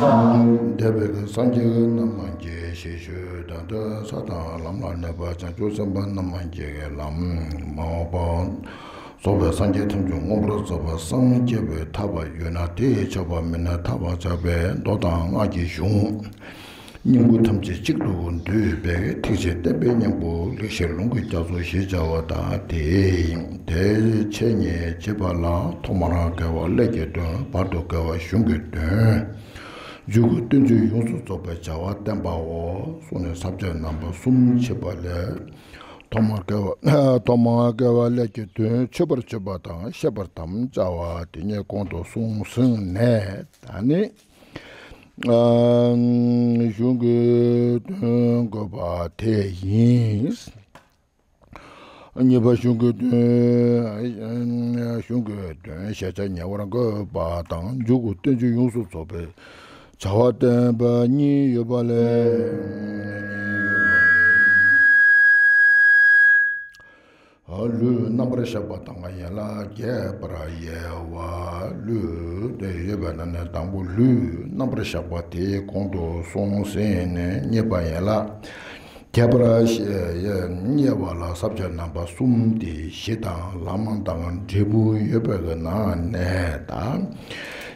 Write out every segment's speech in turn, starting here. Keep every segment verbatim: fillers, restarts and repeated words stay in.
འདས་པའི་སངས་རྒྱས་རྣམས་ཀྱི་ཞལ་བཞུགས་དང་། ད་ལྟ་ས་དང་ལམ་ལ་གནས་པ་བྱང་ཆུབ་སེམས་དཔའ་རྣམས་ཀྱི་ལམ་མ་འོངས་པ་རྫོགས་པའི་སངས་རྒྱས་ཐམས་ཅད་མངོན་པར་རྫོགས་པར་སངས་རྒྱས་པའི་ཐར་པ་ཡོད་ན། དེས་ཆོག་པ་མིན་ན་ཐར་པར་བྱ་བའི་མདོ་དང་སྔགས་ཀྱི་གཞུང་སྙིང་པོ་ཐམས་ཅད་གཅིག་ཏུ་འདུས་པའི་ཐེག་ཆེན་བསྟན་པའི་སྙིང་པོ་ལེགས་བཤད་ལུང་གི་རྒྱ་མཚོ་ཞེས་བྱ་བ་དང་། དེ་ཡི་དེ་འཆད་ཉན་བྱེད་པ་ལ་ཐོག་མར་དགེ་བ་ཀླད་ཀྱི་དོན། བར་དུ་དགེ་བ་གཞུང་གི་དོན། མཇུག་གི་བསྟན་བཅོས་ཡོངས་སུ་རྫོགས་པའི་བྱ་བ་བསྟན་པའོ། གསུངས་ནས་ས་བཅད་རྣམ་པ་གསུམ་ཕྱེ་བ་ལས། ཐོག་མར་དགེ་བ་ཐོག་མར་དགེ་བ་ཀླད་ཀྱི་དོན། མཆོད་པར་བརྗོད་པ་དང་བཤད་པར་དམ་བཅའ་བ་དེ་ཉིད་གོང་དུ་གསུངས་ཟིན་ནས། ད་ནི་གཞུང་གི་དོན་དགོས་པ་དེ་ཡིན། གཉིས་པ་གཞུང་གི་དོན། གཞུང་གི་དོན་ཞལ་ཆད་ཉེ་བར་འགོད་པ་དང་། མཇུག་གི་བསྟན་བཅོས་ཡོངས་སུ་རྫོགས་པའི་བྱ་བ་བསྟན་པ་གཉིས་ཡོད་པ་ལས། ལུས་རྣམ་པར་གཞག་པ་དང་ཡན་ལག་རྒྱས་པར་དབྱེ་བ། ལུས་དེ་ཡོད་པའི་ནང་ནས་དང་པོ་ལུས་རྣམ་པར་གཞག་པ་དེ་གོང་དུ་སོང་ཟིན་ནས། གཉིས་པ་ཡན་ལག་རྒྱས་པར་དབྱེ་བ་ལ་ས་བཅད་རྣམ་པ་གསུམ་སྟེ། གཞི་དང་ལམ་དང་འབྲས་བུ་ཡོད་པའི་ནང་ནས་དང་།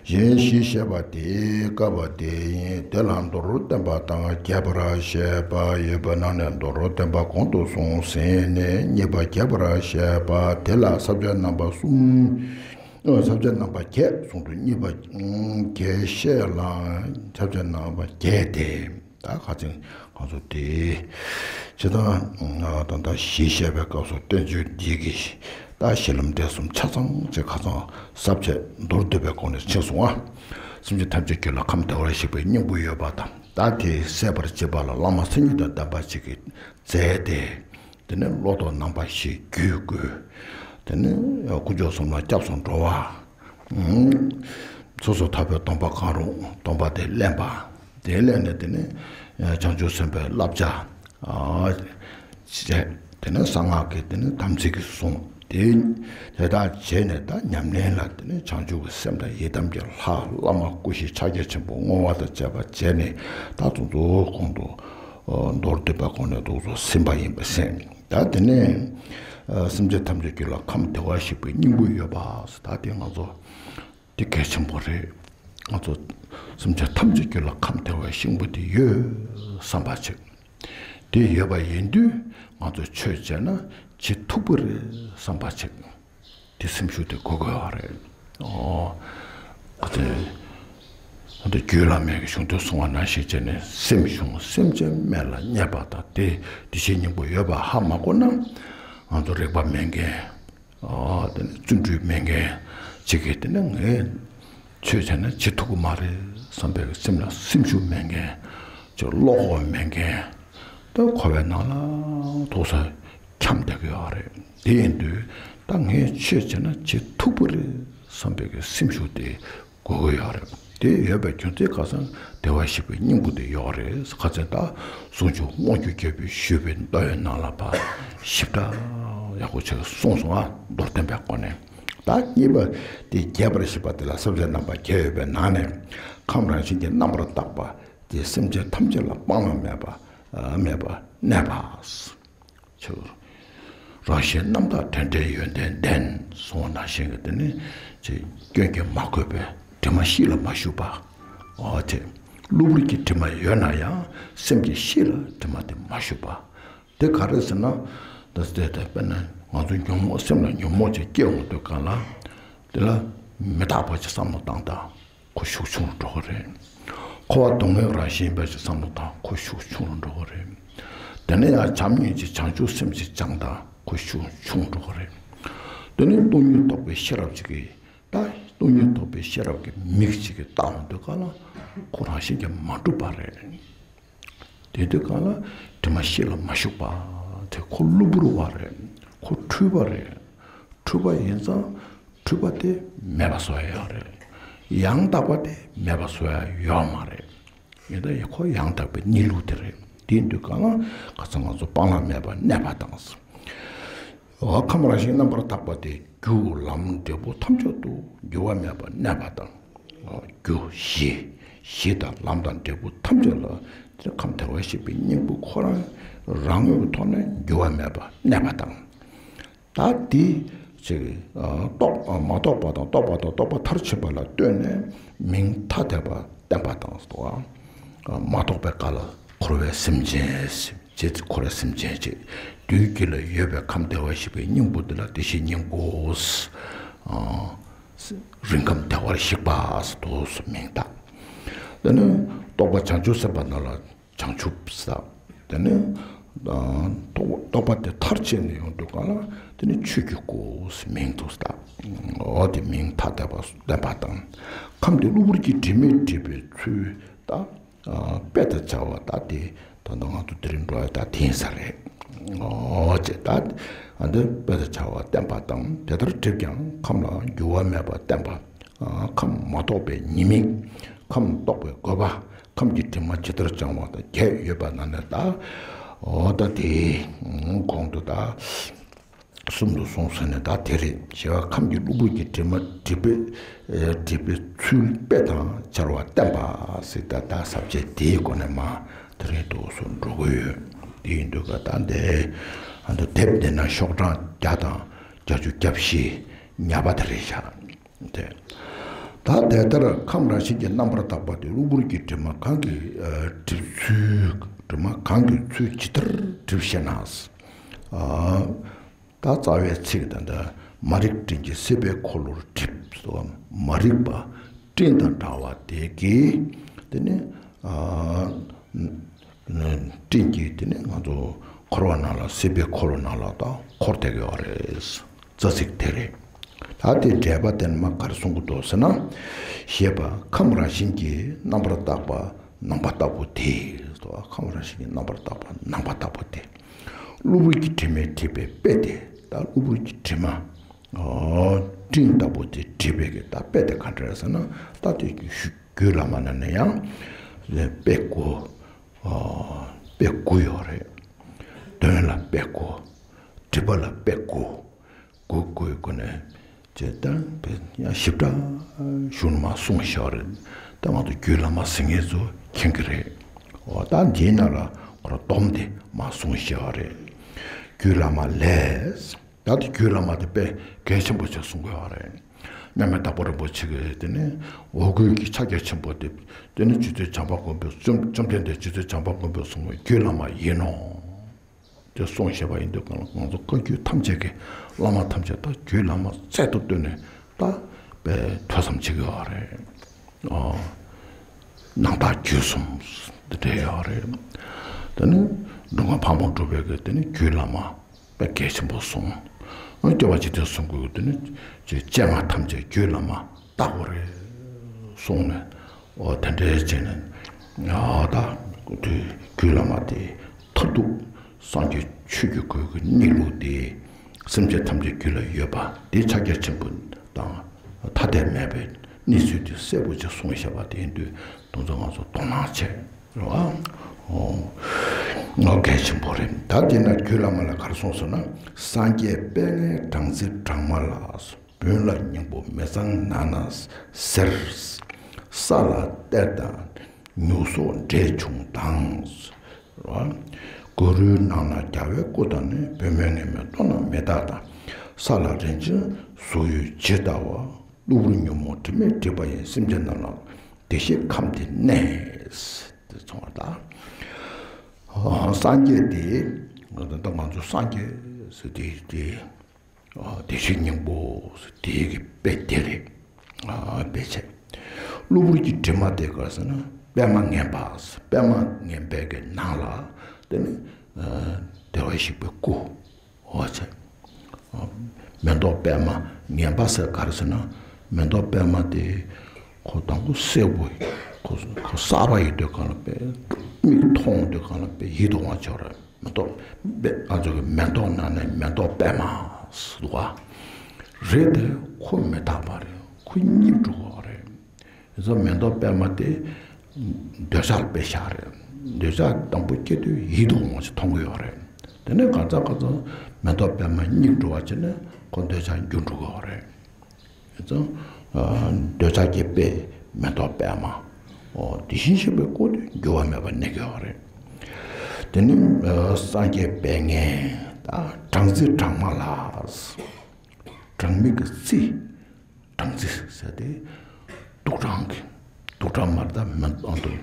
གཞན་གཞི་ཞེས་པ་དེ་བཀག་པ་དེ་ཡིན། དེ་ལ་མདོར་བསྟན་པ་དང་རྒྱས་པར་བཤད་པ་ཡོད་པའི་ནང་ནས་མདོར་བསྟན་པ་གོང་དུ་སོང་ཟིན་ནས། གཉིས་པ་རྒྱས་པར་བཤད་པ་དེ་ལ་ས་བཅད་རྣམ་པ་གསུམ། ས་བཅད་རྣམ་པ་བརྒྱད་གསུངས་འདུག་གཉིས་པ་བརྒྱད་བཤད་ལ་ས་བཅད་རྣམ་པ་བརྒྱད་དེ། ད་ཁ་ཚིག་ཁོང་ཚོ་དེ་ཇི་ལྟར་ད་ལྟ་གཞི་བཤད་པའི་སྐབས་སུ་བསྟན་བཅོས་འདི་གི་ད་གཞི་ལམ་འབྲས་གསུམ་ཆ་ཚང་ཅིག་ཁ་ཚང་ས་བཅད་མདོར་བསྡུས་པའི་སྒོ་ནས་ཕྱེ་སོང་ང་། སེམས་ཅན་ཐམས་ཅད་རྒྱུད་ལ་ཁམས་བདེ་བར་གཤེགས་པའི་སྙིང་པོ་ཡོད་པ་དང་། ད་དེ་གསལ་བར་བྱེད་པ་ལ་བླ་མ་མཚན་ཉིད་དང་ལྡན་པ་ཅིག་གིས་མཛད་དེ། དེ་ནས་བློ་ལྡོག་རྣམ་པ་བཞི་རྒྱུད་བསྐུལ། དེ་ནས་དཀོན་མཆོག་གསུམ་ལ་སྐྱབས་སུ་འགྲོ་བ། སོ་སོ་ཐར་པའི་སྡོམ་པ་གང་རུང་སྡོམ་པ་དེ་ལེན་པ། དེ་ལེན་ནས་དེ་ནས་བྱང་ཆུབ་སེམས་དཔའི་བསླབ་བྱ། བྱས། དེ་ནས་གསང་སྔགས་ཀྱི་དེ་ནས་དམ་ཚིག་གི་སྲུང་། དེ་དེ་དག་བྱས་ནས་ད་ཉམས་ལེན་ལ་དེ་ནས་བྱང་ཆུབ་ཀྱི་སེམས་དང་ཡི་དམ་གྱི་ལྷ་བླ་མ་སྐུ་བཞི་ཕྱག་རྒྱ་ཆེན་པོ་བསྔོ་བ་དང་བཅས་པ་བྱས་ནས། ད་དུང་དུ་གོང་དུ་མདོར་བསྡུས་པ་གོང་ནས་འདུག་ཚོ་ཟིན་པ་ཡིན་པས་ཟིན། ད་དེ་ནས་སེམས་ཅན་ཐམས་ཅད་རྒྱུད་ལ་ཁམས་བདེ་བར་གཤེགས་པའི་སྙིང་པོ་ཡོད་པ། ད་དེ་ང་ཚོ་དེ་གལ་ཆེན་པོ་རེད། ང་ཚོ་སེམས་ཅན་ཐམས་ཅད་རྒྱུད་ལ་ཁམས་བདེ་བའི་སྙིང་པོ་དེ་ཡོད་བསམ་པ་བྱེད། དེ་ཡོད་པ་ཡིན་དུས་ང་ཚོས་ཆོས་བྱས་ན་བྱེད་ཐུབ་ཀྱི་རེད་བསམ་པ་བྱེད། དེ་སེམས་ཤུགས་དེ་དགོས་དགོས་པ་རེད། ཨོ། ཁོ་ཚོས་ཨ་ནི་རྒྱུད་བླ་མའི་གཞུང་དུ་གསུངས་པ་ནང་བཞིན་བྱས་ནས། སེམས་བྱུང་སེམས་ཅན་སྨད་ལ་བསྙད་པ་དང་། དེ་དེ་བཞིན་སྙིང་པོ་ཡོད་པ་ཧ་མ་གོ་ན། ང་ཚོ་རིག་པ་མེད་མཁན། ཨ་དེ་ནི་བརྩོན་འགྲུས་མེད་མཁན་ཅིག་གིས། དེ་ནི་ངས་ཆོས་བྱས་ན་བྱེད་ཐུབ་ཀྱི་མ་རེད་བསམ་པའི་སེམས་ལ་སེམས་ཤུགས་མེད་མཁན་ཅིག་བློ་ཁོག་མེད་མཁན། ད་འཁོར་བའི་ནང་ལ་ཐོག་ས་འཁྱམས་བསྡད་ཀྱི་ཡོད་རེད། དེ་ཡིན་དུས་ད་ངས་ཆོས་བྱས་ན་བྱེད་ཐུབ་ཀྱི་རེད་བསམ་པའི་སེམས་ཤུགས་དེ་དགོས་ཀྱི་ཡོད་རེད། དེ་ཡོད་པའི་རྒྱུ་མཚན་ཁ་སང་བདེ་བར་གཤེགས་པའི་སྙིང་པོ་དེ་ཡོད་རེད། ཁ་སང་ད་གསུང་ཆོས་དབང་ཕྱུག་རྒྱལ་པོས་ཞུས་པའི་མདོ་ཡི་ནང་ལ་ཕར་ཞིབ་ཕྲ་ཡག་པོ་ཅིག་གསུངས་སོང་ང་། མདོར་བསྟན་པའི་སྒོ་ནས། ད་གཉིས་པ་དེ་རྒྱས་པར་བཤད་པ་དེ་ལ་ས་བཅད་རྣམ་པ་བརྒྱད་ཡོད་པའི་ནང་ནས། ཁམས་རང་བཞིན་གྱིས་རྣམ་པར་དག་པ་དེ་སེམས་ཅན་ཐམས་ཅད་ལ་སྤང་བླང་མེད་པ་མེད་པར་གནས་པ། ཆོས་རང་བཞིན་རྣམ་དག་དྲན་བྲལ་ཡོན་ཏན་ལྡན་གསུངས་པ་ནང་བཞིན་གྱི། དེ་ནི་ཅིག་སྐྱོན་གྱིས་མ་གོས་པའི་དྲི་མ་གཤིས་ལ་མ་ཞུགས་པ། འོ་དེ། གློ་བུར་གྱི་དྲི་མ་ཡོད་ན་ཡང་སེམས་ཀྱི་གཤིས་ལ་དྲི་མ་དེ་མ་ཞུགས་པ། དེ་ག་རེ་ཟེར་ན། ད་དེ་དེ་དཔེར་ན་ང་ཚོ་ཉོན་མོངས་སེམས་ལ་ཉོན་མོངས་ཅིག་སྐྱེ་འོང་དུས་སྒང་ལ། དེ་ལ་མི་རྟག་པ་ཅིག་བསམ་བློ་བཏང་དང་། ཁོ་ཤུགས་ཆུང་རུ་འགྲོ་གི་རེད། འཁོར་བ་སྡུག་བསྔལ་རང་བཞིན་པའི་ཅིག་བསམ་བློ་བཏང་། ཁོ་ཤུགས་ཆུང་རུ་འགྲོ་གི་རེད། དེ་ནས་ཡང་བྱམས་སྙིང་རྗེ་བྱང་ཆུབ་སེམས་ཅིག་སྦྱངས་དང་། ཁོ་ཤུགས་ཆུང་འགྲོ་གི་རེད། དེ་ནས་སྟོང་ཉིད་རྟོགས་པའི་ཤེས་རབ་ཅིག་གིས། ད་སྟོང་ཉིད་རྟོགས་པའི་ཤེས་རབ་ཀྱི་མིག་ཅིག་གིས་བལྟ་འོང་དུས་སྒང་ལ། ཁོ་རང་བཞིན་གྱིས་མ་གྲུབ་པ་རེད། དེ་དུས་སྒང་ལ་དྲི་མ་གཤིས་ལ་མ་ཞུགས་པ། དེ་ཁོ་གློ་བུར་བ་རེད། ཁོ་འཁྲུལ་པ་རེད། འཁྲུལ་པ་ཡིན་ཙང་འཁྲུལ་པ་དེ་མེད་པ་བཟོ་ཡ་ཡོད་རེད། ཡང་དག་པ་དེ་མེད་པ་བཟོ་ཡ་ཡོད་མ་རེད། ཡིན་ད་ཡ་ཁོ་ཡང་དག་པའི་གནས་ལུགས་དེ་རེད། དེ་དུས་སྒང་ལ་ཁ་སང་ང་ཚོ་སྤང་བླང་མེད་པར་གནས་པ་དང་། འོ། ཁམས་རང་བཞིན་རྣམ་པར་དག་པ་དེ་རྒྱུ་ལམ་འབྲས་བུ་ཐམས་ཅད་དུ་འགྱུར་བ་མེད་པར་གནས་པ་དང་། འོ། རྒྱུ་གཞི། གཞི་དང་ལམ་དང་འབྲས་བུ་ཐམས་ཅད་ལ་ཁམས་བདེ་བར་གཤེགས་པའི་སྙིང་པོ་ཁོ་རང་རང་ངོས་ཀྱི་ཐོག་ནས་འགྱུར་བ་མེད་པར་གནས་པ་དང་། ད་དེ་ཅིག་རྟོགས་མ་རྟོགས་པ་དང་རྟོགས་པ་དང་རྟོགས་པ་མཐར་ཕྱིན་པ་ལ་ལྟོས་ནས་མིང་ཐ་དད་པ་བསྟན་པ་དང་སོ། མ་རྟོགས་པའི་སྐབས་ལ་འཁོར་བའི་སེམས་ཅན་ཞེས་བྱས་ཏེ་འཁོར་བའི་སེམས་ཅན་ཅེས་དུས་དཀྱིལ་ལ་ཡོད་པའི་ཁམས་བདེ་བར་གཤེགས་པའི་སྙིང་པོ་འདི་ལ་བདེ་གཤེགས་སྙིང་པོ། རིང་ཁམས་བདེ་བར་གཤེགས་པ་ཟེར་དུ་མིང་བཏགས། དེ་ནས་རྟོགས་པ་བྱང་ཆུབ་སེམས་དཔའ་རྣམས་ལ་བྱང་ཆུབ་ཟེར། དེ་ནས་རྟོགས་པ་དེ་མཐར་ཕྱིན་ནས་ཡོང་དུས་གང་ལ་དེ་ནི་ཆོས་ཀྱི་སྐུ་ཟེར་མིང་དུ་བཏགས། འོ་དེ་མིང་ཐ་དད་པ་བསྟན་པ་དང་། ཁམས་དེ་གློ་བུར་གྱི་དྲི་མས་བསྒྲིབས་པའི་ཚུལ་དང་། དཔེ་དང་བྱ་བ་ད་དེ་ད་ལྟ་ང་ཚོ་དེ་རིང་འགྲོ་བའི་ད་དེང་སང་རེད། འོ་ཅེས་ད་ཨ་འདི་དཔེ་དང་བྱ་བ་བསྟན་པ་དང་། དེ་ལྟར་བསྒྲིབས་ཀྱང་ཁམས་ལ་འགྱུར་བ་མེད་པར་བསྟན་པ། ཁམས་མ་རྟོགས་པའི་ཉེས་དམིགས། ཁམས་རྟོགས་པའི་དགོས་པ། ཁམས་ཀྱི་དྲི་མ་ཇི་ལྟར་བྱང་བ་དང་བརྒྱད་ཡོད་པ་ན་ནི་ད། འོ་ད་དེ་གོང་དུ་ད། གསུམ་དུ་གསུངས་ཟིན་ནས་ད་དེ་རེད། ཞེས་པ་ཁམས་ཀྱི་གློ་བུར་གྱི་དྲི་མ་བསྒྲིབས་པའི་བསྒྲིབས་པའི་ཚུལ་དཔེ་དང་སྦྱར་བ་བསྟན་པ་ཟེར་ད་ད་ས་བཅད་དེའི་སྒོ་ནས་མ་དེ་རིང་དུ་སོ་འགྲོ་གི་ཡོད། དེ་ཡིན་དུས་ཀ་ད་འདི་ཨ་འདི་དེབ་འདི་ན་ཤོག་གྲངས་བརྒྱ་དང་བརྒྱད་ཅུ་གྱ་བཞི་ཉ་པ་དེ་རེད་ཤག་དེ། ད་དེ་ལྟར་ཁམས་རང་བཞིན་གྱིས་རྣམ་པར་དག་པ་དེ་གློ་བུར་གྱི་དྲི་མ་གང་གིས་བསྒྲིབས་ཚུལ། དྲི་མ་གང་གིས་ཚུལ་ཇི་ལྟར་བསྒྲིབས་ཤེ་ན། ད་རྩ་བའི་ཚིག་དང་། ད་མ་རིག་སྤྲིན་གྱིས་སྲིད་པའི་འཁོར་ལོར་བསྒྲིབས་སོ། མ་རིག་པ་སྤྲིན་དང་འདྲ་བ་དེ་གིས་དེ་ནི་སྤྲིན་གྱིས་དེ་ནི་ང་ཚོ་འཁོར་བ་ནང་ལ་སྲིད་པའི་འཁོར་ལོ་ནང་ལ་ད་འཁོར་བསྡད་ཀྱི་ཡོད་རེད། རྩ་ཚིག་དེ་རེད། ད་དེ་འགྲེལ་པ་དེ་ནི་མ་ག་རེ་གསུང་གི་འདུག་ཟེར་ན། ཞེས་པ་ཁམས་རང་བཞིན་གྱིས་རྣམ་པར་དག་པ་ནམ་མཁའ་ལྟ་བུ་དེ། ཁམས་རང་བཞིན་གྱིས་རྣམ་པར་དག་པ་ནམ་མཁའ་ལྟ་བུ་དེ། གློ་བུར་གྱི་དྲི་མས་བསྒྲིབས་པའི་དཔེ་དེ། ད་གློ་བུར་གྱི་དྲི་མ་སྤྲིན་ལྟ་བུ་དེ་བསྒྲིབས་པའི་གི་ད་དཔེ་དེ་ག་འདྲ་ཟེར་ན། ད་དེ་རྒྱུད་བླ་མ་ནང་ནས་ཡང་དཔེ་དགུ། དཔེ་དགུ་ཡོད་རེད། དོན་ལ་དཔེ་དགུ། སྒྲིབ་པ་ལ་དཔེ་དགུ། དགུ་དགུའི་སྒོ་ནས་ཅེས་ད་དཔེ་ཡང་ཞིབ་ཕྲ་ཞུ་ནས་མ་གསུངས་ཤག་རེད། ད་ང་ཚོ་རྒྱུད་བླ་མ་ཟེར་མཁན་ཚོ་མཁྱེན་གྱི་རེད། འོ་ད་འདིའི་ནང་ལ་ཁོ་རང་སྡོམ་དེ་མ་གསུངས་ཤག་རེད། རྒྱུད་བླ་མ་ལས། ད་དེ་རྒྱུད་བླ་མ་དེ་དཔེ་གལ་ཆེན་པོ་ཆེ་གསུང་གི་ཡོད་རེད། མཉམ་མེད་དྭགས་པོ་རིན་པོ་ཆེ་གིས་དེ་ནི་འོ་སྐོལ་གྱི་ཕྱག་རྒྱ་ཆེན་པོ་དེ། དེ་ནི་རྗེ་བཙུན་བྱམས་པ་མགོན་པོས། བཅོམ་བཅོམ་ལྡན་འདས་རྗེ་བཙུན་བྱམས་པ་མགོན་པོས་གསུངས་པའི་རྒྱུད་བླ་མ་ཡིན་ནོ། དེ་གསུངས་བཞག་པ་ཡིན་དུས་གང་ལ་ང་ཚོ་བཀའ་བརྒྱུད་ཐམས་ཅད་ཀྱི་བླ་མ་ཐམས་ཅད་ད་རྒྱུད་བླ་མ་རྩལ་དུ་བཏོན་ནས་ད་དཔེ་ཐོས་བསམ་བྱེད་ཀྱི་ཡོད་རེད། ཨོ། ནང་རྟགས་རྒྱུད་གསུམ་འདི་འདྲ་ཡོད་རེད། དེ་ནི་འབྲུག་སྒོམ་ཕག་མོ་གྲུ་པའི་གི་དེ་ནི་རྒྱུད་བླ་མ་དཔེ་གལ་ཆེན་པོ་གསུངས། སྐྱོབ་པ་འཇིག་རྟེན་གསུམ་མགོན་གྱི་དེ་ནི་སྤྱན་སྔ་ཐམས་ཅད་རྒྱུད་བླ་མ་ལྟ་བུ་རེད་གསུངས་ནས། ཨོ་དེ་འདྲའི་བྱས་ནས་ཨ་ད་དུས་རྒྱུད་བླ་མ་དེ་མཐར་ཐུག་སངས་རྒྱས་ཆོས་ཀྱི་གོ་གི་གནས་ལུགས་དེ་སེམས་ཅན་ཐམས་ཅད་རྒྱུད་ལ་ཡོད་པ་དེ་ཕྱག་རྒྱ་ཆེན་པོ་དང་ཐ་དད་མེད་པའི་གནས་ཚུལ་དེ་གསལ་པོ་ཅིག་གསུངས་བཞག་པ་དེ་ཡིན་དུས་དེ་ཚོ་ང་ཚོ་དོ་སྣང་བྱེད་རེད་བ། ཨོ་ང་གལ་ཆེན་པོ་རེད། ད་དེ་ན་རྒྱུད་བླ་མ་ལ་ག་རེ་གསུངས་སོང་ན། སངས་རྒྱས་དཔལ་ལྔའི་སྦྲང་རྩི་སྦྲང་མ་ལ། བོན་ལ་སྙིང་པོ་མི་གཙང་ནག་ན་སེར། ས་ལ་གཏེར་དང་ཉུག་སོགས་འདྲེས་བྱུང་དང་། གུ་རུའི་ནང་ན་རྒྱལ་བའི་སྐུ་དང་ནི། བུད་མེད་ངན་མིན་ལྟོ་ནག་མི་དག་དང་། ས་ལ་རིན་ཆེན་གཟུགས་ཡོད་ཇི་ལྟ་བ། གློ་བུར་ཉོན་མོངས་དྲི་མས་བསྒྲིབས་པ་ཡི། སེམས་ཅན་རྣམས་ལ་བདེ་གཤེགས་ཁམས་དེར་གནས། དེ་ཚོ་ད་སངས་རྒྱས་དེ་ད་ང་ཚོ་སངས་རྒྱས་ཟེར་དེ་དེ། བདེ་གཤེགས་སྙིང་པོ་དེའི་གི་དཔེ་དེ་རེད། དཔེ་བྱས། གློ་བུར་གྱི་དྲི་མ་དེ་ག་ཟེར་ན་པད་མ་ངན་པ། པད་མ་ངན་པའི་གི་ནང་ལ་དེ་ནི་བདེ་བར་གཤེགས་པའི་སྐུ། འོ་བྱས། མེ་ཏོག་པད་མ་ངན་པ་ཟེར་ག་རེ་ཟེར་ན། མེ་ཏོག་པད་མ་དེ་ཁོ་དང་པོ་སེར་པོ། ཁོ་ཁོ་གསར་པ་ཡིན་དུས་གང་ལ་དཔེ་མིག་མཐོང་དུས་གང་ལ་དཔེ་ཡིད་དུ་འོང་བ་ཅིག་ཡོད་རེད། མེ་ཏོག་པད་ང་ཚོ་གི་མེ་ཏོག་ནང་ནས་མེ་ཏོག་པད་མ་ཟེར་བ་རེད་དེ། ཁོ་མི་རྟག་པ་རེད། ཁོ་རྙིད་འགྲོ་གི་རེད། དེ་ཚོ་མེ་ཏོག་པད་མ་དེ་འདོད་ཆགས་ལ་དཔེ་བཞག་རེད། འདོད་ཆགས་དང་པོ་སྐྱེ་དུས་ཡིད་དུ་འོང་བ་ཞིག་མཐོང་གི་ཡོད་རེད། དེ་ནས་གང་ཚ་གང་ཚ་མེ་ཏོག་པད་མ་རྙིད་འགྲོ་བ་བྱས་ནས་ཁོ་འདོད་ཆགས་འགྱུར་འགྲོ་གི་རེད། དེ་ཚོ་འདོད་ཆགས་ཀྱི་དཔེ་མེ་ཏོག་པད་མ། ཨོ་དེ་བཞིན་གཤེགས་པའི་སྐུ་དེ་འགྱུར་བ་མེད་པར་གནས་ཀྱི་ཡོད་རེད། དེ་ནི་སངས་རྒྱས་པད་ངན་དང་སྦྲང་རྩི་སྦྲང་མ་ལ། སྦྲང་མའི་གི་རྩི། སྦྲང་རྩི་ཟེར་ཏེ། དུག་སྦྲང་གི། དུག་སྦྲང་མ་དང་མི་ཨ་དུ།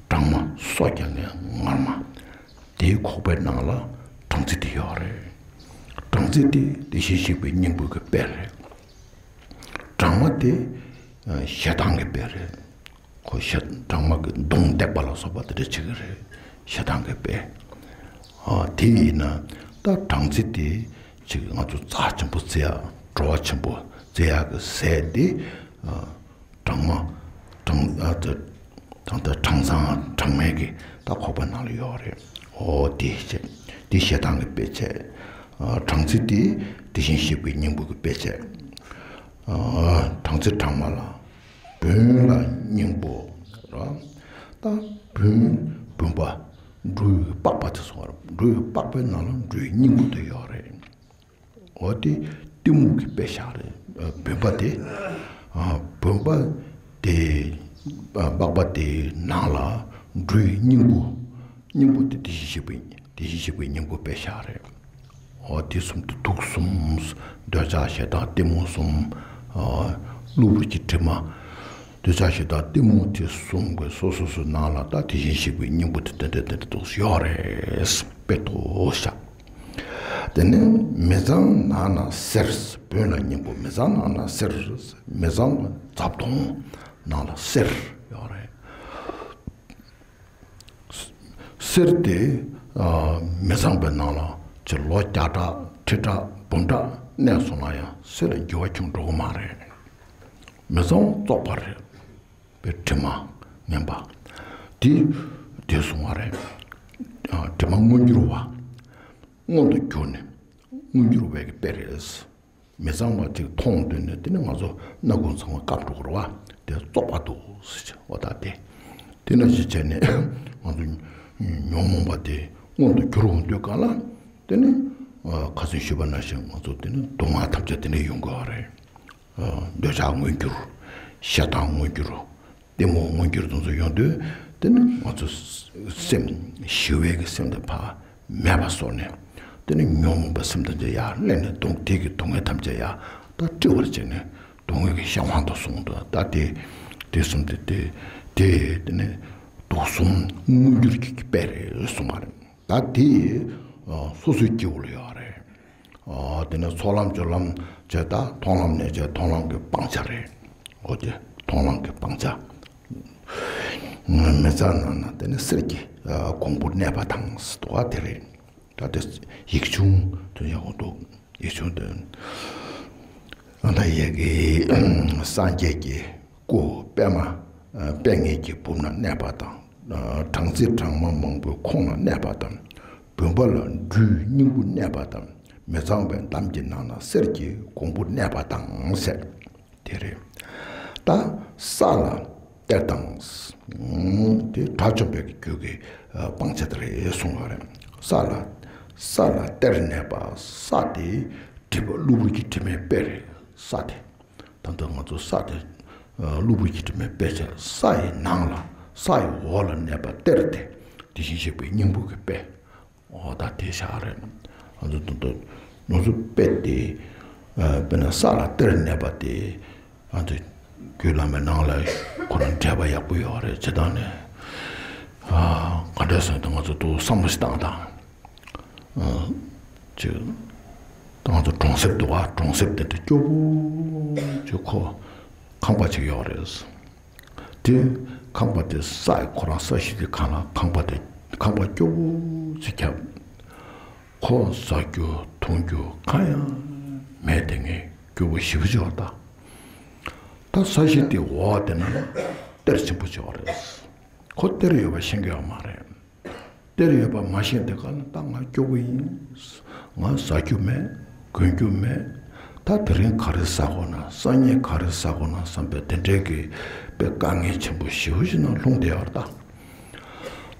སྦྲང་མ་སོ་རྐྱང་ངའི་ངར་མ། དེའི་ཁོག་པའི་ནང་ལ་སྦྲང་རྩི་དེ་ཡོད་རེད། སྦྲང་རྩི་དེ་དེ་བཞིན་གཤེགས་པའི་སྙིང་པོ་གི་དཔེ་རེད། སྦྲང་མ་དེ་ཞེ་སྡང་གི་དཔེ་རེད། ཁོ་ཞེ་སྦྲང་མ་གི་མདུང་འདེགས་པ་ལ་སོགས་པ་དེ་འདྲ་བྱེད་ཀྱི་རེད། ཞེ་སྡང་གི་དཔེ། ཨ་དེ་ཡིན་ན་ད་སྦྲང་རྩི་དེ་ཅིག་ང་ཚོ་རྩ་ཆེན་པོ་བརྩི་ཡ། བྲོ་བ་ཆེན་པོ་བརྩི་ཡ་གི་ཟས་དེ། སྦྲང་མ། སྦྲང་ཨ་ད་ད་ད་སྦྲང་ཚང་སྦྲང་མའི་གི་ད་ཁོག་པ་ནང་ལ་ཡོད་རེད། ཨོ་དེ་བྱས། དེ་ཞེ་སྡང་གི་དཔེ་བྱས། སྦྲང་རྩི་དེ་དེ་བཞིན་གཤེགས་པའི་སྙིང་པོ་གི་དཔེ་བྱས། སྦྲང་རྩི་སྦྲང་མ་ལ། བོན་ལ་སྙིང་པོ་ར། ད་བོན་བོན་པ་འབྲུ་ཡི་པགས་པ་དེ་སོང་བ་རེད། འབྲུ་ཡི་པགས་པའི་ནང་ལ་འབྲུའི་སྙིང་པོ་དེ་ཡོད་རེད། འོ་དེ་གཏི་མུག་གི་དཔེ་བཞག་རེད། བོན་པ་དེ། བོན་པ་དེ་པགས་པ་དེའི་ནང་ལ་འབྲུའི་སྙིང་པོ། སྙིང་པོ་དེ་དེ་བཞིན་གཤེགས་པའི་དེ་བཞིན་གཤེགས་པའི་སྙིང་པོ་དཔེ་བཞག་རེད། འོ་དེ་གསུམ་དེ་དུག་གསུམ། འདོད་ཆགས་ཞེ་སྡང་གཏི་མུག་གསུམ། གློ་བུར་གྱི་དྲི་མ། འདོད་ཆགས་ཞེ་སྡང་གཏི་མུག་དེ་གསུམ་གྱི་སོ་སོ་སོའི་ནང་ལ་ད་དེ་བཞིན་གཤེགས་པའི་སྙིང་པོ་དེ་དེ་འདྲ་དེ་འདྲ་འདུག་ཡོད་རེད། དཔེ་ཐོག་བཞག་དེ་ནས་མི་གཙང་ནང་ན་སེར། བོན་ལ་སྙིང་པོ་མི་གཙང་ནང་ན་སེར། མི་གཙང་བ་རྫབ་དོང་ནང་ལ་སེར་ཡོད་རེད། སེར་དེ་མི་གཙང་པའི་ནང་ལ་ཅི་ལོ་བརྒྱ་ཕྲག་ཁྲི་ཕྲག་འབུམ་ཕྲག་གནས་སོང་ན་ཡང་སེར་ལ་འགྱུར་བ་བྱུང་འགྲོ་གི་མ་རེད། མི་གཙང་བཙོག་པ་རེད། པའི་དྲི་མ་ངན་པ། དེ་དེ་གསུང་བ་རེད། དྲི་མ་མངོན་གྱུར་བ། མངོན་དུ་གྱུར་ནས་མངོན་གྱུར་བའི་གི་དཔེ་རེད། མི་གཙང་བ་ཅིག་མཐོང་འདོད་ནས་དེ་ནི་ང་ཚོ་སྣ་ཁུང་ཚང་མ་བཀབ་འགྲོ་དགོས་རེད་བ། དེ་བཙོག་པ་འདུག་ཟེར་བྱས་འོ་ད་དེ། དེ་ནང་བཞིན་བྱས་ནས་ང་ཚོ་ཉོན་མོངས་པ་དེ་མངོན་དུ་གྱུར་འོང་དུས་གང་ལ། དེ་ནི་ཁ་སང་ཞུས་པ་ནང་བཞིན་ང་ཚོ་དེ་ནི་སྡུག་བསྔལ་ཐམས་ཅད་དེ་ནས་ཡོང་དགོས་པ་རེད། འདོད་ཆགས་མངོན་གྱུར། ཞེ་སྡང་མངོན་གྱུར། གཏི་མུག་མངོན་གྱུར་དེ་ཚོ་ཡོང་དུས་དེ་ནི་ང་ཚོ་སེམས་ཞི་བའི་གི་སེམས་དེ་ཕར་མེད་པ་བཟོ་ནས། དེ་ནི་ཉོན་མོངས་པའི་སེམས་དེ་ཚོ་ཡར་སླེབས་ནས་སྡུག་དེ་གི་སྡུག་བསྔལ་ཐམས་ཅད་ཡར་ད་བཀྲི་བར་བྱས་ནས་སྡུག་བསྔལ་གྱི་གཤམ་འཕང་དུ་སོང་དུས་ད་དེ་དེ་གསུམ་དེ་དེ་དེ་དེ་ནི་དུག་གསུམ་མངོན་གྱུར་གྱི་དཔེ་རེད་གསུངས་པ་རེད། ད་དེ་སོ་སོའི་སྐྱེ་བོ་ལ་ཡོད་རེད། ཨོ་དེ་ནས་ཚོགས་ལམ་སྦྱོར་ལམ་བྱས་ད་མཐོང་ལམ་ནས་བྱས་མཐོང་ལམ་གྱི་སྤང་བྱ་རེད། འོ་དེ་མཐོང་ལམ་གྱི་སྤང་བྱ། མི་གཙང་ནང་ན་དེ་ནས་གསེར་གྱི་གོང་བུར་གནས་པ་དང་ཟེར་དུ་བ་དེ་རེད། ད་དེ་ཡིག་ཆུང་དུ་ཡག་པོ་འདུག་ཡིག་ཆུང་དུ། ཨ་ད་ཡ་གི་སངས་རྒྱས་ཀྱི་སྐུ་པད་མ་པད་ངན་གྱི་སྦུབས་ན་གནས་པ་དང་། སྦྲང་རྩི་སྦྲང་མ་མང་པོའི་ཁོང་ན་གནས་པ་དང་། བུམ་པ་ལ་འབྲུའི་སྙིང་པོ་གནས་པ་དང་། མི་གཙང་བའི་འདམ་གྱི་ནང་ན་གསེར་གྱི་གོང་བུ་གནས་པ་དང་ཟེར། དེ་རེད། ད་ས་ལ་གཏེར་དང་། དེ་དགྲ་བཅོམ་པའི་རྒྱུད་ཀྱི་སྤང་བྱ་དེ་རེད་གསུངས་པ་རེད། ས་ལ་ས་ལ་གཏེར་གནས་པ་ས་དེ་སྒྲིབ་པ་གློ་བུར་གྱི་དྲི་མའི་དཔེ་རེད་ས་དེ། ད་ལྟ་ང་ཚོ་ས་དེ་གློ་བུར་གྱི་དྲི་མའི་དཔེ་བྱས་ས་ཡི་ནང་ལ་ས་ཡི་འོག་ལ་གནས་པ་གཏེར་དེ་དེ་བཞིན་གཤེགས་པའི་སྙིང་པོ་གི་དཔེ། འོ་ད་དེ་ཤག་རེད། ང་ཚོ་ད་ལྟ་ང་ཚོ་དཔེ་དེ་དཔེར་ན་ས་ལ་གཏེར་གནས་པ་དེ་ང་ཚོ་རྒྱུད་བླ་མའི་ནང་ལ་ཁོ་རང་འགྲེལ་པ་ཡག་པོ་ཡོད་རེད་བྱེད་སྟངས་ནས། ག་འདྲ་ཟེར་ན་ང་ཚོ་ཏོག་བསམ་བློ་ཞིག་བཏང་དང་། ཅིག་ད་ང་ཚོ་གྲོང་གསེབ་འདུག་ག་གྲོང་གསེབ་དེ་འདྲ་སྐྱོ་པོ་ཅིག་ཁོ་ཁང་པ་ཅིག་ཡོད་རེད། དེ་ཁང་པ་དེ་ས་ཡི་ཁོ་རང་ས་གཞི་དེ་གང་ལ་ཁང་པ་དེ་ཁང་པ་སྐྱོ་པོ་ཅིག་ཁྱབ། ཁོ་ཟ་རྒྱུ་འཐུང་རྒྱུ་གང་ཡང་མེད་དེ་ངས་སྐྱོ་པོ་ཞེ་པོ་ཅིག་ཡོད་ད། ད་ས་གཞི་དེ་འོག་དེ་ན་གཏེར་ཆེན་པོ་ཅིག་ཡོད་རེད། ཁོ་གཏེར་ཡོད་པ་ཤེས་ཀྱི་ཡོད་མ་རེད། གཏེར་ཡོད་པ་མ་ཤེས་དེ་ག་ལ་ད་ང་སྐྱོ་པོ་ཡིན། ང་ཟ་རྒྱུ་མེད། གོན་རྒྱུ་མེད། ད་དེ་རིང་ག་རེ་ཟ་དགོས་ན་སང་ཉིན་ག་རེ་ཟ་དགོས་ན་བསམ་པའི་དེ་འདྲའི་གི་དཔེ་དཀའ་ངལ་ཆེན་པོ་ཞེ་པོ་ཞིག་ནང་ལྷུང་བསྡད་ཡོད་རེད་ད།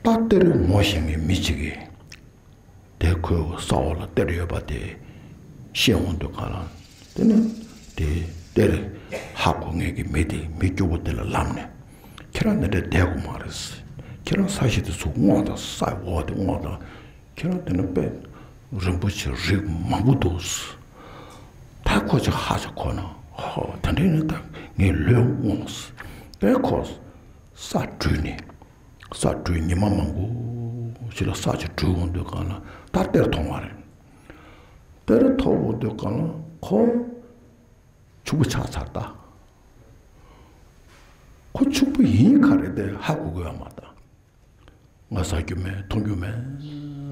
ད་གཏེར་ངོ་ཤེས་མཁན་མི་གཅིག་གིས་དེ་ཁོའི་ས་འོག་ལ་གཏེར་ཡོད་པ་དེ་ཤེས་འོང་དུས་ག་ལ་དེ་ནི་དེ་གཏེར་ཧ་གོ་མཁན་གྱི་མི་དེ་མི་སྐྱོ་པོ་དེ་ལ་ལབ་ནས། ཁྱེད་རང་འདི་འདྲ་བསྡད་དགོས་མ་རེད། ཁྱེད་རང་ས་གཞི་དེ་ཚུར་སྔོག་དང་། ས་འོག་དེ་སྔོག་དང་། ཁྱེད་རང་དེ་ན་དཔེ་རིན་པོ་ཆེ་རིགས་མང་པོ་འདུག། ད་ཁོ་ཅིག་ཧ་ཅང་གོ་ན། ཧོ། དེ་འདྲ་ཡིན་ན་ད་ངས་ལོས་སྔོག། དེ་ཁོ་ས་བྲུས་ནས། ས་བྲུས་ཉི་མ་མང་པོ་ཞིག་ལ་ས་ཅིག་བྲུས་འོང་དུས་སྒང་ལ་ད་གཏེར་མཐོང་བ་རེད། གཏེར་ཐོབ་འོང་དུས་སྒང་ལ་ཁོ་ཕྱུག་པོ་ཆགས་ཚར་ད། ཁོ་ཕྱུག་པོ་ཡིན་ག་རེ་དེ་ཧ་གོ་གི་ཡོད་མ་རེད་ད། ང་ཟ་རྒྱུ་མེད། འཐུང་རྒྱུ་མེད་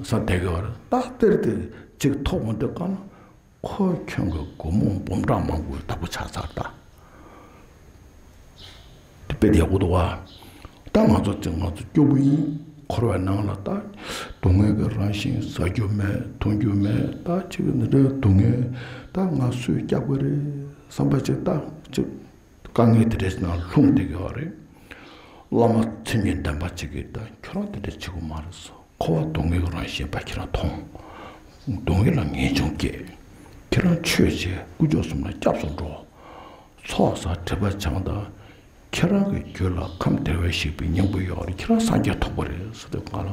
ཟེར་བསྡད་ཀྱི་ཡོད་རེད། ད་གཏེར་དེ་ཅིག་ཐོབ་འོང་དུས་སྒང་ལ་ཁོ་ཁྱོད་ཀྱི་སྒོར་མོ་འབུམ་ཕྲག་མང་པོའི་བདག་པོ་ཆགས་ཚར་ད། དེ་དཔེ་ཡག་པོ་འདུག་བ། ད་ང་ཚོ་ཅིག་ང་ཚོ་སྐྱོ་པོ་ཡིན། འཁོར་བའི་ནང་ལ་ད་སྡུག་བསྔལ་གྱི་རང་བཞིན། ཟ་རྒྱུ་མེད། འཐུང་རྒྱུ་མེད། ད་ཅིག་འདི་འདྲའི་སྡུག་བསྔལ། ད་ང་སུས་བསྐྱབ་དགོས་རེད་བསམ་པ་ཅིག་ད་ཅིག་དཀའ་ངལ་དེ་འདྲའི་ནང་ལྷུང་བསྡད་ཀྱི་ཡོད་རེད། བླ་མ་མཚན་ཉིད་ལྡན་པ་ཅིག་གིས་ད་ཁྱོད་རང་དེ་འདྲ་བྱེད་དགོས་མ་རེད་ཟེར། འཁོར་བ་སྡུག་བསྔལ་གྱི་རང་བཞིན་པ་ཁྱེད་རང་མཐོང་། སྡུག་བསྔལ་ལ་ངེས་འབྱུང་སྐྱེ། ཁྱེད་རང་ཆོས་བྱེད། དཀོན་མཆོག་གསུམ་ལ་སྐྱབས་སུ་འགྲོ། ཚོགས་བསགས་སྒྲིབ་པ་སྦྱངས་དང་། ཁྱེད་རང་གི་རྒྱུད་ལ་ཁམས་བདེ་བར་གཤེགས་པའི་སྙིང་པོ་ཡོད་རེད། ཁྱེད་རང་སངས་རྒྱས་ཐོབ་པ་རེད་ཟེར་དུས་སྒང་ལ་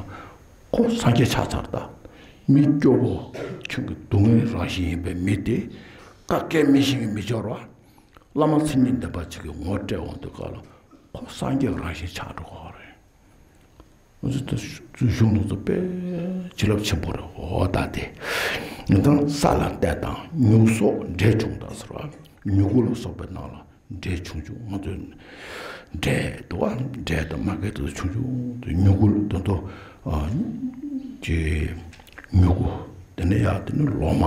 ཁོ་སངས་རྒྱས་ཆགས་ཚར་ད། མི་སྐྱོ་པོ་ཁྱོད་ཀྱི་སྡུག་བསྔལ་རང་བཞིན་ཡིན་པའི་མི་དེ་བཀའ་བཀལ་མི་ཤེས་ཀྱི་མི་འབྱོར་བ། བླ་མ་མཚན་ཉིད་ལྡན་པ་ཅིག་གིས་ངོ་སྤྲད་འོང་དུས་སྒང་ལ་ཁོ་སངས་རྒྱས་རང་བཞིན་ཆགས་འགྲོ་གི་རེད། ང་ཚོ་ད་གཞུང་ལུགས་སུ་དཔེ་བྱིན་རླབས་ཆེན་པོ་རེད། འོ་ད་དེ། ང་ཚང་ས་ལ་གཏད་དང་། ཉུག་སོགས་འབྲས་ཆུང་དང་ཟེར་བ། མྱུ་གུ་ལ་སོགས་པའི་ནང་ལ་འབྲས་ཆུང་ཆུང་། ང་ཚོའི་འབྲས་འདུག་བ། འབྲས་དང་མ་འགལ་དུ་ཆུང་ཆུང་དུ། མྱུ་གུ་དེ་ཚོ་ཨ་ཀྱི་མྱུ་གུ། དེ་ནས་ཡར་དེ་ནི་ལོ་མ།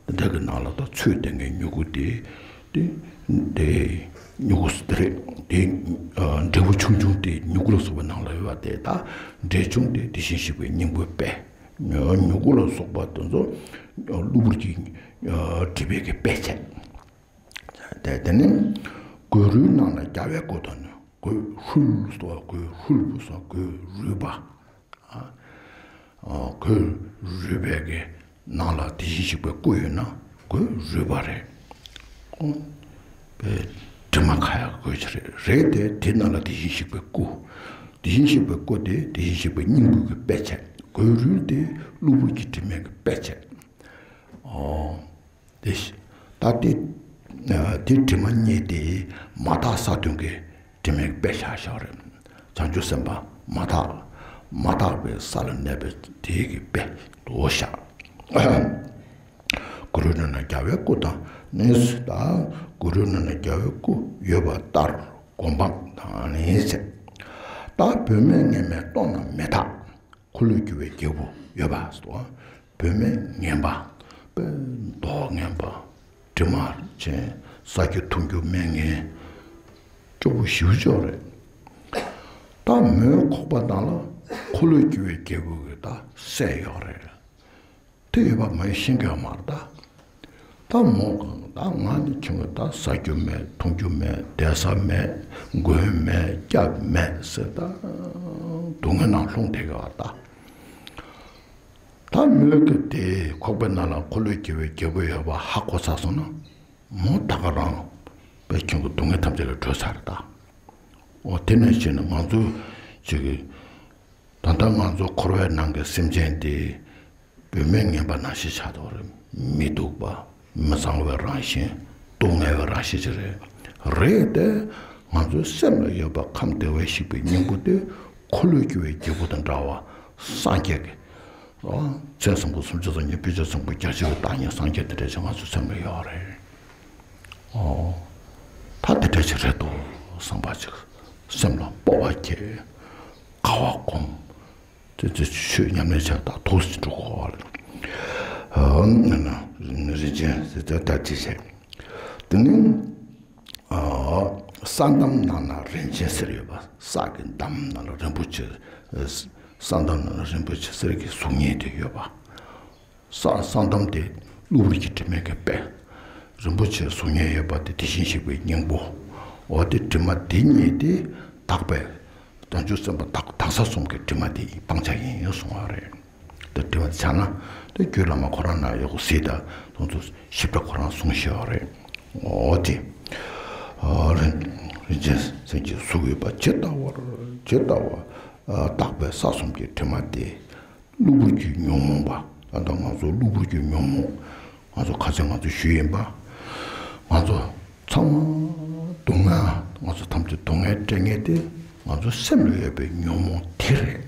དེ་འདྲ་གི་ནང་ལ་ད་ཚོས་ལྡན་གྱི་མྱུ་གུ་དེ། དེ་དེ་མྱུ་གུ་དེ་རེད། དེ་ཨ་འབྲས་བུ་ཆུང་ཆུང་དེ་མྱུ་གུ་ལ་སོགས་པའི་ནང་ལ་ཡོད་པ་དེ། ད་འབྲས་ཆུང་དེ་དེ་བཞིན་གཤེགས་པའི་སྙིང་པོའི་དཔེ། མྱུ་གུ་ལ་སོགས་པ་དེ་ཚོ་གློ་བུར་གྱི་ཨ་སྒྲིབ་པའི་གི་དཔེ་བྱས། དེ་དེ་ནི་གོས་རུལ་རྣམས་ལ་རྒྱལ་བའི་སྐུ་དང་ནི། གོས་ཧྲུལ་ཟེར་བ། གོས་ཧྲུལ་པོ་ཟེར་བ། གོས་རུལ་པ། ཨ་གོས་རུལ་པའི་གི་ནང་ལ་དེ་བཞིན་གཤེགས་པའི་སྐུ་ཡོད་ན་གོས་རུལ་པ་རེད། ཨོ། པའི་དྲི་མ་ཁ་ཡག་གོས་ཅི་རེད། རེད་དེ། དེ་ནང་ལ་དེ་བཞིན་གཤེགས་པའི་སྐུ། དེ་བཞིན་གཤེགས་པའི་སྐུ་དེ་དེ་བཞིན་གཤེགས་པའི་སྙིང་པོའི་གི་དཔེ་བྱས། གོས་རུལ་དེ་གློ་བུར་གྱི་དྲི་མའི་གི་དཔེ་བྱས། ཨོ། དེ་ད་དེ་དེ་དྲི་མ་གཉིས་དེ་མ་དག་ས་བདུན་གྱི་དྲི་མའི་དཔེ་བཞག་བཞག་རེད། བྱང་ཆུབ་སེམས་དཔའ་མ་དག་མ་དག་པའི་ས་ལ་གནས་པའི་དེའི་གི་དཔེ་དུ་བཞག། གུ་རུ་ནང་ན་རྒྱལ་བའི་སྐུ་དང་ནི། ད་གུ་རུ་ནང་ན་རྒྱལ་བའི་སྐུ་ཡོད་པ་ལྟར་སྒོམ་སྤང་དང་ནི་བྱེད། ད་བུད་མེད་ངན་པའི་ལྟོ་རྣམས་མི་དག། འཁོར་ལོས་སྒྱུར་བའི་རྒྱལ་པོ་ཡོད་པ་སོགས། བུད་མེད་ངན་པ། དཔེ་མདོག་ངན་པ། དྲི་མ་ཅན། ཟ་རྒྱུ་འཐུང་རྒྱུ་མེད་མཁན། སྐྱོ་པོ་ཞེ་པོ་ཅིག་རེད། ད་མོའི་ཁོག་པ་ནང་ལ་འཁོར་ལོས་སྒྱུར་བའི་རྒྱལ་པོ་གི་ད་སྲས་ཡོད་རེད། དེ་ཡོད་པ་མོས་ཤེས་ཀྱི་ཡོད་མ་རེད་ད། ད་མོ་གང་ད་ང་ནི་ཁྱོད་ཀྱི་ད་ཟ་རྒྱུ་མེད། འཐུང་རྒྱུ་མེད། བསྡད་ས་མེད། མགོན་མེད། སྐྱབས་མེད་ཟེར། ད་སྡུག་བསྔལ་ནང་ལྷུང་བསྡད་ཀྱི་ཡོད་ད། ད་མོས་ཀྱི་དེ་ཁོག་པའི་ནང་ལ་འཁོར་ལོས་སྒྱུར་བའི་རྒྱལ་པོ་ཡོད་པ་ཧ་གོ་ཚར་སོང་ན། མོ་ད་ག་རང་དཔེ་ཁྱོད་ཀྱི་སྡུག་བསྔལ་ཐམས་ཅད་ལས་གྲོལ་ཚར་རེད་ད། འོ། དེ་ནས་བྱས་ནས་ང་ཚོ་ཅིག་གི་ད་ལྟ་ང་ཚོ་འཁོར་བའི་ནང་གི་སེམས་ཅན་དེ། བུད་མེད་ངན་པ་ནང་བཞིན་ཆགས་འདུག་རེད། མི་སྡུག་པ། མི་གཙང་བའི་རང་བཞིན། སྡུག་བསྔལ་བའི་རང་བཞིན་ཅིག་རེད། རེད་དེ། ང་ཚོའི་སེམས་ལ་ཡོད་པ་ཁམས་བདེ་བར་གཤེགས་པའི་སྙིང་པོ་དེ་འཁོར་ལོས་སྒྱུར་བའི་རྒྱལ་པོ་དང་འདྲ་བ། སངས་རྒྱས་ཀྱི། ཨ། མཚན་བཟང་པོ་སུམ་ཅུ་རྩ་གཉིས། དཔེ་བྱད་བཟང་པོ་བརྒྱ་བྱིན་གྱི་བདག་ཉིད་སངས་རྒྱས་དེ་འདྲ་ཅིག་ང་ཚོའི་སེམས་ལ་ཡོད་རེད། ཨོ། ད་དེ་འདྲ་ཅིག་རེད་འདུག་བསམ་པ་ཅིག་སེམས་ལ་སྤོབས་པ་སྐྱེ། དགའ་བ་སྒོམ། དེ་ཚོ་ཆོས་ཉམས་ལེན་བྱས་ད་ཐུགས་སུ་འགྲོ་གི་ཡོད་རེད། ཨ། ན་ན་རིན་ཆེན་ཟེར་ད་ད་ཅི་བྱས། དེ་ནི། ཨ། ས་འདམ་ནང་ན་རིན་ཆེན་གསེར་ཡོད་པ། ས་གི་འདམ་ནང་ལ་རིན་པོ་ཆེ། ས་འདམ་ནང་ལ་རིན་པོ་ཆེ་གསེར་གྱི་གཟུགས་བརྙན་དེ་ཡོད་པ། ས་ས་འདམ་དེ་གློ་བུར་གྱི་དྲི་མས་ཀྱི་དཔེ། རིན་པོ་ཆེ་གཟུགས་བརྙན་ཡོད་པ་དེ་དེ་བཞིན་གཤེགས་པའི་སྙིང་པོ། འོ་དེ་དྲི་མ་དེ་གཉིས་དེ་དག་པས། བྱང་ཆུབ་སེམས་དཔའ་དག་དག་ས་གསུམ་གྱི་དྲི་མ་དེ་སྤང་བྱ་ཡིན་གསུང་བ་རེད། དེ་དྲི་མ་དེ་བྱང་ན་དེ་རྒྱུད་བླ་མ་ཁོ་རང་ན་ཡོད་གོ་ཟེར། ད་དེ་ཚོ་ཞིབ་ཕྲ་ཁོ་རང་གསུང་ཤེས་བ་རེད། འོ་དེ། ཨ། རིན་ རིན་ཆེན་སེམས་ཀྱི་གཟུགས་ཡོད་པ་ཇི་ལྟ་བར་ཇི་ལྟ་བར་བརྟགས་པའི་ས་གསུམ་གྱི་དྲི་མ་སྟེ། གློ་བུར་གྱི་ཉོན་མོངས་པ། ད་ལྟ་ང་ཚོ་གློ་བུར་གྱི་ཉོན་མོངས། ང་ཚོ་ཁ་སང་ང་ཚོ་ཞུས་ཡིན་པ། ང་ཚོ་ཚང་མ་སྡུག་བསྔལ། ང་ཚོ་ཐམས་ཅད་སྡུག་བསྔལ་སྤྲད་མཁན་དེ་ང་ཚོ་སེམས་ལ་ཡོད་པའི་ཉོན་མོངས་དེ་རེད།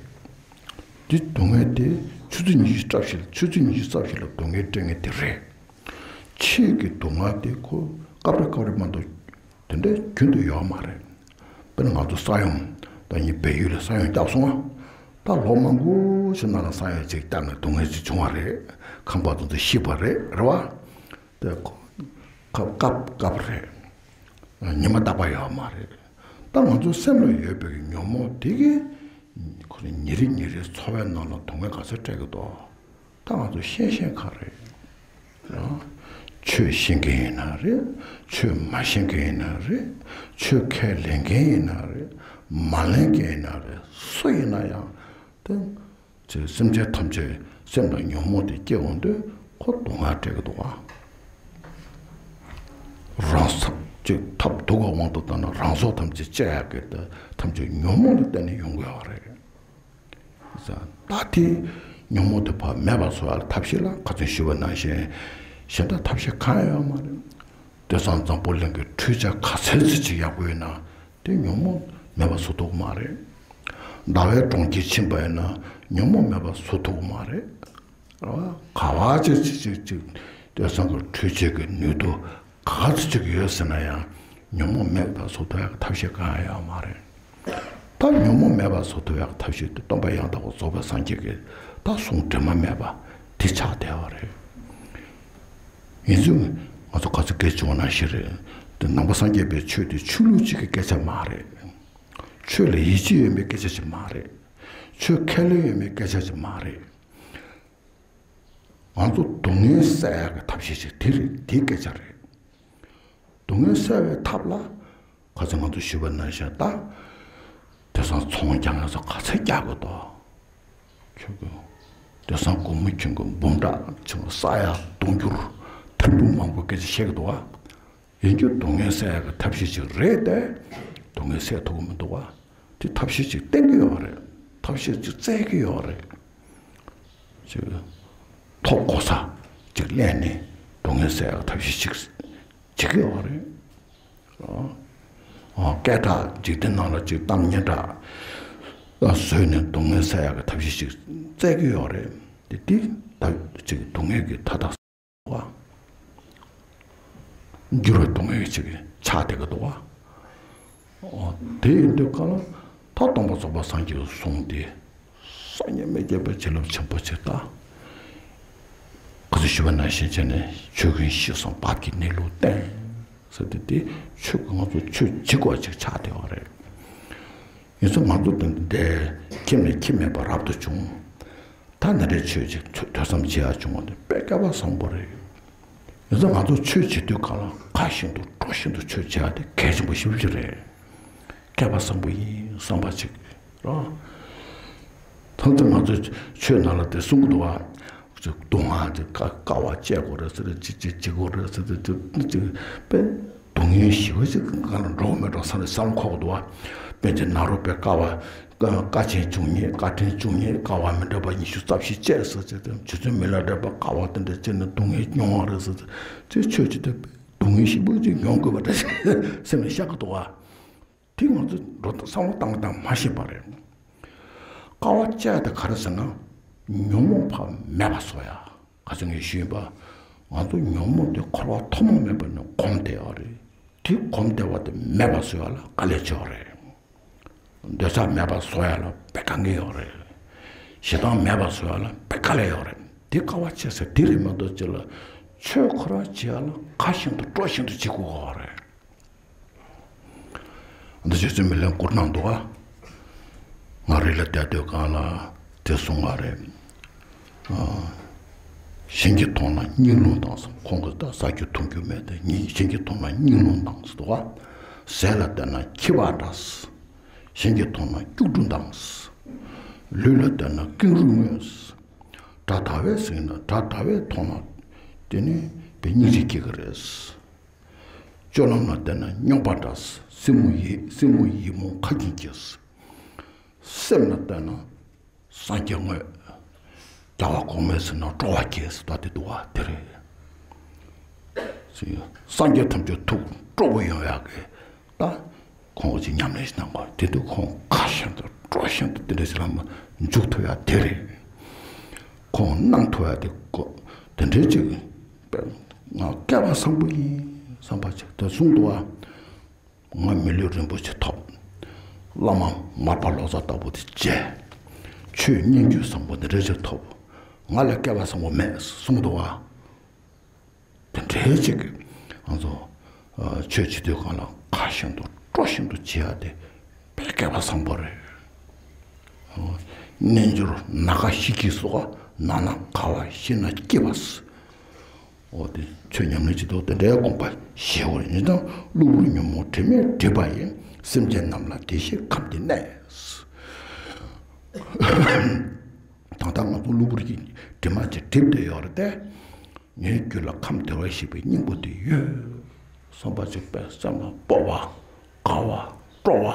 དེ་སྡུག་བསྔལ་དེ་ཆུ་ཚོད་ཉི་ཤུ་རྩ་བཞི་ལ་ཆུ་ཚོད་ཉི་ཤུ་རྩ་བཞི་ལ་སྡུག་བསྔལ་སྤྲད་མཁན་དེ་རེད། ཆོས་ཀྱི་སྡུག་བསྔལ་དེ་ཁོ་སྐབས་རེ་སྐབས་རེ་མ་གཏོགས་དེ་འདྲའི་རྒྱུན་དུ་ཡོད་མ་རེད། དཔེར་ན་ང་ཚོ་ས་ཡོམ། ད་ངས་བལ་ཡུལ་ལ་ས་ཡོམ་བརྒྱབ་སོང་ང་། ད་ལོ་མང་པོ་ཞིག་ནང་ལ་ས་ཡོམ་ཅིག་བརྒྱབ་ནས་སྡུག་བསྔལ་ཅིག་བྱུང་བ་རེད། ཁང་པ་དེ་ཚོ་ཤི་བ་རེད། རེད་བ། དེ་ཁོ་སྐབས་སྐབས་སྐབས་རེད། ཉི་མ་རྟག་པར་ཡོད་མ་རེད། ད་ང་ཚོ་སེམས་ལ་ཡོད་པའི་ཉོན་མོངས་དེ་གིས་ཁོ་ཉིན་རེ་ཉིན་རེ་འཚོ་བའི་ནང་ལ་སྡུག་བསྔལ་ག་ཚོད་སྤྲད་ཀྱི་འདུག་ད་ང་ཚོ་ཤེས་ཤེས་ག་རེད། ཡང་ཆོས་ཤེས་མཁན་ཡིན་ན་རེད། ཆོས་མ་ཤེས་མཁན་ཡིན་ན་རེད། ཆོས་ཁས་ལེན་མཁན་ཡིན་ན་རེད། མ་ལེན་མཁན་ཡིན་ན་རེད། སུ་ཡིན་ན་ཡང་དེ་ཚེ་སེམས་ཅན་ཐམས་ཅད་སེམས་ལ་ཉོན་མོངས་དེ་སྐྱེ་འོང་དུས་ཁོ་སྡུག་བསྔལ་སྤྲད་ཀྱི་འདུག་བ། རང་སོ་ཅིག་ཐབས་སྡུག་གི་དབང་དུ་བཏང་ན་རང་སྲོག་ཐམས་ཅད་བཅད་ཡག་གི་དེ་ཐམས་ཅད་ཉོན་མོངས་ལ་བརྟེན་ནས་ཡོང་གི་ཡོད་རེད། ད་དེ་ཉོན་མོངས་དེ་ཕར་མེད་པ་བཟོ་བ་ལ་ཐབས་ཤེས་ལ་ཁ་སང་ཞུས་པ་ནང་བཞིན་གཞན་དག་ཐབས་ཤེས་གང་ཡང་ཡོད་མ་རེད། དེང་སང་འཛམ་བུ་གླིང་གི་འཕྲུལ་ཆས་ག་ཚད་ཅིག་ཡག་པོ་ཡོད་ན་དེ་ཉོན་མོངས་མེད་པ་བཟོ་ཐུབ་ཀྱི་མ་རེད། ཟླ་བའི་གྲོང་ཁྱེར་ཕྱིན་པ་ཡིན་ན་ཉོན་མོངས་མེད་པ་བཟོ་ཐུབ་ཀྱི་མ་རེད། ག་བ་ཅིག་ཅིག་ཅིག་ཅིག་དེང་སང་གི་འཕྲུལ་ཆས་ཀྱི་ནུས་སྟོབས་ག་ཚོད་ཅིག་ཡོད་ཟེར་ན་ཡང་ཉོན་མོངས་མེད་པ་བཟོ་ཐུབ་ཡག་གི་ཐབས་ཤེས་གང་ཡང་ཡོད་མ་རེད། ད་ཉོན་མོངས་མེད་པ་བཟོ་ཐུབ་ཡག་གི་ཐབས་ཤེས་དེ་སྟོན་པ་ཡང་དག་པར་རྫོགས་པའི་སངས་རྒྱས་ཀྱི་ད་གསུང་དྲི་མ་མེད་པ་དེ་ཆགས་བསྡད་པ་རེད། ཡིན་ཙང་ང་ཚོ་ག་ཚོད་སྐད་བྱུང་བ་ནང་བཞིན་རེད། དེ་ནང་པ་སངས་རྒྱས་པའི་ཆོས་དེ་ཆོས་ལུགས་གཅིག་གི་སྐད་ཆ་མ་རེད། ཆོས་ལ་ཡིད་ཆེས་ཡོད་མེད་སྐད་ཆ་ཅིག་མ་རེད། ཆོས་ཁས་ལེན་ཡོད་མེད་སྐད་ཆ་ཅིག་མ་རེད། ང་ཚོ་སྡུག་བསྔལ་སེལ་ཡག་གི་ཐབས་ཤེས་ཤིག་དེ་རེད། དེའི་སྐད་ཆ་རེད། སྡུག་བསྔལ་སེལ་བའི་ཐབས་ལ་ཁ་སང་ང་ཚོ་ཞུས་པ་ནང་བཞིན་ད་དེང་སང་ཚོང་རྒྱག་མཁན་ཚོ་ག་ཚད་རྒྱག་གི་འདུག་ཁྱོད་ཀྱི་དེང་སང་སྒོར་མོ་ཁྱོད་ཀྱི་འབུམ་ཕྲག་ཁྱོད་ཀྱི་ས་ཡ་དུང་ཕྱུར་ཐེར་འབུམ་མང་པོ་སྐད་ཆ་བཤད་གི་འདུག་ཨ། ཡིན་རྒྱུ་སྡུག་བསྔལ་སེལ་ཡག་གི་ཐབས་ཤེས་ཅིག་རེད་དེ། སྡུག་བསྔལ་སེལ་ཐུབ་ཀྱི་མི་འདུག་བ། དེ་ཐབས་ཤེས་ཅིག་བསྟན་གྱི་ཡོད་རེད། ཐབས་ཤེས་ཅིག་བཙལ་གྱི་ཡོད་རེད། ཅིག་ཐོབ་གོ་ས་ཅིག་གླས་ནས་སྡུག་བསྔལ་སེལ་ཡག་གི་ཐབས་ཤེས་ཅིག་བྱེད་ཀྱི་ཡོད་རེད། ཨ། སྐད་གྲགས་འཇིག་རྟེན་ནང་ལ་ཅིག་གཏམ་སྙན་གྲགས་བཟོས་ནས་སྡུག་བསྔལ་སེལ་ཡག་གི་ཐབས་ཤེས་ཅིག་བཙལ་གྱི་ཡོད་རེད། དེ་དེ་ད་ཅིག་སྡུག་བསྔལ་གྱི་མཐའ་དག་བ། འགྱུར་བའི་སྡུག་བསྔལ་ཅིག་ཆགས་བསྡད་ཀྱི་འདུག་བ། ཨོ། དེ་ཡིན་དུས་གང་ལ་ད་སྟོན་པ་རྫོགས་པ་སངས་རྒྱས་ཀྱི་གསུང་དེ་སངས་རྒྱས་མི་བསྐྱོད་པའི་བྱིན་རླབས་ཆེན་པོ་ཅིག་ད། ག་ཚོད་ཞུ་བ་ནང་བཞིན་བྱས་ནས་ཆོས་ཀུན་ཤེས་སམ་བག་གི་གནས་ལུགས་བསྟན། ཟེར་ཏེ་དེ་ཆོས་ཀྱི་ང་ཚོ་ཆོས་བྱེད་དགོས་ཅིག་ཆགས་བསྡད་པ་རེད། ཡིན་ཙང་ང་ཚོ་འདི་འདི་ཁྱིམ་ནས་ཁྱིམ་མེད་པ་རབ་ཏུ་བྱུང་། ད་འདི་འདྲའི་ཆོས་ཅིག་ཐོས་ཐོས་བསམ་བྱེད་ཡག་བྱུང་བ་འདི་དཔེ་སྐལ་པ་བཟང་པོ་རེད། ཡིན་ཙང་ང་ཚོ་ཆོས་བྱེད་དུས་གང་ལ་ཁ་ཞིམ་དུ་གྲོ་ཞིམ་དུ་ཆོས་བྱེད་ཡག་དེ་གལ་ཆེན་པོ་ཞེ་པོ་ཅིག་རེད། སྐལ་པ་བཟང་པོ་ཡིན་བསམ་པ་ཅིག་རེད། ད་ལྟ་ང་ཚོ་ཆོས་ནང་ལ་དེ་གསུང་གི་འདུག་བ། ཅིག་སྡུག་བསྔལ་དེ་དཀའ་དཀའ་བ་སྤྱད་དགོས་རེད་ཟེར། ཅིག་ཅིག་བྱེད་དགོས་རེད་ཟེར། དེ་དེ་ཅིག་དཔེ་སྡུག་བསྔལ་ཞི་བ་ཅིག་གང་ལ་འགྲོ་གི་མེད་འགྲོ་བསམ་ནས་བསམ་བློ་འཁོར་གི་འདུག་བ། དཔེ་ཅིག་ནཱ་རོ་པའི་དཀའ་བ་དཀའ་དཀའ་ཆེན་བྱུང་མཁན། དཀའ་དྲིན་བྱུང་མཁན། དཀའ་བ་མི་འདྲ་བ་ཉི་ཤུ་རྩ་བཞི་སྤྱད་ཟེར་ཟེར། དེ་རྗེ་བཙུན་མི་ལ་རས་པ་དཀའ་བ་དེ་འདྲ་སྤྱད་ནས་སྡུག་བསྔལ་མྱོང་བ་རེད་ཟེར་ཟེར། ཅིག་ཆོས་ཅིག་དེ་སྡུག་བསྔལ་ཞི་བ་ཅིག་མྱོང་དགོས་པ་འདྲ་སེམས་ལ་ཤར་གི་འདུག་བ། དེ་ང་ཚོ་འགྲོ་སྟངས་བསམ་བློ་བཏང་སྟངས་མ་ཤེས་པ་རེད། དཀའ་བ་སྤྱད་དེ་ག་རེ་ཟེར་ན། ཉོན་མོངས་ཕར་མེད་པ་བཟོ་ཡ། ག་ཚོད་ངས་ཞུས་པ། ང་ཚོ་ཉོན་མོངས་དེ་འཁོར་བ་ཐོག་མ་མེད་པ་ནས་གོམས་བསྡད་ཡོད་རེད། དེ་གོམས་བསྡད་པ་དེ་མེད་པ་བཟོ་ཡ་ལ་དཀའ་ལས་ཆེ་བ་རེད། འདོད་ཆགས་མེད་པ་བཟོ་ཡ་ལ་དཔེ་དཀའ་ངལ་ཡོད་རེད། ཞེ་སྡང་མེད་པ་བཟོ་ཡ་ལ་དཔེ་དཀའ་ལས་ཡོད་རེད། དེ་དཀའ་བ་སྤྱད་ས་དེ་རེད་མ་གཏོགས་ཅིག་ལ་ཆོས་ཁོ་རང་བྱེད་ཡ་ལ་ཁ་ཞིམ་དུ་གྲོ་ཞིམ་དུ་བྱེད་དགོས་པ་རེད། འདི་རྗེ་བཙུན་མི་ལས་མགུར་ནང་འདུག་ག། ང་རི་ལ་བསྡད་དུས་གང་ལ་དེ་གསུང་བ་རེད། ཨ། གཞན་གྱིས་མཐོང་ན་སྙིང་རླུང་ལྡང་ཟེར། ཁོང་གིས་ད་ཟ་རྒྱུ་འཐུང་རྒྱུ་མེད་དེ། གཞན་གྱིས་མཐོང་ན་སྙིང་རླུང་ལྡང་ཟེར་འདུག་ག། ཟས་ལ་བལྟས་ན་འཁྱིལ་བ་འདྲ། གཞན་གྱིས་མཐོང་ན་སྐྱུག་བྲོ་ལྡང་། ལུས་ལ་བལྟས་ན་ཀེང་རུས་མྱོས། དགྲ་དག་པས་གཟིགས་ན། དགྲ་དག་པས་མཐོང་ན་དེ་ནི་དཔེ་སྙིང་རྗེ་སྐྱེ་གི་རེད། སྤྱོད་ལམ་ལ་བལྟས་ན་རྙོག་པ་འདྲ། སེམས་མོ་ཡི་སེམས་མོ་ཡི་མོ་ཁ་འགྱིང་སྐྱེས། སེམས་ལ་བལྟས་ན་སངས་རྒྱས་དངོས། རྒྱལ་བ་གོང་མའི་ཟེར་ན་སྤྲོ་བ་སྐྱེས་ཟེར་ད་དེ་འདུག་བ་དེ་རེད། སངས་རྒྱས་ཐམས་ཅད་ཐུགས་སྤྲོ་པོ་ཡོང་ཡག་གི་ད་ཁོང་ཅིག་ཉམས་ལེན་ཞིག་གནང་དགོས། དེ་དུས་ཁོང་ཁ་ཤིན་ཏུ་སྤྲོ་ཤིན་ཏུ་དེ་འདྲ་ཞིག་ལ་མ་འཇུག་ཐུབ་ཡག་དེ་རེད། ཁོང་གནང་ཐུབ་ཡག་དེ་གོ། དེ་འདྲའི་ཅིག་ང་སྐལ་བ་བཟང་པོ་ཡིན་བསམ་པ་ཅིག་དེ་གསུངས་འདུག་བ། ང་མི་ལུས་རིན་པོ་ཆེ་ཐོབ། བླ་མ་མར་པ་ལོ་ཙཱ་ལྟ་བུ་དེ་མཇལ། ཆོས་སྙན་བརྒྱུད་བཟང་པོ་འདི་འདྲ་ཅིག་ཐོབ། ང་ལས་སྐལ་བ་བཟང་པོ་མེད་གསུངས་འདུག་བ། དེ་འདྲའི་ཅིག་གི་ང་ཚོ་ཆོས་བྱེད་དུས་གང་ལ་ཁ་ཤིན་ཏུ་སྤྲོ་ཤིན་ཏུ་བྱེད་ཡ་དེ་དཔེ་སྐལ་བ་བཟང་པོ་རེད། རྣལ་འབྱོར་ན་ག་ཤི་ཀི་སོགས་ན་ན་ག་བ་ཤི་ན་སྐྱིད་པ། འོ་དེ་ཆོས་ཉམས་ལེན་བྱེད་དུས་དེ་འདྲའི་དགོངས་པ་བཞེས་དགོས་ཡིན་ཙང་གློ་བུར་ཉོན་མོངས་དྲི་མས་བསྒྲིབས་པ་ཡིས། སེམས་ཅན་རྣམས་ལ་བདེ་གཤེགས་ཁམས་འདི་གནས། ད་ལྟ་ང་ཚོ་གློ་བུར་གྱི་དྲི་མ་ཅིག་བསྒྲིབས་བསྡད་ཡོད་རེད་དེ། ངའི་རྒྱུད་ལ་ཁམས་བདེ་བར་གཤེགས་པའི་སྙིང་པོ་དེ་ཡོད་བསམ་པ་ཅིག་དཔེ་སེམས་ལ་སྤོབས་པ་དགའ་བ་སྤྲོ་བ།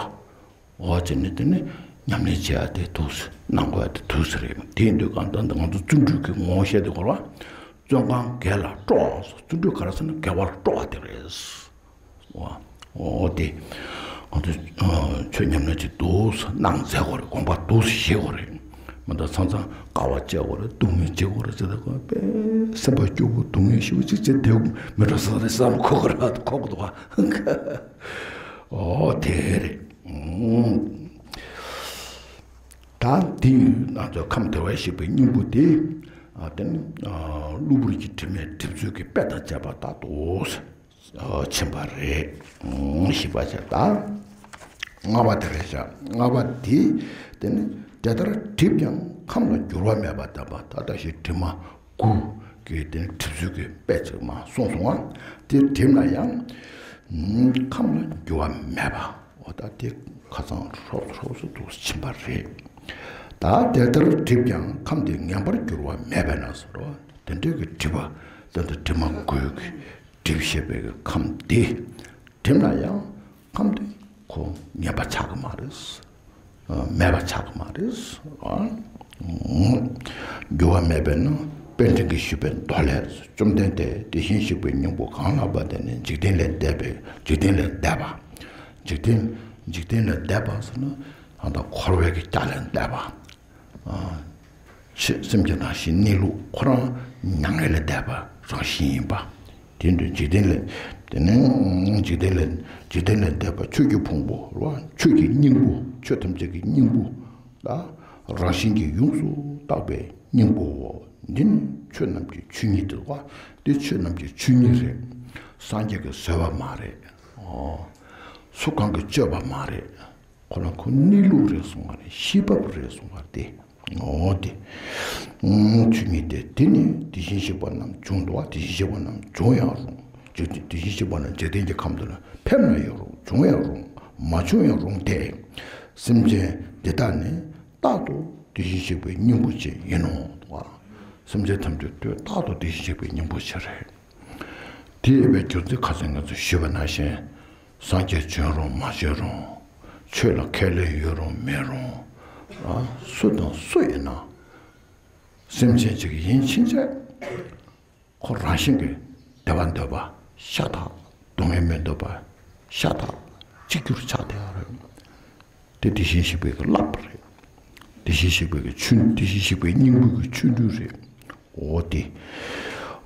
འོ་བྱས་ནས་དེ་ནི་ཉམས་ལེན་བྱེད་ཡ་དེ་ཐུགས་སུ་གནང་དགོས་ཡ་དེ་ཐུགས་སུ་རེད། དེ་ཡིན་དུས་གང་ལྟར་ང་ཚོ་བརྩོན་འགྲུས་ཀྱི་ངོ་བོ་བཤད་དུས་གོ་བ། བརྩོན་གང་དགེ་ལ་སྤྲོ་བ་སོགས། བརྩོན་འགྲུས་ག་རེ་ཟེར་ན་དགེ་བ་ལ་སྤྲོ་བ་དེ་རེད། འོ་འོ་དེ་ང་ཚོ་ཆོས་ཉམས་ལེན་གྱི་འདུག་སེ་གནང་མཛད་དགོས་རེད། དགོངས་པ་འདུག་སེ་བཞེས་དགོས་རེད། མི་འདྲ་ཚང་ཚང་དཀའ་བ་སྤྱད་དགོས་རེད། སྡུག་བསྔལ་སྤྱད་དགོས་རེད་ཟེར་ད་གོ་བས་སེམས་པ་སྐྱོ་བོ་སྡུག་བསྔལ་ཞེ་པོ་ཅིག་བྱེད་དེ་མི་འགྲོ་ས་རེད་བསམ་ཁོ་གི་ར་ཁོ་གི་འདུག་ག་འོ་དེ་རེད། ད་དེ་ཡིན་ང་ཚོ་ཁམས་བདེ་བར་གཤེགས་པའི་སྙིང་པོ་དེ་དེ་ནི་གློ་བུར་གྱི་དྲི་མས་བསྒྲིབས་ཚུལ་གྱི་དཔེ་དང་བཅས་པ་ལྟར་དུ་ཕྱིན་པ་རེད། བཞི་པ་བྱས་ད་ལྔ་པ་དེ་རེད་བཞག་ལྔ་པ་དེ་དེ་ནི་དེ་ལྟར་བསྒྲིབས་ཀྱང་ཁམས་ལ་འགྱུར་བ་མེད་པར་བསྟན་པ། ད་ལྟ་ཞིག་དྲི་མ་དགུ་གི་དེ་ནི་བསྒྲིབས་ཚུལ་གྱི་དཔེ་ཅིག་མ་གསུངས་སོང་བ། དེ་བསྒྲིབས་ན་ཡང་ཁམས་ལ་འགྱུར་བ་མེད་པ། འོ་ད་དེ་ཁ་སང་ཧྲོབ་ཧྲོབ་སུ་འདུག་ཕྱིན་པ་རེད། ད་དེ་ལྟར་བསྒྲིབས་ཀྱང་ཁམས་དེ་ངན་པར་འགྱུར་བ་མེད་པས་ན་ཟེར་རོ། དེ་འདྲའི་གི་སྒྲིབ་པ་དེ་འདྲ་དྲི་མ་དགུ་གིས་སྒྲིབ་བྱས་པའི་གི་ཁམས་དེ་བསྒྲིབས་ན་ཡང་ཁམས་དེ་ཁོ་ངན་པ་ཆགས་ཀྱི་མ་རེད། མེད་པ་ཆགས་ཀྱི་མ་རེད། འགྱུར་བ་མེད་པས་ན་དཔལ་ལྡན་གྱིས་ཞུས་པའི་མདོ་ལས། བཅོམ་ལྡན་འདས་དེ་བཞིན་གཤེགས་པའི་སྙིང་པོ་གང་ལགས་པ་དེ་ནི་འཇིག་རྟེན་ལས་འདས་པའི་འཇིག་རྟེན་ལས་འདས་པ། འཇིག་རྟེན་འཇིག་རྟེན་ལས་འདས་པ་ཟེར་ན་ད་ལྟ་འཁོར་བའི་གི་རྒྱ་ལས་འདས་པ། ཆོས་སེམས་ཀྱི་རང་བཞིན་གནས་ལུགས་ཁོ་རང་མྱ་ངན་ལས་འདས་པ་རང་བཞིན་ཡིན་པ། དེ་འདྲའི་འཇིག་རྟེན་ལས་དེ་ནི་འཇིག་རྟེན་ལས་འཇིག་རྟེན་ལས་འདས་པ་ཆོས་ཀྱི་ཕུང་པོ་རེད་བ། ཆོས་ཀྱི་སྙིང་པོ་ཆོས་ཐམས་ཅད་ཀྱི་སྙིང་པོ་ལ་རང་བཞིན་གྱིས་ཡོངས་སུ་དག་པའི་སྙིང་པོའོ། འདི་ནི་ཆོས་རྣམས་ཀྱི་ཆོས་ཉིད་དོ། འདི་ཆོས་རྣམས་ཀྱི་ཆོས་ཉིད་རེད། སངས་རྒྱས་ཀྱིས་བཟོས་པ་མ་རེད། སུ་གང་གིས་བཅོས་པ་མ་རེད། ཁོ་རང་ཁོ་གནས་ལུགས་རེད་གསུང་བ་རེད། ཤེས་བབ་རེད་གསུང་བ་རེད། འོ་དེ། ཆོས་ཉིད་དེ་དེ་ནི་དེ་བཞིན་གཤེགས་པ་རྣམས་བྱུང་འདུག་བ། དེ་བཞིན་གཤེགས་པ་རྣམས་བྱུང་ཡང་རུང་། འཇིག་རྟེན་དེ་བཞིན་གཤེགས་པ་རྣམས་འཇིག་རྟེན་གྱི་ཁམས་འདི་ལ་ཕེབས་ན་ཡང་རུང་། བྱུང་ཡང་རུང་། མ་བྱུང་ཡང་རུང་སྟེ། སེམས་ཅན་འདི་དག་ནི་རྟག་ཏུ་དེ་བཞིན་གཤེགས་པའི་སྙིང་པོ་ཅན་ཡིན་ནོ། སེམས་ཅན་ཐམས་ཅད་དུ་རྟག་ཏུ་དེ་བཞིན་གཤེགས་པའི་སྙིང་པོ་ཅན་རེད། དེ་ཡོད་པའི་རྒྱུ་མཚན་ཁ་སང་ང་ཚོས་ཞུས་པ་ནང་བཞིན། སངས་རྒྱས་བྱོན་རུང་མ་བྱོན་རུང་། ཆོས་ལ་ཁས་ལེན་ཡོད་རུང་མེད་རུང་། ཨ། སུ་དང་སུ་ཡིན་ན། སེམས་ཅན་ཅིག་ཡིན་ཕྱིན་ཆད། ཁོ་རང་བཞིན་གྱིས་བདེ་བ་འདོད་པ་ཤ་སྟག་སྡུག་བསྔལ་མི་འདོད་པ་ཤ་སྟག་གཅིག་གྱུར་ཆགས་བསྡད་ཡོད་རེད། དེ་དེ་བཞིན་གཤེགས་པའི་གི་བསླབ་པ་རེད། དེ་བཞིན་གཤེགས་པའི་གི་ཆོས། དེ་བཞིན་གཤེགས་པའི་སྙིང་པོའི་གི་ཆོས་འབྲུ་རེད། འོ་དེ།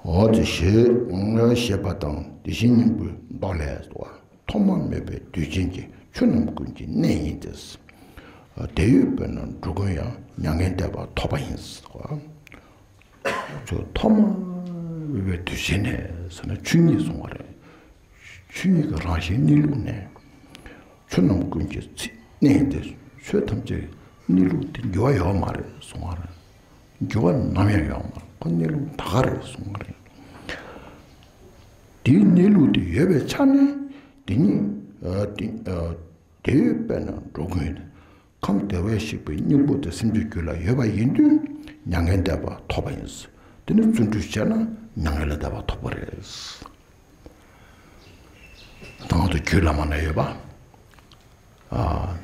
འོ་དེ་ཞེས་བཤད་པ་དང་། དེ་བཞིན་སྙིང་པོའི་མདོ་ལས་སོ། ཐོག་མ་མེད་པའི་དུས་ཅན་གྱི་ཆོས་རྣམས་ཀུན་གྱི་གནས་ཡིན་ཏེ། དེ་ཡོད་པས་ན་འགྲོ་ཀུན་ཡང་མྱ་ངན་འདས་པ་ཐོབ་པ་ཡིན། ཐོག་མ་མེད་པའི་དུས་ཅན་ནས་ཟེར་ན་ཆོས་ཉིད་གསུང་བ་རེད། ཆོས་ཉིད་ཀྱི་རང་བཞིན་གནས་ལུགས་ནས། ཆོས་རྣམས་ཀུན་གྱི་ཚིག་གནས་ཏེ། ཆོས་ཐམས་ཅད་ཀྱི་གནས་ལུགས་དེ་འགྱུར་བ་ཡོད་མ་རེད་གསུང་བ་རེད། འགྱུར་བ་ནམ་ཡང་ཡོད་མ་རེད། ཁོ་གནས་ལུགས་ད་ག་རེད་གསུང་བ་རེད། དེའི་གནས་ལུགས་དེ་ཡོད་པའི་ཆ་ནས་དེ་ཉིད་དེ་དེ་ཡོད་པས་ན་འགྲོ་ཀུན། ཁམས་བདེ་བར་གཤེགས་པའི་སྙིང་པོ་དེ་སེམས་ཅན་རྒྱུད་ལ་ཡོད་པ་ཡིན་དུས་མྱ་ངན་འདས་པ་ཐོབ་པ་ཡིན། དེ་ནི་བརྩོན་འགྲུས་བྱས་ན་མྱ་ངན་ལས་འདས་པ་ཐོབ་པ་རེད། ཚོ་རྒྱུད་བླ་མ་ན་ཡོད་པ། ཨ།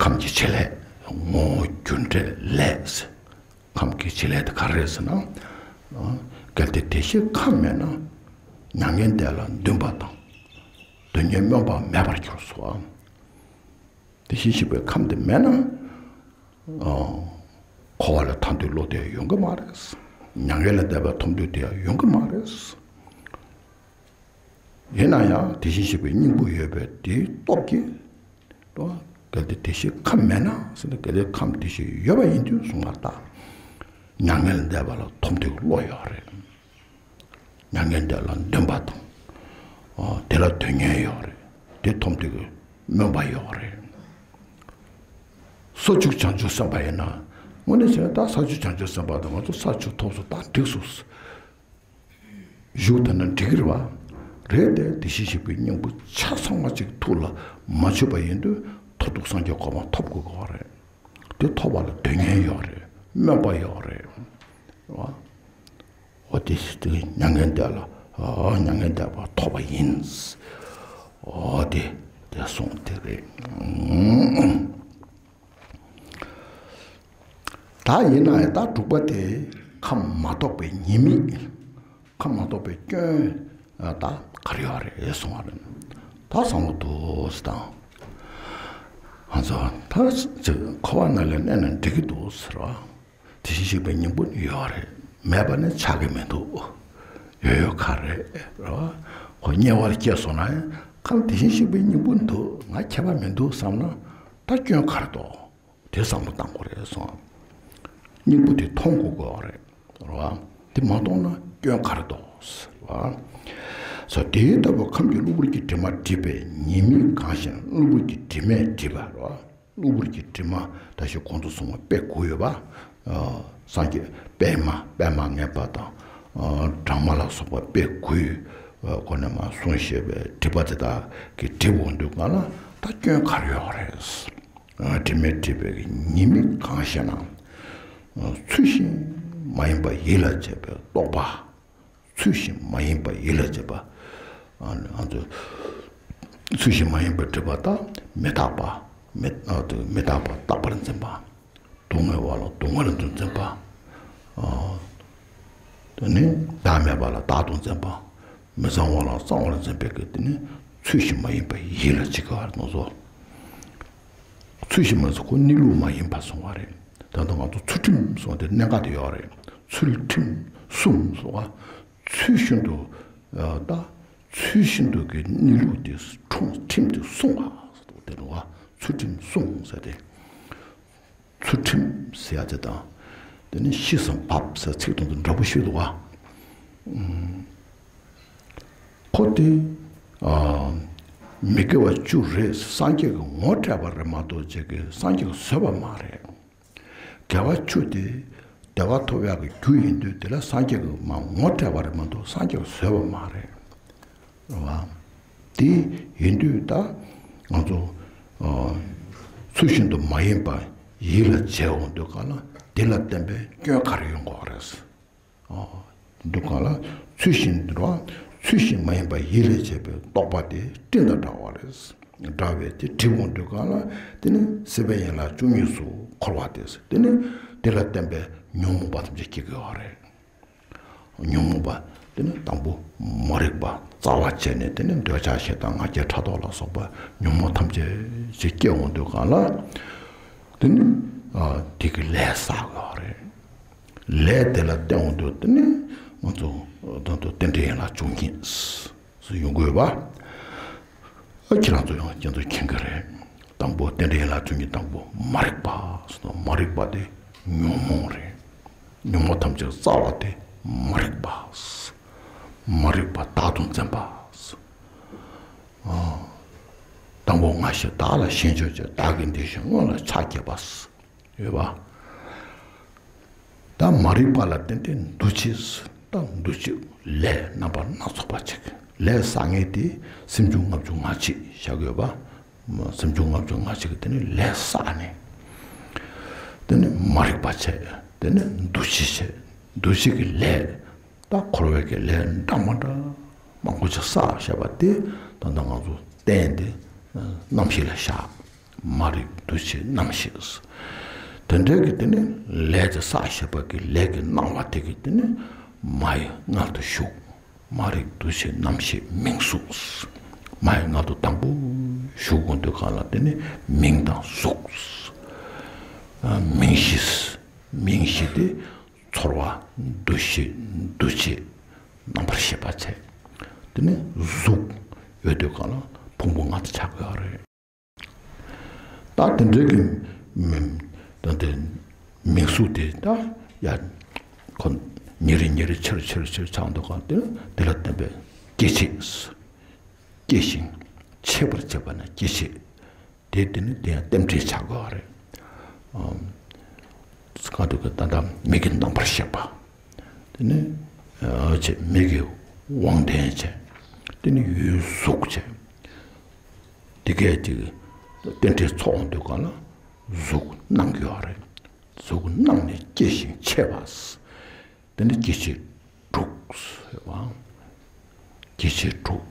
ཁམས་ཀྱི་བྱེད་ལས། ངོ་བོ་རྒྱུ་འབྲས་ལས། ཁམས་ཀྱི་བྱེད་ལས་དེ་ག་རེ་རེད་ཟེར་ན། ཨ། གལ་ཏེ་བདེ་གཤེགས་ཁམས་མེད་ན། མྱ་ངན་འདས་ལ་འདུན་པ་དང་། སྡུག་བསྔལ་སྨོན་པ་མེད་པར་འགྱུར་སོ། དེ་བཞིན་གཤེགས་པའི་ཁམས་དེ་མེད་ན། ཨ། འཁོར་བ་ལས་ཐར་འདོད་བློ་དེ་ཡོང་གི་མ་རེད། མྱ་ངན་ལས་འདས་པ་ཐོབ་འདོད་དེ་ཡང་ཡོང་གི་མ་རེད། ཡིན་ན་ཡང་དེ་བཞིན་གཤེགས་པའི་སྙིང་པོ་ཡོད་པས་དེའི་སྟོབས་ཀྱིས། གལ་ཏེ་བདེ་གཤེགས་ཁམས་མེད་ན་ཟེར་ན། གལ་ཏེ་ཁམས་བདེ་གཤེགས་ཡོད་པ་ཡིན་དུས་གསུངས་པ་ལྟར། མྱ་ངན་ལས་འདས་པ་ལ་ཐོབ་འདོད་ཀྱི་བློ་ཡོད་རེད། མྱ་ངན་འདས་ལ་འདུན་པ་དང་། ཨ། དེ་ལ་དོན་གཉེར་ཡོད་རེད། དེ་ཐོབ་འདོད་ཀྱི་སྨོན་པ་ཡོད་རེད། ས་བཅུ་བྱང་ཆུབ་སེམས་དཔའ་ཡིན་ན། དངོས་གནས་བྱས་ན་ད་ས་བཅུ་བྱང་ཆུབ་སེམས་དཔའ་དེ་ང་ཚོ་ས་བཅུ་ཐོབ་སོང་། ད་འགྲིག་སོང་། བཞུགས་ཐུབ་ན་འགྲིག་གི་རེད་པ། རེད་དེ། དེ་བཞིན་གཤེགས་པའི་སྙིང་པོ་ཆ་ཚང་བ་ཅིག་ཐུགས་ལ་མ་ཆུད་པ་ཡིན་དུས། མཐར་ཐུག་སངས་རྒྱས་གོ་འཕང་ཐོབ་དགོས་ཀྱི་ཡོད་རེད། དེ་ཐོབ་པ་ལ་དོན་གཉེར་ཡོད་རེད། སྨོན་པ་ཡོད་རེད། རེད་པ། འོ་དེ་དེ་མྱ་ངན་འདས་ལ། ཨ། མྱ་ངན་འདས་པ་ཐོབ་པ་ཡིན། འོ་དེ་དེ་གསུངས་དེ་རེད། ད་ཡིན་ན་ཡང་ད་དྲུག་པ་དེ་ཁམས་མ་གཏོགས་པའི་ཉེས་དམིགས། ཁམས་མ་གཏོགས་པའི་སྐྱོན། ཨ། ད་ག་རེ་ཡོད་རེད་གསུངས་པ་རེད། ད་བསམ་བློ་འདུག་སེ་དང་། ང་ཚོ་ད་ཅིག་འཁོར་བ་ནང་ལ་གནས་ན་འགྲིག་གི་འདུག་ཟེར་བ། དེ་བཞིན་གཤེགས་པའི་སྙིང་པོ་ནི་ཡོད་རེད། མེད་པ་ནི་ཆགས་ཀྱི་མི་འདུག། ཡོད་ཡོད་ཁ་རེད། རེད་པ། ཁོ་དམྱལ་བར་སྐྱེས་སོང་ན་ཡང་ཁམས་དེ་བཞིན་གཤེགས་པའི་སྙིང་པོ་འདུག། ང་ཁྱད་པར་མི་འདུག་བསམ་ན། ད་སྐྱོན་ག་རེ་འདུག། དེ་བསམ་བློ་བཏང་དགོས་རེད་གསུངས། སྙིང་པོ་དེ་མཐོང་དགོས་ཀྱི་ཡོད་རེད། རེད་པ། དེ་མ་མཐོང་ན་སྐྱོན་ག་རེ་འདུག་ཟེར་བ། སོ་དེ་ལྟ་བུ་ཁམས་ཀྱི་གློ་བུར་གྱི་དྲི་མ་བསྒྲིབས་པའི་ཉེས་དམིགས་གང་ཞེ་ན། གློ་བུར་གྱི་དྲི་མས་བསྒྲིབས་པ། རེད་པ། གློ་བུར་གྱི་དྲི་མ་ད་ཞིག་གོང་དུ་སོང་བ་དཔེ་དགུ་ཡོད་པ། ཨ། སངས་རྒྱས་པད་མ། པད་མ་ངེས་པ་དང་། ཨ། སྦྲང་མ་ལ་སོགས་པ་དཔེ་དགུའི། ཨ། སྒོ་ནས་མར་གསུངས་བཞག་པའི་སྒྲིབ་པ་དེ་དག་གིས་བསྒྲིབས་འོང་དུས་སྒང་ལ་ད་སྐྱོན་ག་རེ་ཡོད་རེད། ཨ། དྲི་མས་བསྒྲིབས་པའི་ཉེས་དམིགས་གང་ཞེ་ན། ཨ། ཚུལ་བཞིན་མ་ཡིན་པ་ཡིད་ལ་བྱེད་པའི་རྟོག་པ། ཚུལ་བཞིན་མ་ཡིན་པ་ཡིད་ལ་བྱེད་པ། ཨ། ང་ཚོས་ཚུལ་བཞིན་མ་ཡིན་པར་སྒྲིབ་པ་དང་། མི་རྟག་པ། མི། ཨ། དེ་མི་རྟག་པ་རྟག་པར་འཛིན་པ། སྡུག་བསྔལ་བ་ལ་སྡུག་བསྔལ་དུ་འཛིན་པ། ཨ། དེ་ནི་བདག་མེད་པ་ལ་བདག་ཏུ་འཛིན་པ། མི་གཙང་བ་ལ་གཙང་བར་འཛིན་པའི་གི་དེ་ནི་ཚུལ་བཞིན་མ་ཡིན་པ་ཡིད་ལ་བྱེད་ཀྱི་བར་དུ་སོང་། ཚུལ་བཞིན་མ་ཡིན་ཟེར་ཁོ་གནས་ལུགས་མ་ཡིན་པ་གསུང་བ་རེད། ད་ལྟ་ང་ཚོ་ཚུལ་ཁྲིམས་གསུངས་ཏེ་གནད་འགག་དེ་ཡོད་རེད། ཚུལ་ཁྲིམས་སྲུང་གསུང་བ། ཚུལ་བཞིན་དུ། ཨ། ད་ཚུལ་བཞིན་དུ་གི་གནས་ལུགས་དེ་སྲུང་། ཁྲིམས་དེ་སྲུང་བ་དེ་རེད་པ། ཚུལ་ཁྲིམས་སྲུང་ཟེར་ཏེ། ཚུལ་ཁྲིམས་ཟེར་ཡ་དེ་དང་། དེ་ནི་གཤིས་སམ་བབས་ཟེར་ཚིག་དོན་དང་འདྲ་པོ་ཞིག་འདུག་པ། ཨུམ། ཁོ་དེ། ཨ། མི་དགེ་བ་བཅུ་རེད། སངས་རྒྱས་ཀྱིས་ངོ་སྤྲད་པ་རེད་མ་གཏོགས་ཅིག་གིས་སངས་རྒྱས་ཀྱིས་བཟོས་པ་མ་རེད། དགེ་བ་བཅུ་དེ་བདེ་བ་ཐོབ་ཡག་གི་རྒྱུ་ཡིན་དུས། དེ་ལ་སངས་རྒྱས་ཀྱིས་མར་ངོ་སྤྲད་པ་རེད་མ་གཏོགས་སངས་རྒྱས་ཀྱིས་བཟོས་པ་མ་རེད། རེད་པ། དེ་ཡིན་དུས་ད་ང་ཚོ། ཨ། ཚུལ་བཞིན་དུ་མ་ཡིན་པ་ཡིད་ལ་བྱེད་འོང་དུས་སྒང་ལ་དེ་ལ་བརྟེན་པའི་སྐྱོན་ག་རེ་ཡོང་གི་ཡོད་རེད། ཨ། དུས་སྒང་ལ་ཚུལ་བཞིན་དུ། ཚུལ་བཞིན་མ་ཡིན་པ་ཡིད་ལ་བྱེད་པའི་རྟོག་པ་དེ་སྤྲིན་དང་འདྲ་བ་རེད། འདྲ་བས་དེ་བསྒྲིབས་འོང་དུས་སྒང་ལ་དེ་ནི་སྲིད་པའི་ཡན་ལག་བཅུ་གཉིས་སུ་འཁོར་བ་དེ། དེ་ནི་དེ་ལ་བརྟེན་པའི་ཉོན་མོངས་པ་ཐམས་ཅད་སྐྱེ་གི་ཡོད་རེད། ཉོན་མོངས་པ་དེ་ནི་དང་པོ་མ་རིག་པ་རྩ་བ་བྱས་ནས། དེ་ནི་འདོད་ཆགས་ཞེ་སྡང་ང་རྒྱལ་ཕྲག་དོག་ལ་སོགས་པ་ཉོན་མོངས་ཐམས་ཅད་ཅིག་སྐྱེ་འོང་དུས་སྒང་ལ། དེ་ནི། ཨ། དེ་གི་ལས་བསགས་ཡོད་རེད། ལས་དེ་ལ་བརྟེན་འོང་དུས་དེ་ནི་ང་ཚོ་ད་དུང་རྟེན་འབྲེལ་ཡན་ལག་བཅུ་གཉིས་སུ་ཡོང་དགོས་པ། ཨ། ཁྱེད་རང་ཚོ་ཡང་ཁྱེད་ཚོ་མཁྱེན་གི་རེད། དང་པོ་རྟེན་འབྲེལ་ཡན་ལག་བཅུ་གཉིས་དང་པོ་མ་རིག་པ་ཟེར་ན། མ་རིག་པ་དེ་ཉོན་མོངས་རེད། ཉོན་མོངས་ཐམས་ཅད་རྩ་བ་དེ་མ་རིག་པ། མ་རིག་པ་བདག་ཏུ་འཛིན་པ། ཨ། དང་པོ་ང་ཞེས་བདག་ལ་ཞེན་བྱ་སྟེ། བདག་གི་འདོད་བཞིན་སྔོན་ལ་ཕྱག་བགྱིས་པ། ཡོད་པ། ད་མ་རིག་པ་ལ་བརྟེན་ཏེ་འདུ་བྱེད། ད་འདུ་བྱེད་ལས་རྣམ་པ་སྣ་ཚོགས་པ་ཅིག། ལས་བསགས་མཁན་དེ་སེམས་བྱུང་ལྔ་བཅུ་ང་གཅིག་བཞག་ཡོད་པ། སེམས་བྱུང་ལྔ་བཅུ་ང་གཅིག་གིས་དེ་ནི་ལས་བསགས་ནས། དེ་ནི་མ་རིག་པ་བྱས། དེ་ནི་འདུ་བྱེད་བྱས། འདུ་བྱེད་ཀྱི་ལས། ད་འཁོར་བའི་གི་ལས་འདྲ་མ་འདྲ་མང་པོ་ཅིག་བསགས་བཞག་པ་དེ། ད་ལྟ་ང་ཚོ་རྟེན་དེ་རྣམ་ཤེས་ལ་བཞག་མ་རིག་འདུ་བྱེད་རྣམ་ཤེས། དེ་འདྲའི་གི་དེ་ནི་ལས་དེ་བསགས་བཞག་པ་གི་ལས་ཀྱི་སྣང་བ་དེ་གི་དེ་ནི་མ་ཡི་མངལ་དུ་ཞུགས། མ་རིག་འདུ་བྱེད་རྣམ་ཤེས་མིང་གཟུགས། མ་ཡི་མངལ་དུ་དང་པོ་ཞུགས་ཡོང་དུས་གང་ལ་དེ་ནི་མིང་དང་གཟུགས། མིང་གཞི། མིང་གཞི་དེ་ཚོར་བ། འདུ་ཤེས། འདུ་བྱེད། རྣམ་པར་ཤེས་པ་བྱས། དེ་ནི་གཟུགས་ཡོད་དུས་གང་ལ་ཕུང་པོ་ལྔ་དེ་ཆགས་ཀྱི་ཡོད་རེད། ད་དེ་འདྲའི་གི་མིང་། ད་དེ་མིང་གཟུགས་དེ་ད་ཡ་ཁོ་ཉིན་རེ་ཉིན་རེ་ཆེར་ཆེར་ཆེར་ཆགས་འདུག་ག་དེ་དེ་ལ་བརྟེན་པའི་སྐྱེ་མཆེད། སྐྱེ་ཞིང་མཆེད་པར་བྱེད་པ་ན་སྐྱེ་མཆེད། དེ་དེ་ནི་དེ་ཡང་རྟེན་འབྲེལ་ཆགས་དགོས་པ་རེད། ཨམ། གང་དུ་གི་ད་ལྟ་མིག་གི་རྣམ་པར་ཤེས་པ། དེ་ནི་ཨ་བྱས་མིག་གི་དབང་ལྡན་བྱས། དེ་ནི་ཡུལ་གཟུགས་བྱས། དེ་གས་ཀྱི་རྟེན་འབྲེལ་ཚོགས་འོང་དུས་གང་ལ་གཟུགས་སྣང་གི་ཡོད་རེད། གཟུགས་སྣང་ནས་སྐྱེ་ཞིང་མཆེད་པ། དེ་ནི་སྐྱེ་མཆེད་དྲུག་ཟེར་བ། སྐྱེ་མཆེད་དྲུག་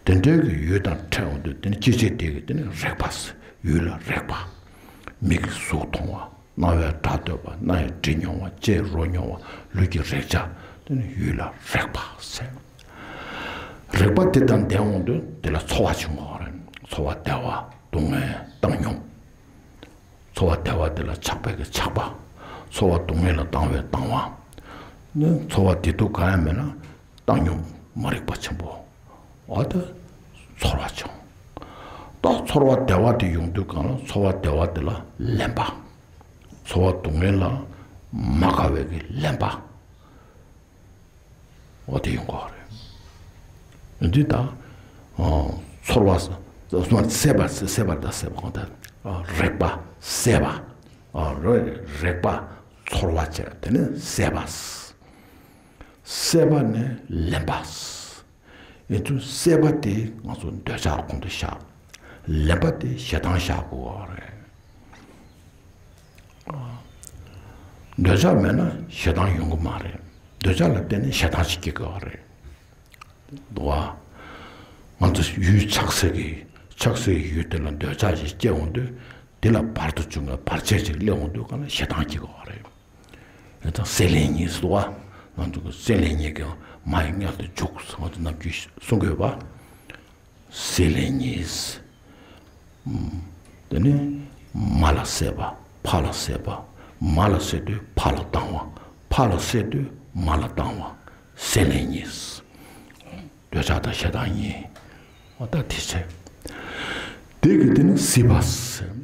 དེ་འདྲའི་གི་ཡུལ་དང་ཕྲད་འོང་དུས་དེ་ནི་སྐྱེ་མཆེད་དེ་གི་དེ་ནི་རེག་པ། ཡུལ་ལ་རེག་པ། མིག་གིས་གཟུགས་མཐོང་བ། རྣ་བས་སྒྲ་ཐོས་པ། སྣ་ཡིས་དྲི་མྱོང་བ། ལྕེས་རོ་མྱོང་བ། ལུས་ཀྱི་རེག་བྱ། དེ་ནི་ཡུལ་ལ་རེག་པ་ཟེར། རེག་པ་དེ་དང་ལྡན་འོང་དུས་དེ་ལ་ཚོར་བ་བྱུང་བ་རེད། ཚོར་བ་བདེ་བ་སྡུག་བསྔལ་བཏང་སྙོམས། ཚོར་བ་བདེ་བ་དེ་ལ་ཆགས་པའི་གི་ཆགས་པ། ཚོར་བ་སྡུག་བསྔལ་ལ་ལྡང་བའི་ལྡང་བ། ནི་ཚོར་བ་བདེ་སྡུག་གང་ཡང་མེད་ན་བཏང་སྙོམས་མ་རིག་པ་ཆེན་པོ། འོ་དེ་ཚོར་བ་བྱུང་། ད་ཚོར་བ་བདེ་བ་དེ་ཡོང་དུས་གང་ལ་ཚོར་བ་བདེ་བ་དེ་ལ་ལེན་པ། ཚོར་བ་སྡུག་བསྔལ་ལ་མ་དགའ་བའི་གི་ལེན་པ། འོ་དེ་ཡོང་གི་ཡོད་རེད། འདི་ད། ཨ། ཚོར་བ། སེལ་བ། སེལ་བ་དང་སེལ་བ་གང་ལྟར། ཨ། རེག་པ། སེལ་བ། ཨ། རེ། རེག་པ། ཚོར་བ་བྱས། དེ་ནི་སེལ་བ། སེལ་བ་ནི་ལེན་པ། ཡིན་ཚུལ་སེལ་བ་དེ་ང་ཚོ་འདོད་ཆགས་ཁོང་དུ་བཞག་ལེན་པ་དེ་ཞེ་སྡང་བཞག་དགོས་པ་རེད། འདོད་ཆགས་མེད་ན་ཞེ་སྡང་ཡོང་གི་མ་རེད། འདོད་ཆགས་ལ་བརྟེན་ནས་ཞེ་སྡང་ཞིག་སྐྱེ་དགོས་པ་རེད། འདུག་བ། ང་ཚོ་ཡུལ་ཆགས་སྲེད་ཀྱི། ཆགས་སྲེད་ཀྱི་ཡུལ་དེ་ལ་འདོད་ཆགས་ཤིག་སྐྱེ་འོང་དུས། དེ་ལ་བར་དུ་འབྱུང་བའི་བར་ཆད་ཅིག་སླེབས་འོང་དུས་གང་ལ་ཞེ་སྡང་སྐྱེ་དགོས་པ་རེད། ཡང་ད་སྲེད་ལེན་གཉིས་སུ་བ། ང་ཚོ་གི་སྲེད་ལེན་གཉིས་ཀྱང་མ་ཡི་མངལ་དུ་འཇུག་ང་ཚོ་ནམ་རྒྱུན་གསུང་དགོས་པ། སྲེད་ལེན་གཉིས། དེ་ནི་མ་ལ་སྲེད་པ། ཕ་ལ་སྲེད་པ། མ་ལ་སྲེད་དུས་ཕ་ལ་སྡང་བ། ཕ་ལ་སྲེད་དུས་མ་ལ་སྡང་བ། སྲེད་ལེན་གཉིས། འདོད་ཆགས་དང་ཞེ་སྡང་གཉིས། འོ་ད་དེ་བྱས། དེ་གི་དེ་ནི་སྲིད་པ་ཟེར།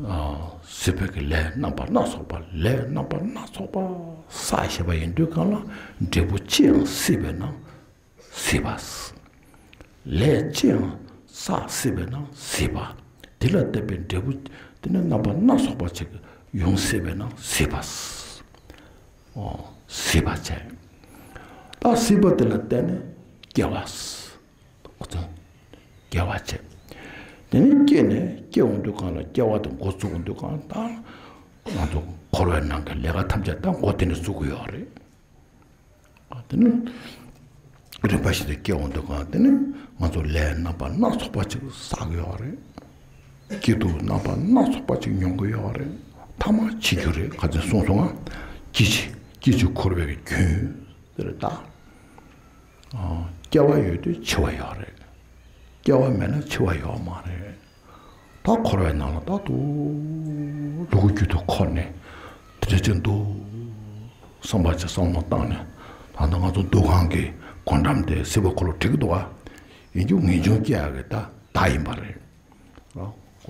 ཨ། སྲིད་པའི་གི་ལས་རྣམ་པ་སྣ་ཚོགས་པ། ལས་རྣམ་པ་སྣ་ཚོགས་པ་བསགས་བཞག་པ་ཡིན་དུས་གང་ལ་འབྲས་བུ་ཅི་ཡང་སྲིད་པས་ན་སྲིད་པ། ལས་ཅི་ཡང་བསགས་སྲིད་པས་ན་སྲིད་པ། དེ་ལ་བརྟེན་པའི་འབྲས་བུ་དེ་ནི་རྣམ་པ་སྣ་ཚོགས་པ་ཅིག་ཡོང་སྲིད་པས་ན་སྲིད་པ། ཨོ། སྲིད་པ་བྱས། ད་སྲིད་པ་དེ་ལ་བརྟེན་ནས་སྐྱེ་བ། སྐྱེ་བ་བྱས། དེ་ནས་སྐྱེས་ནས་སྐྱེ་འོང་དུས་གང་ལ་སྐྱེ་བ་དེ་འགོ་བཙུགས་འོང་དུས་གང་ལ་ད། ང་ཚོ་འཁོར་བའི་ནང་གི་ལས་ཀ་ཐམས་ཅད་ད་འགོ་དེ་ནས་བཙུགས་ཀྱི་ཡོད་རེད། དེ་ནས་རིམ་པ་བཞིན་དུ་སྐྱེ་འོང་དུས་གང་དེ་ནས་ང་ཚོ་ལས་རྣམ་པ་སྣ་ཚོགས་པ་ཅིག་བསགས་ཀྱི་ཡོད་རེད། སྐྱིད་སྡུག་རྣམ་པ་སྣ་ཚོགས་པ་ཅིག་མྱོང་གི་ཡོད་རེད། ཐ་མ་འཆི་རྒྱུ་རེད། ཁ་ཚོན་གསུངས་སོང་ང་། སྐྱེ་འཆི། སྐྱེ་འཆི་འཁོར་བའི་རྒྱུན་དེ་རེད་ད། ཨ། སྐྱེ་བ་ཡོད་དུས་འཆི་བ་ཡོད་རེད། སྐྱེ་བ་མེད་ན་འཆི་བ་ཡོད་མ་རེད། ད་འཁོར་བའི་ནང་ལ་ད་དུང་ལུ་གུ་རྒྱུད་དུ་འཁོར་ནས་དེ་འདྲ་ཅིག་འདུག་བསམ་པ་ཅིག་བསམ་བློ་བཏང་ནས། ད་ལྟ་ང་ཚོ་འདུ་ཁང་གི་སྒོ་འགྲམ་དེ་སྲིད་པ་འཁོར་ལོ་བྲིས་ཀྱི་འདུག་ག་ཡིན་རྒྱུ་ངེས་འབྱུང་སྐྱེ་ཡག་གི་ད་ད་ཡིན་པ་རེད། ཨ།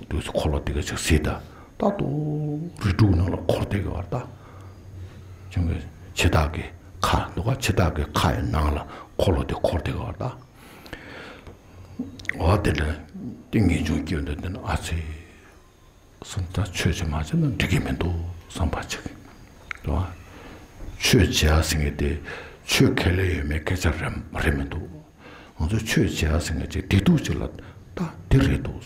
དུས་སུ་འཁོར་ལོ་དེ་ག་ཅིག་སྲིད་ད། ད་དུང་རིགས་དྲུག་ནང་ལ་འཁོར་བསྡད་ཀྱི་བར་ད། ཅུང་གི་འཆི་བདག་གི་ཁ་འདུག་ག་འཆི་བདག་གི་ཁ་ཡི་ནང་ལ་འཁོར་ལོ་དེ་འཁོར་བསྡད་ཀྱི་བར་ད། འོ་དེ་འདྲ་ཏིང་ངེ་འབྱུང་སྐྱེ་འདོད་དེ་ནི་ཨ་ཙི། སེམས་ད་ཆོས་བྱེད་མ་བྱེད་ན་འགྲིག་གི་མི་འདུག་བསམ་པ་ཅིག་འདུག་ག་ཆོས་བྱེད་ཡ་ཟེར་མཁན་དེ་ཆོས་ཁས་ལེན་ཡོད་མེད་སྐད་ཆ་རེད་མ་རེད་མི་འདུག་ང་ཚོ་ཆོས་བྱེད་ཡ་ཟེར་མཁན་ཅིག་བདེ་སྡུག་ཅིག་ལ་ད་འདི་རེད་འདུག་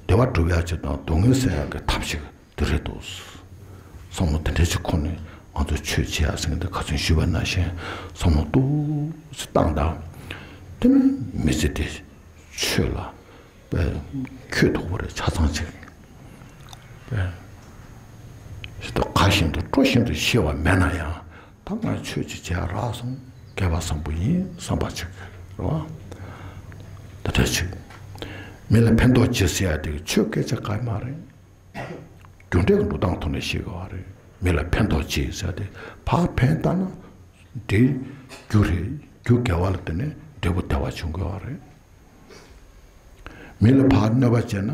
བདེ་བ་སྒྲུབ་ཡག་ཅིག་དང་སྡུག་བསྔལ་སེལ་ཡག་གི་ཐབས་ཤིག་འདི་རེད་འདུག་བསམ་བློ་དེ་འདྲ་ཅིག་འཁོར་ནས་ང་ཚོ་ཆོས་བྱེད་ཡག་ཟེར་མཁན་འདི་ཁ་ཚོན་ཞུས་པ་ནང་བཞིན་བསམ་བློ་ཏོག་ཙམ་བཏང་དང་ དེ་ནི་མི་ཚེ་དེ་ཆོས་ལ་པའི་འཁྱོལ་ཐུབ་པ་རེད། ཆ་ཚང་ཅིག་པའི་ཞེ་ད་ག་བཞིན་དུ་སྤྲོ་བཞིན་དུ་ཤེས་པ་མེད་ན་ཡང་ད་ང་ཆོས་ཅིག་བྱས་རག་སོང་། སྐལ་བ་བཟང་པོ་ཡིན་བསམ་པ་ཅིག་རེད་བ། ད་ལྟ་ཅིག་མི་ལ་ཕན་ཐོགས་ཆེ་ཟེར་ཡ་དེ་ཆོས་སྐད་ཆ་ག་ཡི་མ་རེད། རྒྱུ་འབྲས་ཀྱི་འགྲོ་སྟངས་ཐོག་ནས་ཤེས་དགོས་པ་རེད། མི་ལ་ཕན་ཐོགས་ཆེ་ཟེར་ཏེ་ཕར་ཕན་བཏགས་ན་དེ་རྒྱུ་རེད། རྒྱུ་དགེ་བ་ལ་བརྟེན་ནས་འབྲས་བུ་བདེ་བ་འབྱུང་དགོས་པ་རེད། མི་ལ་ཕར་གནོད་པ་བྱས་ན་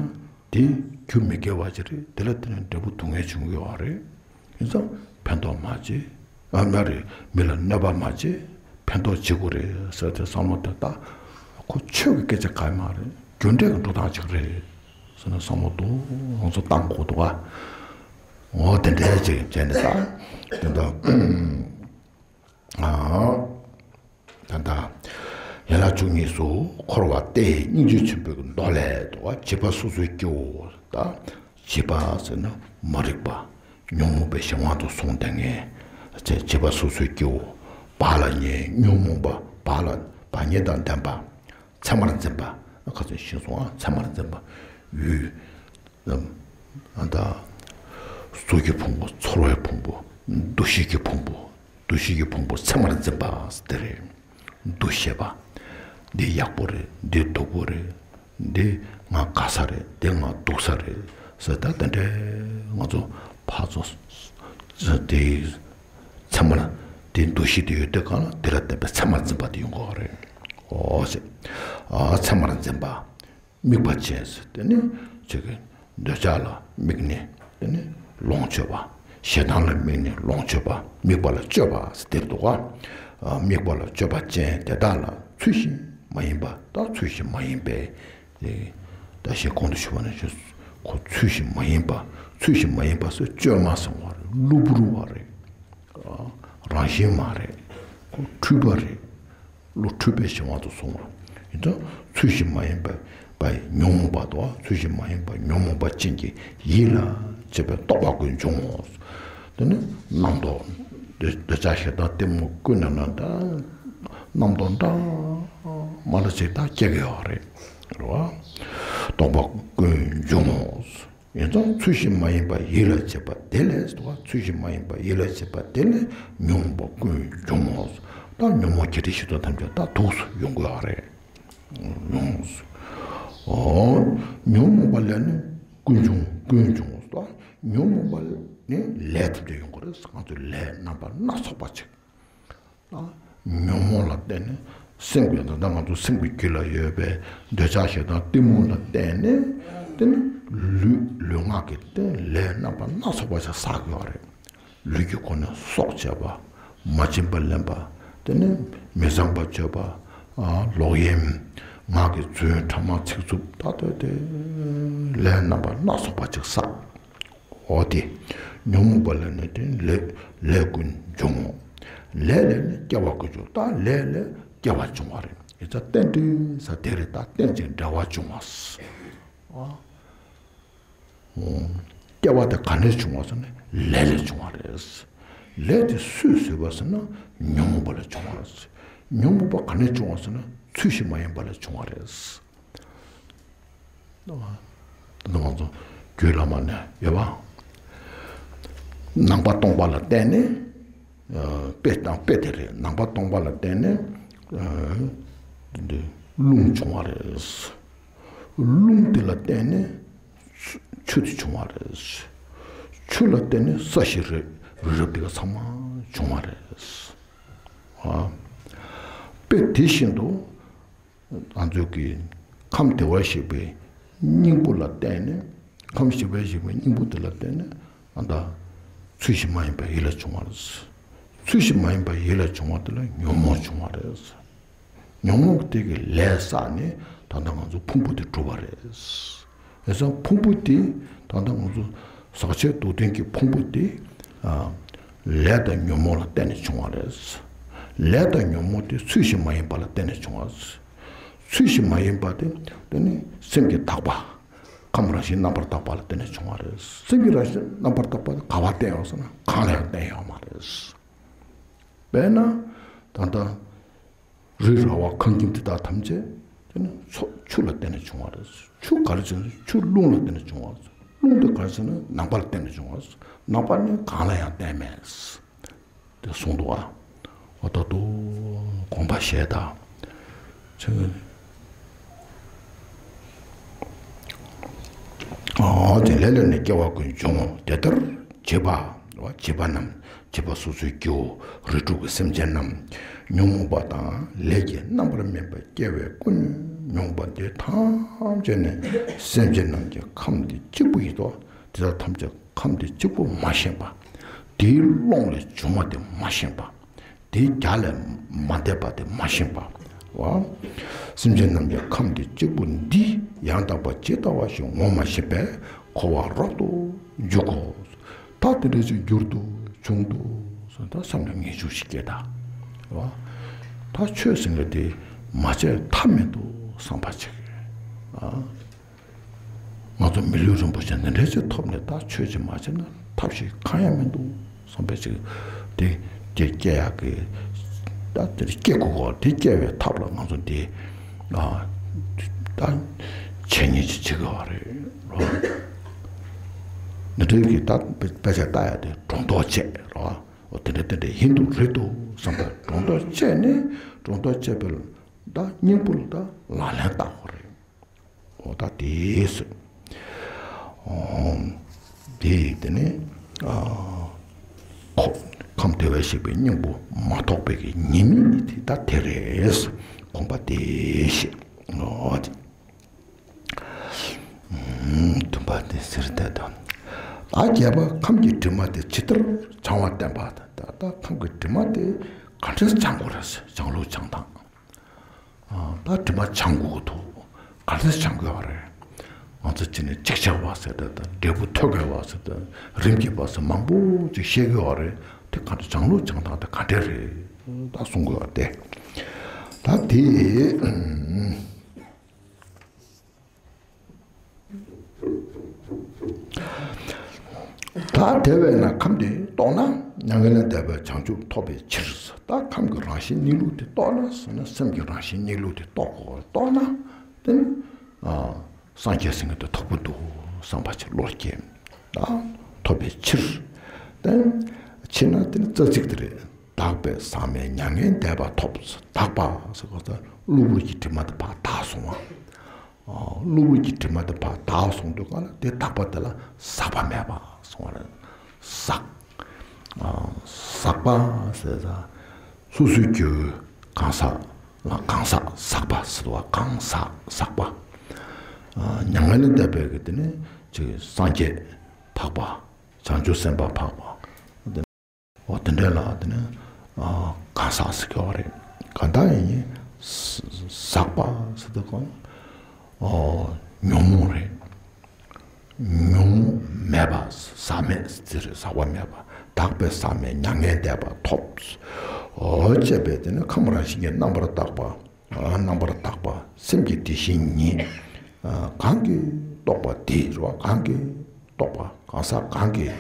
དེ་རྒྱུ་མི་དགེ་བ་ཅིག་རེད། དེ་ལ་བརྟེན་ནས་འབྲས་བུ་སྡུག་བསྔལ་འབྱུང་དགོས་པ་རེད། ཡིན་ཙང་ཕན་ཐོགས་མ་བྱེད། ཨ་མ་རེད། མི་ལ་གནོད་པ་མ་བྱེད། ཕན་ཐོགས་བྱེད་དགོས་རེད་ཟེར་ཏེ་བསམ་བློ་དེ་ད་ཁོ་ཆོས་ཀྱི་སྐད་ཆ་ག་ཡི་མ་རེད། རྒྱུ་འབྲས་ཀྱི་འགྲོ་སྟངས་ཅིག་རེད། ཟེར་ན་བསམ་བློ་དུ་ང་ཚོ་བཏང་དགོས་འདུག་ག་འོ་དེ་འདྲའི་ཅིག་བྱས་ནས་ད་དེ་འདྲ་ཨ་ད་ད་ཡན་ལག་བཅུ་གཉིས་སུ་འཁོར་བ་སྟེ། སྙིང་རྗེ་ཆེན་པོའི་མདོ་ལས་འདུག་ག་བྱིས་པ་སོ་སོའི་སྐྱེ་བོ་ད་བྱིས་པ་ཟེར་ན་མ་རིག་པ་ཉོན་མོངས་པའི་གཞན་དབང་དུ་སོང་བསྡད་མཁན་བྱིས་པ་སོ་སོའི་སྐྱེ་བོ་བག་ལ་ཉལ་ཉོན་མོངས་པ་བག་ལ་བག་ཉལ་དང་ལྡན་པ། མཚན་མར་འཛིན་པ། ཁ་ཚོན་ཤེས་སོང་ཨ། མཚན་མར་འཛིན་པ། ཡུལ། ཨ་ད། གཟུགས་ཀྱི་ཕུང་པོ། ཚོར་བའི་ཕུང་པོ། འདུ་ཤེས་ཀྱི་ཕུང་པོ། འདུ་ཤེས་ཀྱི་ཕུང་པོ་མཚན་མར་འཛིན་པ་དེ་རེད། འདུ་ཤེས་པ། འདི་ཡག་པོ་རེད། འདི་སྡུག་པོ་རེད། འདི་ང་དགའ་ས་རེད། འདི་ང་སྡུག་ས་རེད་ཟེར། ད་དེ་འདྲའི་ང་ཚོ་ཕར་ཚུར་དེ་མཚན་མར་དེ་འདུ་ཤེས་དེ་ཡོད་དུས་གང་ལ་དེ་ལ་བརྟེན་པའི་མཚན་མར་འཛིན་པ་དེ་ཡོང་གི་ཡོད་རེད། འོ་ཟེར། ཨ་མཚན་མར་འཛིན་པ། དམིགས་པ་ཅན་ཟེར་དེ་ནི་ཅིག་གི་འདོད་ཆགས་ལ་དམིགས་ནས་དེ་ནི་ལོངས་སྤྱོད་པ། ཞེ་སྡང་ལ་དམིགས་ནས་ལོངས་སྤྱོད་པ། དམིགས་པ་ལ་སྤྱོད་པ་ཟེར་དེར་འདུག་ག་ཨ་དམིགས་པ་ལ་སྤྱོད་པ་ཅན་དེ་དག་ལ་ཚུལ་བཞིན་མ་ཡིན་པ་དང་ཚུལ་བཞིན་མ་ཡིན་པའི་ད་གཞན་གོང་དུ་ཞུས་པ་ནང་བཞིན་ཁོ་ཚུལ་བཞིན་མ་ཡིན་པ། ཚུལ་བཞིན་མ་ཡིན་པ་ཟེར་བཅོས་མ་སོང་བ་རེད། གློ་བུར་བ་རེད། རང་བཞིན་མ་རེད། ཁོ་འཁྲུལ་པ་རེད། བློ་འཁྲུལ་པའི་གཞན་དབང་དུ་སོང་བ། ཡིན་ཙང་ཚུལ་བཞིན་མ་ཡིན་པ་པའི་ཉོན་མོངས་པ་དང་། ཚུལ་བཞིན་མ་ཡིན་པ་ཉོན་མོངས་པ་ཅན་གྱི་ཡིད་ལ་བྱེད་པའི་རྟོག་པ་ཀུན་འབྱུང་ངོ་། དེ་ནི་རྣམ་རྟོག་འདོད་འདོད་ཆགས་ཞེ་སྡང་གཏི་མུག་ཀུན་ནས་ན་ད་རྣམ་རྟོག་འདྲ་མ་འདྲ་ཅིག་ད་སྐྱེ་གི་ཡོད་རེད། རེད་བ། རྟོག་པ་ཀུན་འབྱུང་ངོ་། ཡིན་ཙང་ཚུལ་བཞིན་མ་ཡིན་པ་ཡིད་ལ་བྱེད་པ་དེ་ལས་ཟེར་བ། ཚུལ་བཞིན་མ་ཡིན་པ་ཡིད་ལ་བྱེད་པ་དེ་ལས་ཉོན་མོངས་པ་ཀུན་འབྱུང་ངོ་། ད་ཉོན་མོངས་བརྒྱད་ཁྲི་བཞི་སྟོང་ཐམས་ཅད་ད་དུས་སུ་ཡོང་དགོས་པ་རེད། ཉོན་མོངས། ཨོ། ཉོན་མོངས་པ་ལས་ནི་ཀུན་འབྱུང་ཀུན་འབྱུང་ངོ་། ད་ཉོན་མོངས་པ་ནི་ལས་ཐམས་ཅད་ཡོང་དགོས་རེད། ང་ཚོའི་ལས་རྣམ་པ་སྣ་ཚོགས་པ་ཅིག་ཉོན་མོངས་ལ་བརྟེན་ནས་སེམས་ཀྱི་ད་ལྟ་ང་ཚོ་སེམས་ཀྱི་རྒྱུད་ལ་ཡོད་པའི་འདོད་ཆགས་ཞེ་སྡང་གཏི་མུག་ལ་བརྟེན་ནས་དེ་ནི་ལུས་ལུས་ངག་གི་དེ་ལས་རྣམ་པ་སྣ་ཚོགས་པ་ཞིག་བསགས་ཡོད་རེད། ལུས་ཀྱི་སྒོ་ནས་སྲོག་བཅད་པ། མ་བྱིན་པ་ལེན་པ། དེ་ནི་མི་བཟང་པ་སྤྱོད་པ། ལོག་གཡེམ། ངག་གི་རྫུན། ཕྲ་མ་ཚིག་རྩུབ། ད་ལྟ་དེ་ལས་རྣམ་པ་སྣ་ཚོགས་པ་ཅིག་བསགས། འོ་དེ། ཉོན་མོངས་པ་ལས་ནི་དེ་ལས་ལས་ཀུན་འབྱུང་ངོ་། ལས་ལས་ནི་སྐྱེ་བ་ཀུན་འབྱུང་། ད་ལས་ལས་སྐྱེ་བ་འབྱུང་བ་རེད། ཡིན་ཙང་རྟེན་འབྲེལ་ས་དེ་རེད། ད་རྟེན་ཅིང་འབྲེལ་བར་འབྱུང་བ། ཨ། སྐྱེ་བ་དེ་ག་ནས་འབྱུང་བ་ཟེར་ན་ལས་ལས་འབྱུང་བ་རེད། ལས་དེ་སུས་བཟོས་པ་ཟེར་ན་ཉོན་མོངས་པ་ལས་བྱུང་བ་རེད། ཉོན་མོངས་པ་ག་ནས་བྱུང་བ་ཟེར་ན་ཚུལ་བཞིན་མ་ཡིན་པ་ལས་བྱུང་བ་རེད། ད་ང་ཚོ་རྒྱུད་བླ་མ་ནས་ཡོད་པ། ནང་པ་སྟོང་པ་ལ་བརྟེན་ནས། དཔེ་དང་དཔེ་དེ་རེད། ནང་པ་སྟོང་པ་ལ་བརྟེན་ནས། འདི་རླུང་བྱུང་བ་རེད། རླུང་དེ་ལ་བརྟེན་ནས་ཆུ་དེ་བྱུང་བ་རེད། ཆུ་ལ་བརྟེན་ནས་ས་གཞི་རི་རི་རབ་དེ་ག་ཚང་མ་བྱུང་བ་རེད། ཨ། དཔེ་དེ་བཞིན་དུ། ང་ཚོ་གི་ཁམས་བདེ་བར་གཤེགས་པའི་སྙིང་པོ་ལ་བརྟེན་ནས། ཁམས་བདེ་བར་གཤེགས་པའི་སྙིང་པོ་དེ་ལ་བརྟེན་ནས་ཨ་ད་ཚུལ་བཞིན་མ་ཡིན་པ་ཡིད་ལ་བྱུང་བ་རེད། ཚུལ་བཞིན་མ་ཡིན་པ་ཡིད་ལ་བྱུང་བ་དེ་ལ་ཉོན་མོངས་བྱུང་བ་རེད། ཉོན་མོངས་དེ་གི་ལས་བསགས་ནས་ད་ལྟ་ང་ཚོ་ཕུང་པོ་དེ་གྲུབ་པ་རེད། ཡིན་ཙང་ཕུང་པོ་དེ་ད་ལྟ་ང་ཚོ་ཟག་བཅས་སྡུག་བདེན་གྱི་ཕུང་པོ་དེ་ཨ་ལས་དང་ཉོན་མོངས་ལ་བརྟེན་ནས་བྱུང་བ་རེད། ལས་དང་ཉོན་མོངས་དེ་ཚུལ་བཞིན་མ་ཡིན་པ་ལ་བརྟེན་ནས་བྱུང་བ་རེད། ཚུལ་བཞིན་མ་ཡིན་པ་དེ་དེ་ནི་སེམས་ཀྱི་དག་པ། ཁམས་རང་བཞིན་རྣམ་པར་དག་པ་ལ་བརྟེན་ནས་བྱུང་བ་རེད། སེམས་ཀྱི་རང་བཞིན་རྣམ་པར་དག་པ་དེ་ག་པར་བརྟེན་ཡོད་ཟེར་ན་གང་ལ་ཡང་བརྟེན་ཡོད་མ་རེད། དཔེར་ན་ད་ལྟ། རི་ར་བ་ཁང་ཁྱིམ་དེ་དག་ཐམས་ཅད་དེ་ནི་མཚོ་ཆུ་ལ་བརྟེན་ནས་བྱུང་བ་རེད། ཆུ་ག་རེ་བྱུང་ན་ཆུ་རླུང་ལ་བརྟེན་ནས་བྱུང་བ་རེད། རླུང་དེ་ག་རེ་བྱུང་ན་ནམ་མཁའ་ལ་བརྟེན་ནས་བྱུང་བ་རེད། ནམ་མཁའ་ནི་གང་ལ་ཡང་བརྟེན་མེད། དེ་གསུངས་འདུག་ཨ། འོ་ད་དུ་དགོངས་པ་བཞེས་དང་། ཚུལ། ཨོ་དེ་ལས་ལས་ནི་སྐྱེ་བ་ཀུན་འབྱུང་ངོ་། དེ་ལྟར་བྱིས་པ། བྱིས་པ་རྣམས། བྱིས་པ་སོ་སོའི་སྐྱེ་བོ་རིགས་དྲུག་གི་སེམས་ཅན་རྣམས། ཉོན་མོངས་པ་དང་ལས་ཀྱི་རྣམ་པར་སྨིན་པ་སྐྱེ་བས་ཀུན། ཉོན་མོངས་པ་འདི་ཐམས་ཅད་ནི། སེམས་ཅན་རྣམས་ཀྱི་ཁམས་འདི་གཅིག་པུ་ཡིན་ཏོ། དེ་དག་ཐམས་ཅད་ཁམས་འདི་གཅིག་པུ་མ་ཤེས་པ། དེའི་ཀློང་ལས་བྱུང་བ་དེ་མ་ཤེས་པ། དེའི་རྒྱ་ལས་མ་འདས་པ་དེ་མ་ཤེས་པ། བ། སེམས་ཅན་རྣམས་ཀྱི་ཁམས་དེ་གཅིག་པུ་འདི་ཡང་དག་པ་ཇི་ལྟ་བ་བཞིན་ངོ་མ་ཤེས་པས་འཁོར་བར་རབ་ཏུ་འཇུག་གོ། ད་དེ་འདྲ་ཞིག་འགྱུར་དུ་བྱུང་དུ་སོང་ད་བསམ་བློ་ངེས་འབྱུང་ཞིག་སྐྱེ་ད། བ། ད་ཆོས་ཟེར་མཁན་དེ་མ་བྱས་ཐབས་མེད་དུ་བསམ་པ་ཅིག་ཨ། ང་ཚོ་མི་ལུས་རིན་པོ་ཆེ་འདི་འདྲའི་ཅིག་ཐོབ་ནས་ད་ཆོས་ཅིག་མ་བྱས་ན་ཐབས་ཤེས་གང་ཡང་མི་འདུག་བསམ་པའི་ཅིག་དེ་དེ་སྐྱེ་ཡག་གི་ད་དེ་སྐྱེ་དགོས་གོ། དེ་སྐྱེ་བའི་ཐབས་ལ་ང་ཚོ་འདི་ཨ་ད་འཆད་ཉན་ཅིག་བྱེད་དགོས་པ་རེད་རོ། འདི་འདྲའི་གི་ད་དཔེ་ཆ་ལྟ་ཡག་དེ་སྒྲོ་འདོགས་བཅད་རོ། འོ་དེ་འདྲ་དེ་འདྲ་ཡིན་འདུག་རེད་འདུག་བསམ་པའི་སྒྲོ་འདོགས་བཅད་ནས་སྒྲོ་འདོགས་བཅད་པའི་ད་སྙིང་པོ་ལ་ད་ལག་ལེན་བསྟར་དགོས་རེད། འོ་ད་དེས། ཨོ། དེ་དེ་ནས་ཨ། ཁོ་ཁམས་དེ་བས་གཤེགས་པའི་སྙིང་པོ་མ་ཐོགས་པའི་གི་ཉེས་དམིགས་ནི་དེ་ད་དེ་རེད། དགོངས་པ་དེ་བཞེས། ཨོ་དེ། ཨུམ། བདུན་པ་དེ་ཟེར་དེ་དང་། ཨ་བརྒྱད་པ་ཁམས་ཀྱི་དྲི་མ་དེ་ཇི་ལྟར་བྱང་བ་བསྟན་པ་དང་ད་ད་ཁམས་ཀྱི་དྲི་མ་དེ་ག་འདྲས་བྱང་དགོས་རེད། བྱང་ལུགས་བྱང་སྟངས། ད་དྲི་མ་བྱང་དགོས་ཀྱི་འདུག་ག་ཚོད་བྱང་དགོས་པ་རེད། ང་ཚོ་ཅི་ནས་ཅིག་ཆགས་པ་ཟེར་ཏེ་དང་འབྲས་བུ་ཐོབ་དགོས་པ་ཟེར་ཏེ་རིམ་གྱིས་པ་ཟེར་མང་པོ་ཅིག་བཤད་དགོས་པ་རེད། དེ་ག་འདྲ་བྱང་ལུགས་བྱང་སྟངས་དེ་ག་འདྲས་རེད། ད་གསུང་དགོས་པ་དེ། ད་དེ། ད་དེ་བས་ན་ཁམས་དེ་རྟོགས་ན་མྱ་ངན་ལས་འདས་པའི་བྱང་ཆུབ་ཐོབ་པའི་ཕྱིར། ད་ཁམས་ཀྱི་རང་བཞིན་གནས་ལུགས་དེ་རྟོགས་ན་ཟེར་ན་སེམས་ཀྱི་རང་བཞིན་གནས་ལུགས་དེ་རྟོགས་དགོས། རྟོགས་ན་དེ་ནི་སངས་རྒྱས་ཟེར་མཁན་དེ་ཐོབ་ཀྱི་འདུག་བསམ་པ་ཅིག་བློ་སྐྱེ། ད་ཐོབ་པའི་ཕྱིར། དེ་ཕྱིར་ན་དེ་ནི་རྩ་ཚིག་དེ་རེད། དག་པའི་ཟག་མེད་མྱ་ངན་འདས་པ་ཐོབ། དག་པ་ཟེར་བ་ད་གློ་བུར་གྱི་དྲི་མ་དེ་ཕར་དག་སོང་བ། གློ་བུར་གྱི་དྲི་མ་དེ་ཕར་དག་སོང་དུས་ག་ལ་དེ་དག་པ་དེ་ལ་ཟག་པ་མེད་པ་སོང་བ་རེད། ཟག་ཟག་པ་ཟེར་ས། སོ་སོའི་རྒྱུ་གང་ཟག་ལ་གང་ཟག་ཟག་པ་ཟེར་བ་གང་ཟག་ཟག་པ། མྱ་ངན་ལས་འདས་པའི་གི་དེ་ནི་ཅིག་སངས་རྒྱས་འཕགས་པ། བྱང་ཆུབ་སེམས་དཔའ་འཕགས་པ། འོ་དེ་འདྲ་ལ་དེ་ནི་གང་ཟག་ཟེར་གྱི་བ་རེད། གང་ལྟར་ཡིན་ཟག་པ་ཟེར་དུས་གང་ཉོན་མོངས་རེད། ཉོན་མོངས་མེད་པ་ཟག་མེད་ཟེར་ཟག་པ་མེད་པ་དག་པའི་ཟག་མེད་མྱ་ངན་འདས་པ་ཐོབ། འོ་ཅེས་པས་དེ་ནི་ཁམས་རང་བཞིན་གྱིས་རྣམ་པར་དག་པ། རྣམ་པར་དག་པ་སེམས་ཀྱི་དེ་བཞིན་ཉིད། གང་གིས་རྟོགས་པ་དེ་རེད་བ། གང་གིས་རྟོགས་པ་གང་ཟག་གང་གིས་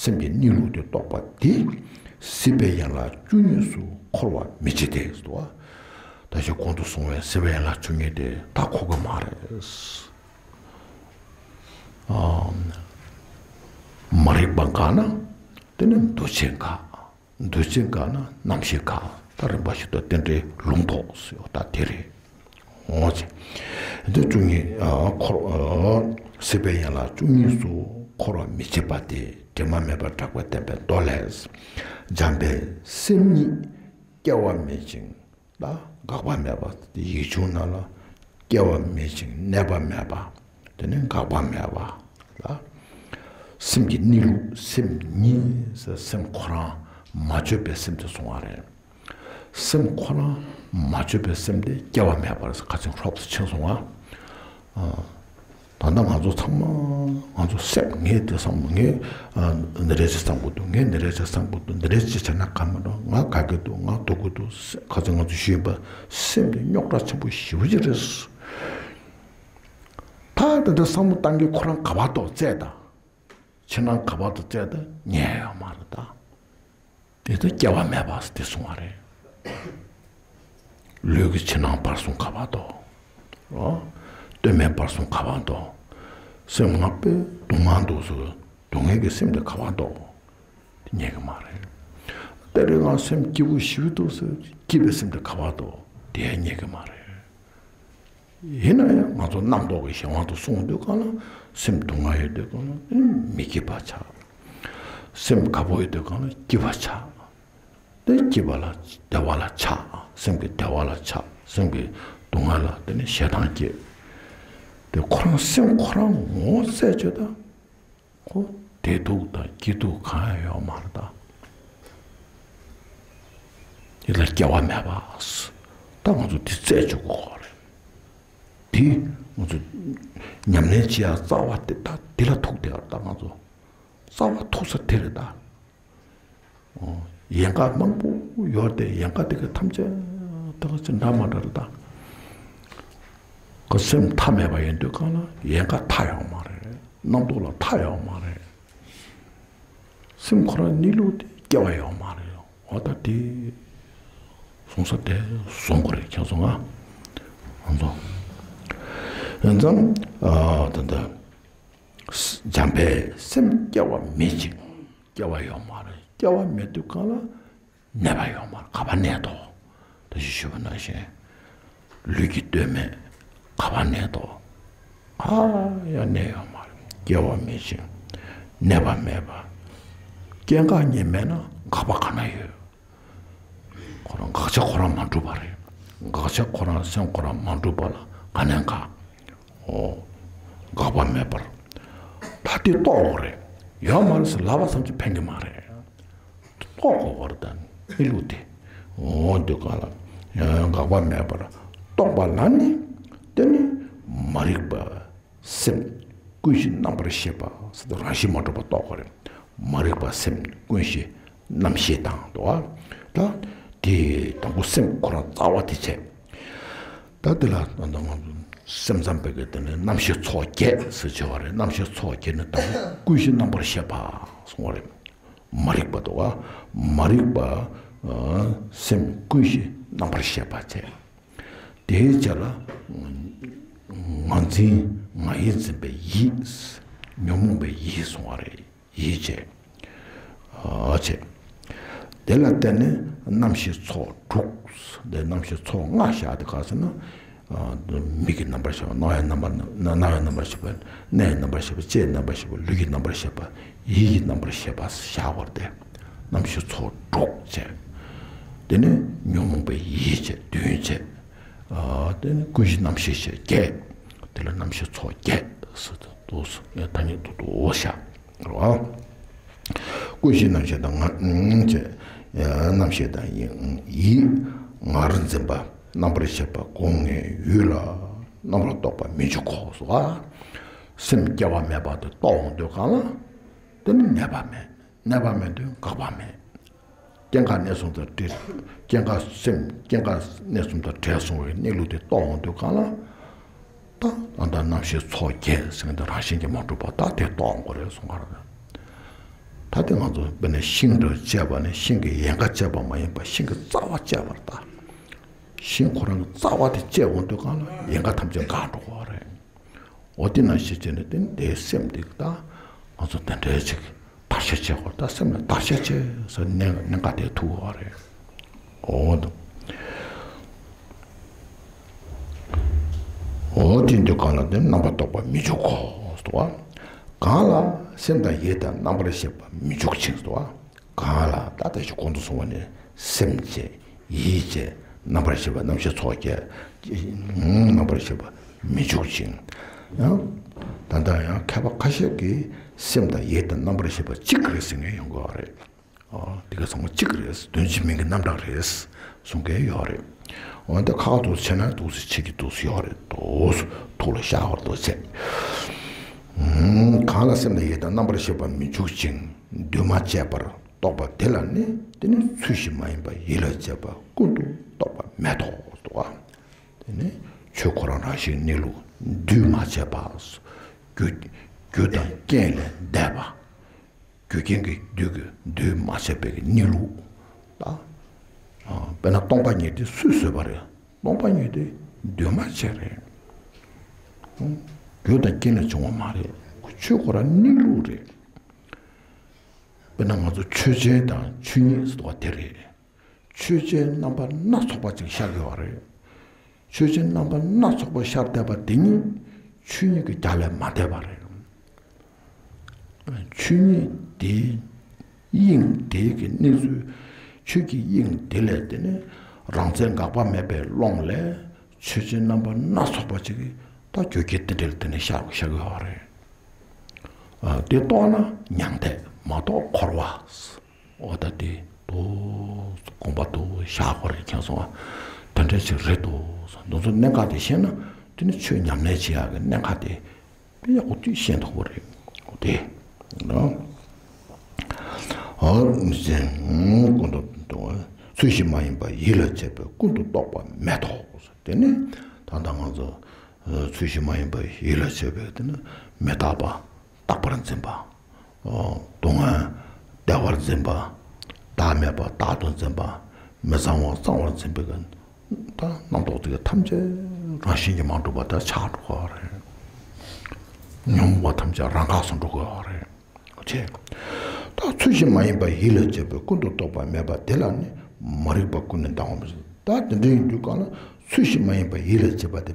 སེམས་ཀྱི་གནས་ལུགས་དེ་རྟོགས་པ་དེ་སྲིད་པའི་ཡན་ལག་བཅུ་གཉིས་སུ་འཁོར་བར་མི་བྱེད་དེ་ཟེར་བ། ད་ཅི་གོང་དུ་གསུངས་པའི་སྲིད་པའི་ཡན་ལག་བཅུ་གཉིས་དེ་ད་འཁོར་གི་མ་རེད། མ་རིག་པ་འགགས་ན་དེ་ནི་འདུ་བྱེད་འགག་འདུ་བྱེད་འགགས་ན་རྣམ་ཤེས་འགག་ད་རིམ་པ་བཞིན་དུ་རྟེན་འབྲེལ་ལུང་རྟོགས་ཟེར་བ་ད་དེ་རེད། འོ་ཅེ། འདི་བཅུ་གཉིས་འཁོར། སྲིད་པའི་ཡན་ལག་བཅུ་གཉིས་སུ་འཁོར་བར་མི་བྱེད་པ་སྟེ་དྲི་མ་མེད་པར་གྲགས་པས་བསྟན་པའི་མདོ་ལས། འཇམ་དཔལ་སེམས་ཉིད་སྐྱེ་བ་མེད་ཅིང་ད་འགག་པ་མེད་པ། ཡིག་ཆུང་ནང་ལ་སྐྱེ་བ་མེད་ཅིང་གནས་པ་མེད་པ། དེ་ནི་འགག་པ་མེད་པ་ལ། སེམས་ཀྱི་གནས་ལུགས་སེམས་ཉིད་ཟེར་སེམས་ཁོ་རང་མ་བཅོས་པའི་སེམས་དེ་གསུང་བ་རེད། སེམས་ཁོ་རང་མ་བཅོས་པའི་སེམས་དེ་སྐྱེ་བ་མེད་པ་རེད་ཟེར་ཁ་ཚིག་ཧྲོབ་ཏུ་ཕྱིན་སོང་བ། ད་ལྟ་ང་ཚོ་ཚང་མ་ང་ཚོ་སེམས་ངས་དེ་བསམ་ངས་འདི་རེད་ཅེས་བསམ་གི་འདུག་ངས་འདི་རེད་ཅེས་བསམ་གི་འདུག་འདི་རེད་ཅེས་བྱས་ན་ག་མི་འགྲོ། ང་དགའ་གི་འདུག་ང་སྡུག་གི་འདུག་ཁ་ཚིག་ང་ཚོ་ཞུས་པ་སེམས་དེ་རྙོག་དྲ་ཆེན་པོ་ཞེ་པོ་ཅིག་རེད། ད་དེ་འདྲ་བསམ་བློ་བཏང་གི་ཁོ་རང་ག་བར་དུ་བཙལ་ད། ཕྱི་ནང་ག་བར་དུ་བཙལ་ད་རྙེད་ཡོད་མ་རེད་ད། དེ་ད་སྐྱེ་བ་མེད་པ་དེ་གསུང་བ་རེད། ལུས་ཀྱི་ཕྱི་ནང་བར་གསུམ་ག་པར་འདུག་རོ། སྟོད་སྨད་བར་གསུམ་ག་པར་འདུག་སེམས་ང་དཔེ་སྡུག་བསྔལ་འདུག་ཟེར་སྡུག་བསྔལ་གྱི་སེམས་དེ་ག་པར་འདུག་དེ་རྙེད་ཀྱི་མ་རེད། ད་རེས་ང་སེམས་སྐྱིད་པོ་ཞེ་པོ་འདུག་ཟེར་སྐྱིད་པའི་སེམས་དེ་ག་པར་འདུག་དེ་ཡང་རྙེད་ཀྱི་མ་རེད། ཡིན་ན་ཡང་ང་ཚོ་རྣམ་རྟོག་གི་གཞན་དབང་དུ་སོང་དུས་གང་ལ་སེམས་སྡུག་བསྔལ་ཡོད་དུས་གང་ལ་མི་སྐྱིད་པ་ཆགས། སེམས་དགའ་པོ་ཡོད་དུས་གང་ལ་སྐྱིད་པ་ཆགས། དེ་སྐྱིད་པ་ལ་བདེ་བ་ལ་ཆགས། སེམས་ཀྱི་བདེ་བ་ལ་ཆགས། སེམས་ཀྱི་སྡུག་བསྔལ་ལ་དེ་ནི་ཞེ་སྡང་སྐྱེ། དེ་ཁོ་རང་སེམས་ཁོ་རང་ངོ་བོ་བཙལ་བྱས་ད། ཁོ་བདེ་སྡུག་དང་སྐྱིད་སྡུག་གང་ཡང་ཡོད་མ་རེད་ད། དེ་ལ་སྐྱེ་བ་མེད་པ། ད་ང་ཚོ་དེ་བཙལ་བཅུག་དགོས་རེད། དེ་ང་ཚོ་ཉམས་ལེན་བྱེད་ཡ་རྩ་བ་དེ་ད་དེ་ལ་ཐུག་བསྡད་ཡོད་རེད་ད་ང་ཚོ། རྩ་བ་ཐུག་ས་དེ་རེད་ད། ཨོ། ཡན་ཀ་མང་པོ་ཡོད་དེ་ཡན་ཀ་དེ་ག་ཐམས་ཅད་དེ་ག་ཅི་འདྲ་མ་འདྲ་རེད་ད། ཁོ་སེམས་མཐའ་མེད་པ་ཡིན་དུས་གང་ལ་ཡན་ཀ་མཐའ་ཡོད་མ་རེད། རྣམ་རྟོག་ལ་མཐའ་ཡོད་མ་རེད། སེམས་ཁོ་རང་གནས་ལུགས་དེ་སྐྱེ་བ་ཡོད་མ་རེད། འོ་ད་དེ་བཟུང་ས་དེ་བཟུང་དགོས་རེད་ཁྱེད་ཚོ་ང་། ང་ཚོ་ཡིན་ཙང་ཨ་ད་ལྟ་འཇམ་དཔལ་སེམས་སྐྱེ་བ་མེད་ཅིང་། སྐྱེ་བ་ཡོད་མ་རེད། སྐྱེ་བ་མེད་དུས་གང་ལ་གནས་པ་ཡོད་མ་རེད། ག་པར་གནས་དོ། ད་ཅི་ཞུས་པ་ནང་བཞིན། ལུས་ཀྱི་སྟོད་སྨད་ག་པར་གནས་དོ། ག་ཡང་གནས་ཡོད་མ་རེད། སྐྱེ་བ་མེད་ཅིང་། གནས་པ་མེད་པ། སྐྱེ་འགག་གཉིས་མེད་ན་འགག་པ་ག་ན་ཡོད། ཁོ་རང་དགག་བྱ་ཁོ་རང་མ་གྲུབ་པ་རེད། དགག་བྱ་ཁོ་རང་སེམས་ཁོ་རང་མ་གྲུབ་པ་ལ་ག་ནས་འགག་ཨོ། འགག་པ་མེད་པར། ད་དེ་རྟོགས་དགོས་རེད། ཡོད་མ་རེད་ཟེར་ལབ་པ་ཙམ་གྱིས་ཕན་གྱི་མ་རེད། རྟོགས་དགོས་པར་ད་གནས་ལུགས་དེ། འོ་འདི་ག་ལ་ཡང་འགག་པ་མེད་པར་རྟོགས་པ་ལ་ནི། དེ་ནི་མ་རིག་པ་སེམས་ཀུན་གཞི་རྣམ་པར་ཤེས་པ་ཟེར་དུས་རང་བཞིན་མ་གྲུབ་པ་རྟོགས་དགོས་རེད། མ་རིག་པ་སེམས་ཀུན་གཞི་རྣམ་ཤེས་དང་དུ་བ། ད་དེ་དང་པོ་སེམས་ཁོ་རང་རྩ་བ་དེ་བྱས། ད་དེ་ལ་ད་ང་ཚོ་སེམས་ཙམ་པའི་གི་དེ་ནི་རྣམ་ཤེས་ཚོགས་བརྒྱད་ཟེར་བྱས་པ་རེད། རྣམ་ཤེས་ཚོགས་བརྒྱད་ནི་དང་པོ་ཀུན་གཞི་རྣམ་པར་ཤེས་པ་གསུངས་པ་རེད། མ་རིག་པ་དོ། མ་རིག་པ་སེམས་ཀུན་གཞི་རྣམ་པར་ཤེས་པ་བྱས། དེའི་རྗེས་ལ་ང་འཛིན་ང་ཡིར་འཛིན་པའི་ཡིད། ཉོན་མོངས་པའི་ཡིད་གསུངས་པ་རེད། ཡིད་བྱས། ཨ་བྱས། དེ་ལ་བརྟེན་ནས་རྣམ་ཤེས་ཚོགས་དྲུག་དེ་རྣམ་ཤེས་ཚོགས་ལྔ་བཞག་དེ་ག་ཟེར་ན། ཨ་མིག་གི་རྣམ་པར་ཤེས་པ། རྣ་བའི་རྣམ་པར་རྣ་རྣ་བའི་རྣམ་པར་ཤེས་པ། སྣའི་རྣམ་པར་ཤེས་པ། ལྕེའི་རྣམ་པར་ཤེས་པ། ལུས་ཀྱི་རྣམ་པར་ཤེས་པ། ཡིད་ཀྱི་རྣམ་པར་ཤེས་པ་བཞག་པར་ཏེ། རྣམ་ཤེས་ཚོགས་དྲུག་བྱས། དེ་ནས་ཉོན་མོངས་པའི་ཡིད་བྱས། བདུན་བྱས། ཨ་དེ་ནས་ཀུན་གཞི་རྣམ་ཤེས་བྱས་བརྒྱད། དེ་ལ་རྣམ་ཤེས་ཚོགས་བརྒྱད་ཟེར་དུ་འདུག་ཟེར། ཐ་སྙད་དུ་འདུག་བཞག་རོ། ཀུན་གཞི་རྣམ་ཤེས་དང་ང་ཨང་བྱས། རྣམ་ཤེས་དང་ཡིད། ཡིད་ངར་འཛིན་པ། རྣམ་པར་ཤེས་པ། སྒོ་ལྔའི་ཡུལ་ལ་རྣམ་པར་རྟོག་པ་མི་འཇུག་གོ་ཟེར་བ། སེམས་སྐྱེ་བ་མེད་པ་དེ་རྟོགས་འོང་དུས་གང་ལ། དེ་ནི་གནས་པ་མེད། གནས་པ་མེད་དུས་འགག་པ་མེད། སྐྱེ་འགག་གནས་གསུམ་དང་བྲལ། སྐྱེ་འགག་སེམས་སྐྱེ་འགག་གནས་གསུམ་དང་བྲལ་སོང་བའི་གནས་ལུགས་དེ་རྟོགས་འོང་དུས་གང་ལ། ད་ཨ་ད་རྣམ་ཤེས་ཚོགས་བརྒྱད་ཟེར་མཁན་དེ་རང་བཞིན་གྱིས་མ་གྲུབ་པ་ད་དེ་རྟོགས་འོང་གི་རེད་གསུངས་པ་རེད། ད་དེ་ང་ཚོ་དཔེར་ན་ཤིང་འདྲ་བཅད་པ་ནི་ཤིང་གི་ཡལ་ག་བཅད་པ་མ་ཡིན་པར་ཤིང་གི་རྩ་བ་བཅད་པར་ད། ཤིང་ཁོ་རང་གི་རྩ་བ་དེ་བཅད་འོང་དུས་གང་ལ་ཡལ་ག་ཐམས་ཅད་འགག་འགྲོ་གི་རེད། འོ་དེ་ནང་བཞིན་བྱས་ནས་དེ་ནི་དེའི་སེམས་དེ་ད་ང་ཚོ་དེ་འདྲའི་ཅིག་བརྟག་དཔྱད་བྱེད་དགོས། ད་སེམས་ལ་བརྟག་དཔྱད་བྱེད་ཟེར་གནད་གནད་འགག་དེ་ཐུག་པ་རེད། འོ་དུ། འོ་དེ་འདི་གང་ལ་དེ་རྣམ་པར་རྟོག་པ་མི་འཇུག་གོ་ཟེར་བ། གང་ལ་སེམས་དང་ཡིད་དང་རྣམ་པར་ཤེས་པ་མི་འཇུག་ཅིང་ཟེར་བ། གང་ལ་ད་ལྟ་ཞིག་གོང་དུ་སོང་བ་ནི་སེམས་བྱས། ཡིད་བྱས། རྣམ་པར་ཤེས་པ། རྣམ་ཤེས་ཚོགས་བརྒྱད། རྣམ་པར་ཤེས་པ་མི་འཇུག་ཅིང་། ཡང་ད་ལྟ་ཡང་མཁས་པ་ཁ་ཤས་ཀྱིས་སེམས་དང་ཡིད་དང་རྣམ་པར་ཤེས་པ་གཅིག་རེད་ཟེར་མཁན་ཡོང་གི་ཡོད་རེད། ཨ་དེ་ག་ཚང་མ་གཅིག་རེད། དོན་གཅིག་མིང་གི་རྣམ་གྲངས་རེད་གསུང་མཁན་ཡོད་རེད། འོན་ཏེ་ཁ་ཁ་འདུག་བྱས་ན་འདུག་སེ་བྱེད་ཀྱི་འདུག་སེ་ཡོད་རེད། འདུག་སེ་ཐུགས་ལ་ཤར་བར་འདུག་བྱས། གང་ལ་སེམས་དང་ཡིད་དང་རྣམ་པར་ཤེས་པ་མི་འཇུག་ཅིང་། འདུས་མ་བྱས་པར་རྟོགས་པ་དེ་ལ་ནི། དེ་ནི་ཚུལ་བཞིན་མ་ཡིན་པ་ཡིད་ལ་བྱེད་པ་ཀུན་ཏུ་རྟོག་པ་མེད་དོ། དེ་ནི་ཆོས་ཁོ་རང་རང་བཞིན་གནས་ལུགས་འདུས་མ་བྱས་པ། རྒྱུ་རྒྱུ་དང་རྐྱེན་ལས་འདས་པ། རྒྱུ་རྐྱེན་གྱི་རྒྱུ་གི་འདུས་མ་བྱས་པའི་གནས་ལུགས་ད། དཔེར་ན་སྟོང་པ་ཉིད་དེ་སུས་བཟོས་པ་རེད། སྟོང་པ་ཉིད་དེ་འདུས་མ་བྱས་རེད། རྒྱུ་དང་རྐྱེན་ལས་བྱུང་བ་མ་རེད། ཆོས་ཁོ་རང་གནས་ལུགས་རེད། དཔེར་ན་ང་ཚོ་ཆོས་ཅན་དང་ཆོས་ཉིད་ཟེར་བ་དེ་རེད། ཆོས་ཅན་རྣམ་པ་སྣ་ཚོགས་པ་ཅིག་ཤར་གྱི་ཡོད་རེད། ཆོས་ཅན་རྣམ་པ་སྣ་ཚོགས་པ་ཤར་བསྡད་པ་དེ་ཉིད་ཆོས་ཉིད་ཀྱི་རྒྱ་ལས་མ་འདས་པ་རེད། ཆོས་ཉིད་དེའི་དབྱིངས་དེའི་གི་གནས་ཚུལ། ཆོས་ཀྱི་དབྱིངས་དེ་ལས་དེ་ནི་རང་རྩལ་འགག་པ་མེད་པའི་ཀློང་ལས་ཆོས་ཅན་རྣམ་པ་སྣ་ཚོགས་པ་ཅིག་གིས་ད་རྒྱུ་རྐྱེན་དེ་འདྲ་ལ་དེ་ནི་ཤར་ཤར་གྱི་ཡོད་རེད། ཨ། དེ་རྟོགས་ན་མྱང་འདས། མ་རྟོགས་འཁོར་བ། འོ་ད་དེ་དུ་དགོངས་པ་དུ་བཞག་དགོས་རེད། མཁྱེན་སོང་ང་། དེ་འདྲ་ཅིག་རེད་དོ། འདི་ཚོ་གནད་འགག་དེ་ཤེས་ན་དེ་ནི་ཆོས་ཉམས་ལེན་བྱེད་ཡག་གི་གནད་འགག་དེ་དཔེ་ཡག་པོ་དུ་ཤེས་ཐུབ་ཀྱི་རེད། འོ་དེ། ཨ། ཨ་ནི་ཀུན་ཏུ་རྟོག་པ། ཚུལ་བཞིན་མ་ཡིན་པ་ཡིད་ལ་བྱེད་པའི་ཀུན་ཏུ་རྟོག་པ་མི་རྟག་པ། དེ་ནི་ད་ལྟ་ང་ཚོ་ཚུལ་བཞིན་མ་ཡིན་པ་ཡིད་ལ་བྱེད་པའི་དེ་ནི་མི་རྟག་པ། རྟག་པར་འཛིན་པ། སྡུག་བསྔལ་བདེ་བར་འཛིན་པ། བདག་མེད་པ་བདག་ཏུ་འཛིན་པ། མི་གཙང་བ་གཙང་བར་འཛིན་པའི་གི་ད་རྣམ་རྟོག་དེ་ག་ཐམས་ཅད་རང་བཞིན་གྱིས་མ་གྲུབ་པ་དེ་ཆགས་འགྲོ་གི་རེད། ཉོན་མོངས་པ་ཐམས་ཅད་རང་འགགས་སུ་འགྲོ་གི་རེད། ཅེས། ད་ཚུལ་བཞིན་མ་ཡིན་པ་ཡིད་ལ་བྱེད་པའི་ཀུན་ཏུ་རྟོག་པ་མེད་པ་དེ་ལ་ནི་མ་རིག་པ་ཀུན་ནས་ལྡང་བ་མི་སྲིད། ད་དེ་འདྲ་ཡིན་དུས་གང་ལ་ཚུལ་བཞིན་མ་ཡིན་པ་ཡིད་ལ་བྱེད་པ་དེ་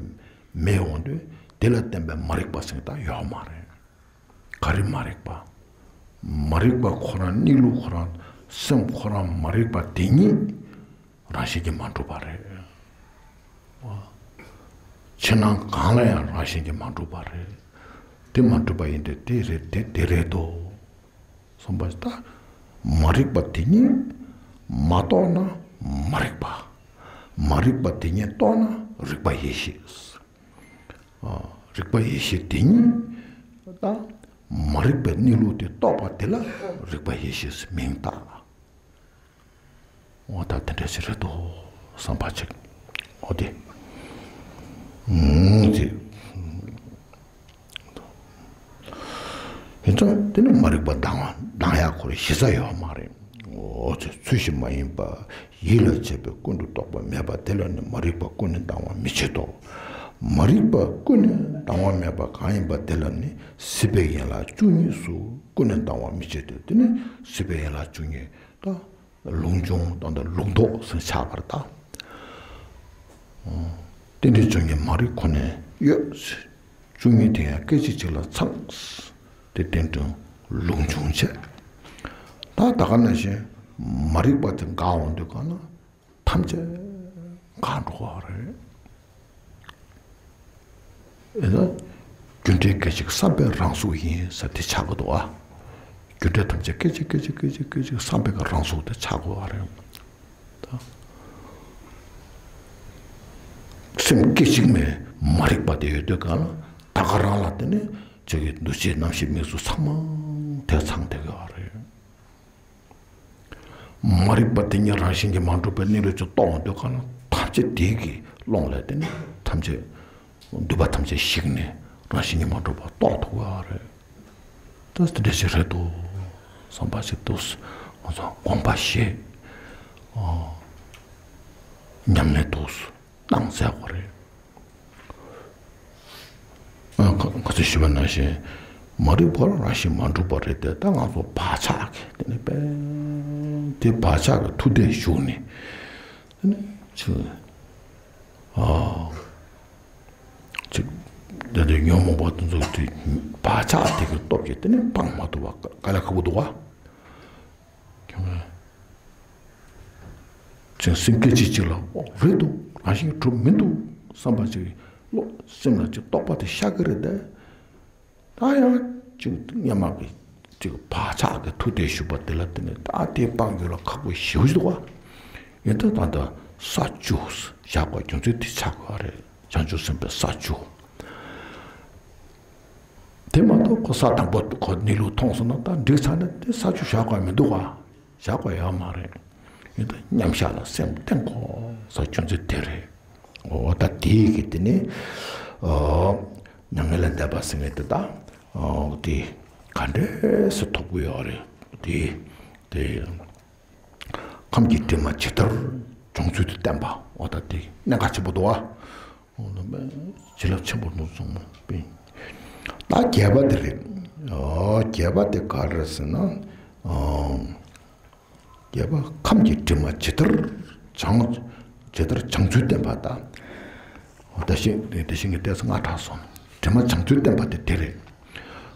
མེད་འོང་དུས་དེ་ལ་བརྟེན་པའི་མ་རིག་པ་ཟེར་ད་ཡོད་མ་རེད། ག་རེ་མ་རིག་པ། མ་རིག་པ་ཁོ་རང་གནས་ལུགས་ཁོ་རང་སེམས་ཁོ་རང་མ་རིག་པ་དེ་ཉིད་རང་བཞིན་གྱིས་མ་གྲུབ་པ་རེད། ཕྱི་ནང་གང་ལ་ཡང་རང་བཞིན་གྱིས་མ་གྲུབ་པ་རེད། དེ་མ་གྲུབ་པ་ཡིན་དུས་དེ་རེད་དེ་དེ་རེད་དོ། བསམ་པ་ད་མ་རིག་པ་དེ་ཉིད་མ་རྟོགས་ན་མ་རིག་པ། མ་རིག་པ་དེ་ཉིད་རྟོགས་ན་རིག་པ་ཡེ་ཤེས། ཨ། རིག་པ་ཡེ་ཤེས་དེ་ཉིད་ད་མ་རིག་པའི་གནས་ལུགས་དེ་རྟོགས་པ་དེ་ལ་རིག་པ་ཡེ་ཤེས་མིང་བཏགས། འོ་ད་དེ་འདྲ་ཞིག་རེད་དོ་བསམ་པ་ཅིག་འོ་དེ། ཨུམ་དེ། ཡིན་ཙང་དེ་ནི་མ་རིག་པ་ལྡང་བ་ལྡང་ཡག་ཁོ་རང་གཞི་རྩ་ཡོད་མ་རེད། འོ་ཚོད་ཚུལ་བཞིན་མ་ཡིན་པ་ཡིད་ལ་བྱེད་པའི་ཀུན་ཏུ་རྟོག་པ་མེད་པ་དེ་ལ་ནི་མ་རིག་པ་ཀུན་ནས་ལྡང་བ་མི་བྱེད་དོ། མ་རིག་པ་ཀུན་ནས་ལྡང་བ་མེད་པ་གང་ཡིན་པ་དེ་ལ་ནི་སྲིད་པའི་ཡན་ལག་བཅུ་གཉིས་སུ་ཀུན་ནས་ལྡང་བ་མི་བྱེད་དོ། དེ་ནི་སྲིད་པའི་ཡན་ལག་བཅུ་གཉིས་ད། ལུགས་འབྱུང་དང་ལུགས་ལྡོག་ཟེར་ཆགས་པར་གདའ། རྟེན་འབྲེལ་བཅུ་གཉིས་མ་རིག་ཁོ་ནས་ཡོད། བཅུ་གཉིས་དེ་ཡང་སྐད་ཅིག་གཅིག་ལ་ཚང་། དེ་རྟེན་འབྲེལ་ལུགས་འབྱུང་བྱས། ད་ད་ག་ནང་བཞིན་མ་རིག་པ་དེ་འགག་འོང་དུས་གང་ན་ཐམས་ཅད་འགག་འགྲོ་བ་རེད། ཨེ་ན། རྒྱུ་འབྲས་སྐད་ཅིག་བསམ་པའི་རང་གཟུགས་ཡིན་ཟེར་དེ་ཆགས་ཀྱི་འདུག་ཨ། རྒྱུ་འབྲས་ཐམས་ཅད་སྐད་ཅིག་སྐད་ཅིག་སྐད་ཅིག་སྐད་ཅིག་བསམ་པའི་གི་རང་གཟུགས་དེ་ཆགས་དགོས་པ་རེད། ད། སེམས་སྐད་ཅིག་མའི་མ་རིག་པ་དེ་ཡོད་དུས་གང་ལ་ད་ག་རང་ལ་དེ་ནི་ཅིག་གི་འདུ་བྱེད་རྣམ་ཤེས་མིག་གཟུགས་ཚང་མ་དེ་ཚང་བསྡད་ཀྱི་ཡོད་རེད། མ་རིག་པ་དེ་ཉིད་རང་བཞིན་གྱིས་མ་གྲུབ་པའི་གནས་ལུགས་ཅིག་རྟོགས་འོང་དུས་གང་ལ་ཐམས་ཅད་དེ་གི་ཀློང་ལས་དེ་ནི་ཐམས་ཅད་འདུས་པ་ཐམས་ཅད་ཞིག་ནས་རང་བཞིན་གྱིས་མ་གྲུབ་པ་རྟོགས་ཐུབ་པ་རེད། ད་དེ་འདྲ་ཞིག་རེད་འདུག་བསམ་པ་ཞིག་འདུག་ང་ཚོ་དགོངས་པ་བཞེས། ཨ། ཉམས་ལེན་འདུག་གནང་མཛད་དགོས་རེད། ཨ། ཁ་ཁ་ཚོས་ཞུས་པ་ནང་བཞིན་མ་རིག་པ་རང་བཞིན་མ་གྲུབ་པ་རེད་དེ། ད་ང་ཚོ་བག་ཆགས་ཀྱི་དེ་ནི་དཔེ་དེ་བག་ཆགས་ཀྱི་མཐུ་ལྟས་ཞུགས་ནས་དེ་ནི་ཅི། ཨ། ཅིག་དེ་དུས་ཉོན་མོངས་པ་དེ་ཚོ་དེ་བག་ཆགས་དེ་གི་སྟོབས་ཀྱིས་དེ་ནི་སྤང་མ་ཐུབ་པ་དཀའ་ལས་ཁག་པོ་འདུག་བ། ཁྱོད་ཅིག་སེམས་སྐད་ཅིག་གཅིག་ལ་ཨོ་རེད་འདུག་རང་བཞིན་གྱིས་གྲུབ་མི་འདུག་བསམ་པ་ཅིག་བློ་སེམས་ལ་ཅིག་རྟོག་པ་དེ་ཤར་གི་རེད་དེ། ད་ཡང་ཅིག་སྔོན་མ་གི་ཅིག་བག་ཆགས་ཀྱི་མཐུ་ལྟས་ཞུགས་པ་དེ་ལ་བརྟེན་ནས་ད་དེ་སྤང་རྒྱུ་ལ་ཁག་པོ་ཞེ་པོ་ཞིག་འདུག་བ། ཡིན་ད་ད་ད་ས་བཅུ་བཞག་པ་རྒྱུ་མཚན་དེ་ཆགས་དགོས་པ་རེད། བྱང་ཆུབ་སེམས་དཔའི་ས་བཅུ། དེ་མ་གཏོགས་ཁོ་ས་དང་པོ་ཁོ་གནས་ལུགས་མཐོང་སོང་ན་ད་འགྲིག་ཚར་ནས་དེ་ས་བཅུ་བཞག་དགོས་མི་འདུག་བ། བཞག་དགོས་ཡོད་མ་རེད། ཡིན་ད་མཉམ་བཞག་ལ་སེམས་གཏད་དགོས་ས་རྒྱུ་མཚན་དེ་རེད། འོ་ད་དེའི་གི་དེ་ནི། ཨོ། མྱ་ངན་ལས་འདས་པ་ཟེར་མཁན་དེ་ད། ཨོ་དེ་ག་འདྲས་སེ་ཐོབ་ཀྱི་ཡོད་རེད། དེ་དེ་ཁམས་ཀྱི་དྲི་མ་ཇི་ལྟར་ སྦྱོང་ཚུལ་དེ་བསྟན་པ། འོ་ད་དེ་གནད་འགག་ཆེན་པོ་འདུག་ཨ། འོ་ན་བྱིན་རླབས་ཆེན་པོ་འདུག་གསུངས་པས། ད་བརྒྱད་པ་དེ་རེད། འོ་བརྒྱད་པ་དེ་ག་རེ་ཟེར་ན། འོ་བརྒྱད་པ་ཁམས་ཀྱི་དྲི་མ་ཇི་ལྟར་སྦྱང་། ཇི་ལྟར་སྦྱང་ཚུལ་བསྟན་པ་དང་། འོ་ད་ཤིང་དེ་ཤིང་གི་ལྟས་ཚོ་ལྔ་གྲགས་སོང་། དྲི་མ་སྦྱང་ཚུལ་བསྟན་པ་དེ་དེ་རེད།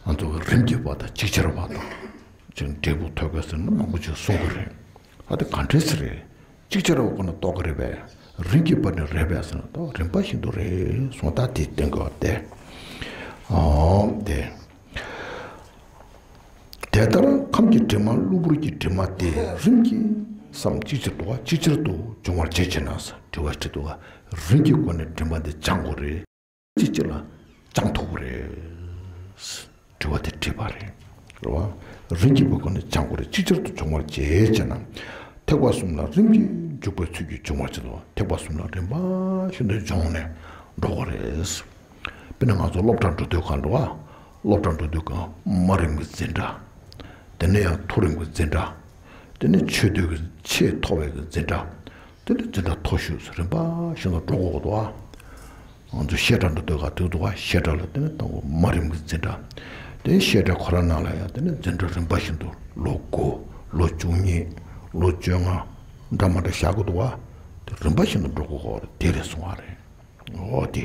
ང་ཚོ་རིམ་གྱིས་པ་དང་ཅིག་ཅར་བ་དང་། ཅིག་འབྲས་བུ་ཐོབ་དགོས་ཟེར་ན་མང་པོ་ཅིག་གསུང་གི་རེད། ཨ་དེ་ག་འདྲས་ཟེར་རེད། ཅིག་ཅར་བ་ཁོ་ན་རྟོགས་ཀྱི་རེད་པས། རིམ་གྱིས་པ་ནི་རེད་པས་ཟེར་ན་ད་རིམ་པ་བཞིན་དུ་རེད་གསུངས། ད་དེ་བསྟན་དགོས་པ་སྟེ། ཨོ་དེ། དེ་ལྟར་ཁམས་ཀྱི་དྲི་མ་གློ་བུར་གྱི་དྲི་མ་དེ་རིམ་གྱིས་སམ་ཅིག་ཅར་དུ་བ་ཅིག་ཅར་དུ་སྦྱོང་བར་བྱེད་ཅེ་ན། དྲི་བ་དྲི་འདུག་བ། རིམ་གྱིས་སྒོ་ནས་དྲི་མ་འདི་སྦྱང་དགོས་རེད། ཅིག་ཅར་ལ་སྦྱང་ཐུབ་ཀྱི་རེད། དྲི་བ་དེ་དྲིས་པ་རེད། རེད་བ། རིམ་གྱིས་པའི་སྒོ་ནས་སྦྱང་དགོས་རེད། ཅིག་ཅར་དུ་སྦྱོང་བར་བྱེད་ཅེ་ན། ཐེག་པ་གསུམ་ལ་རིམ་གྱིས་འཇུག་པའི་ཚུལ་གྱིས་སྦྱོང་བར་བྱེད་དོ། ཐེག་པ་གསུམ་ལ་རིམ་པ་བཞིན་དུ་སྦྱོང་ནས་འགྲོ་དགོས་རེད། དཔེར་ན་ང་ཚོ་སློབ་གྲྭར་འགྲོ་དུས་གང་འགྲོ་བ། སློབ་གྲྭར་འགྲོ་དུས་གང་དམའ་རིམ་གྱི་འཛིན་གྲྭ། དེ་ནས་ཡང་མཐོ་རིམ་གྱི་འཛིན་གྲྭ། དེ་ནས་ཆེས་མཐོའི་གི་ཆེས་མཐོ་བའི་གི་འཛིན་གྲྭ། དེ་ནས་འཛིན་གྲྭ་མཐོ་ཤོས་སུ་རིམ་པ་བཞིན་དུ་འགྲོ་དགོས་འདུག་ཨ། ང་ཚོ་བཤད་གྲྭ་འགྲོ་དུས་ག་དུས་འདུག་ག་བཤད་གྲྭ་ལ་དེ་ནས་དང་པོ་དམའ་རིམ་གྱི་འཛིན་གྲྭ། དེ་ནས་བཤད་གྲྭ་ཁོ་རང་ནང་ལ་ཡང་དེ་ནས་འཛིན་གྲྭ་རིམ་པ་བཞིན་དུ་ལོ་དགུ། ལོ་བཅུ་གཉིས། ལོ་བཅོ་ལྔ། འདྲ་མ་འདྲ་བཞག་གི་འདུག་ག་དེ་རིམ་པ་བཞིན་དུ་འགྲོ་དགོས་ཀྱི་རེད། དེ་རེད་གསུང་བ་རེད། འོ་དེ།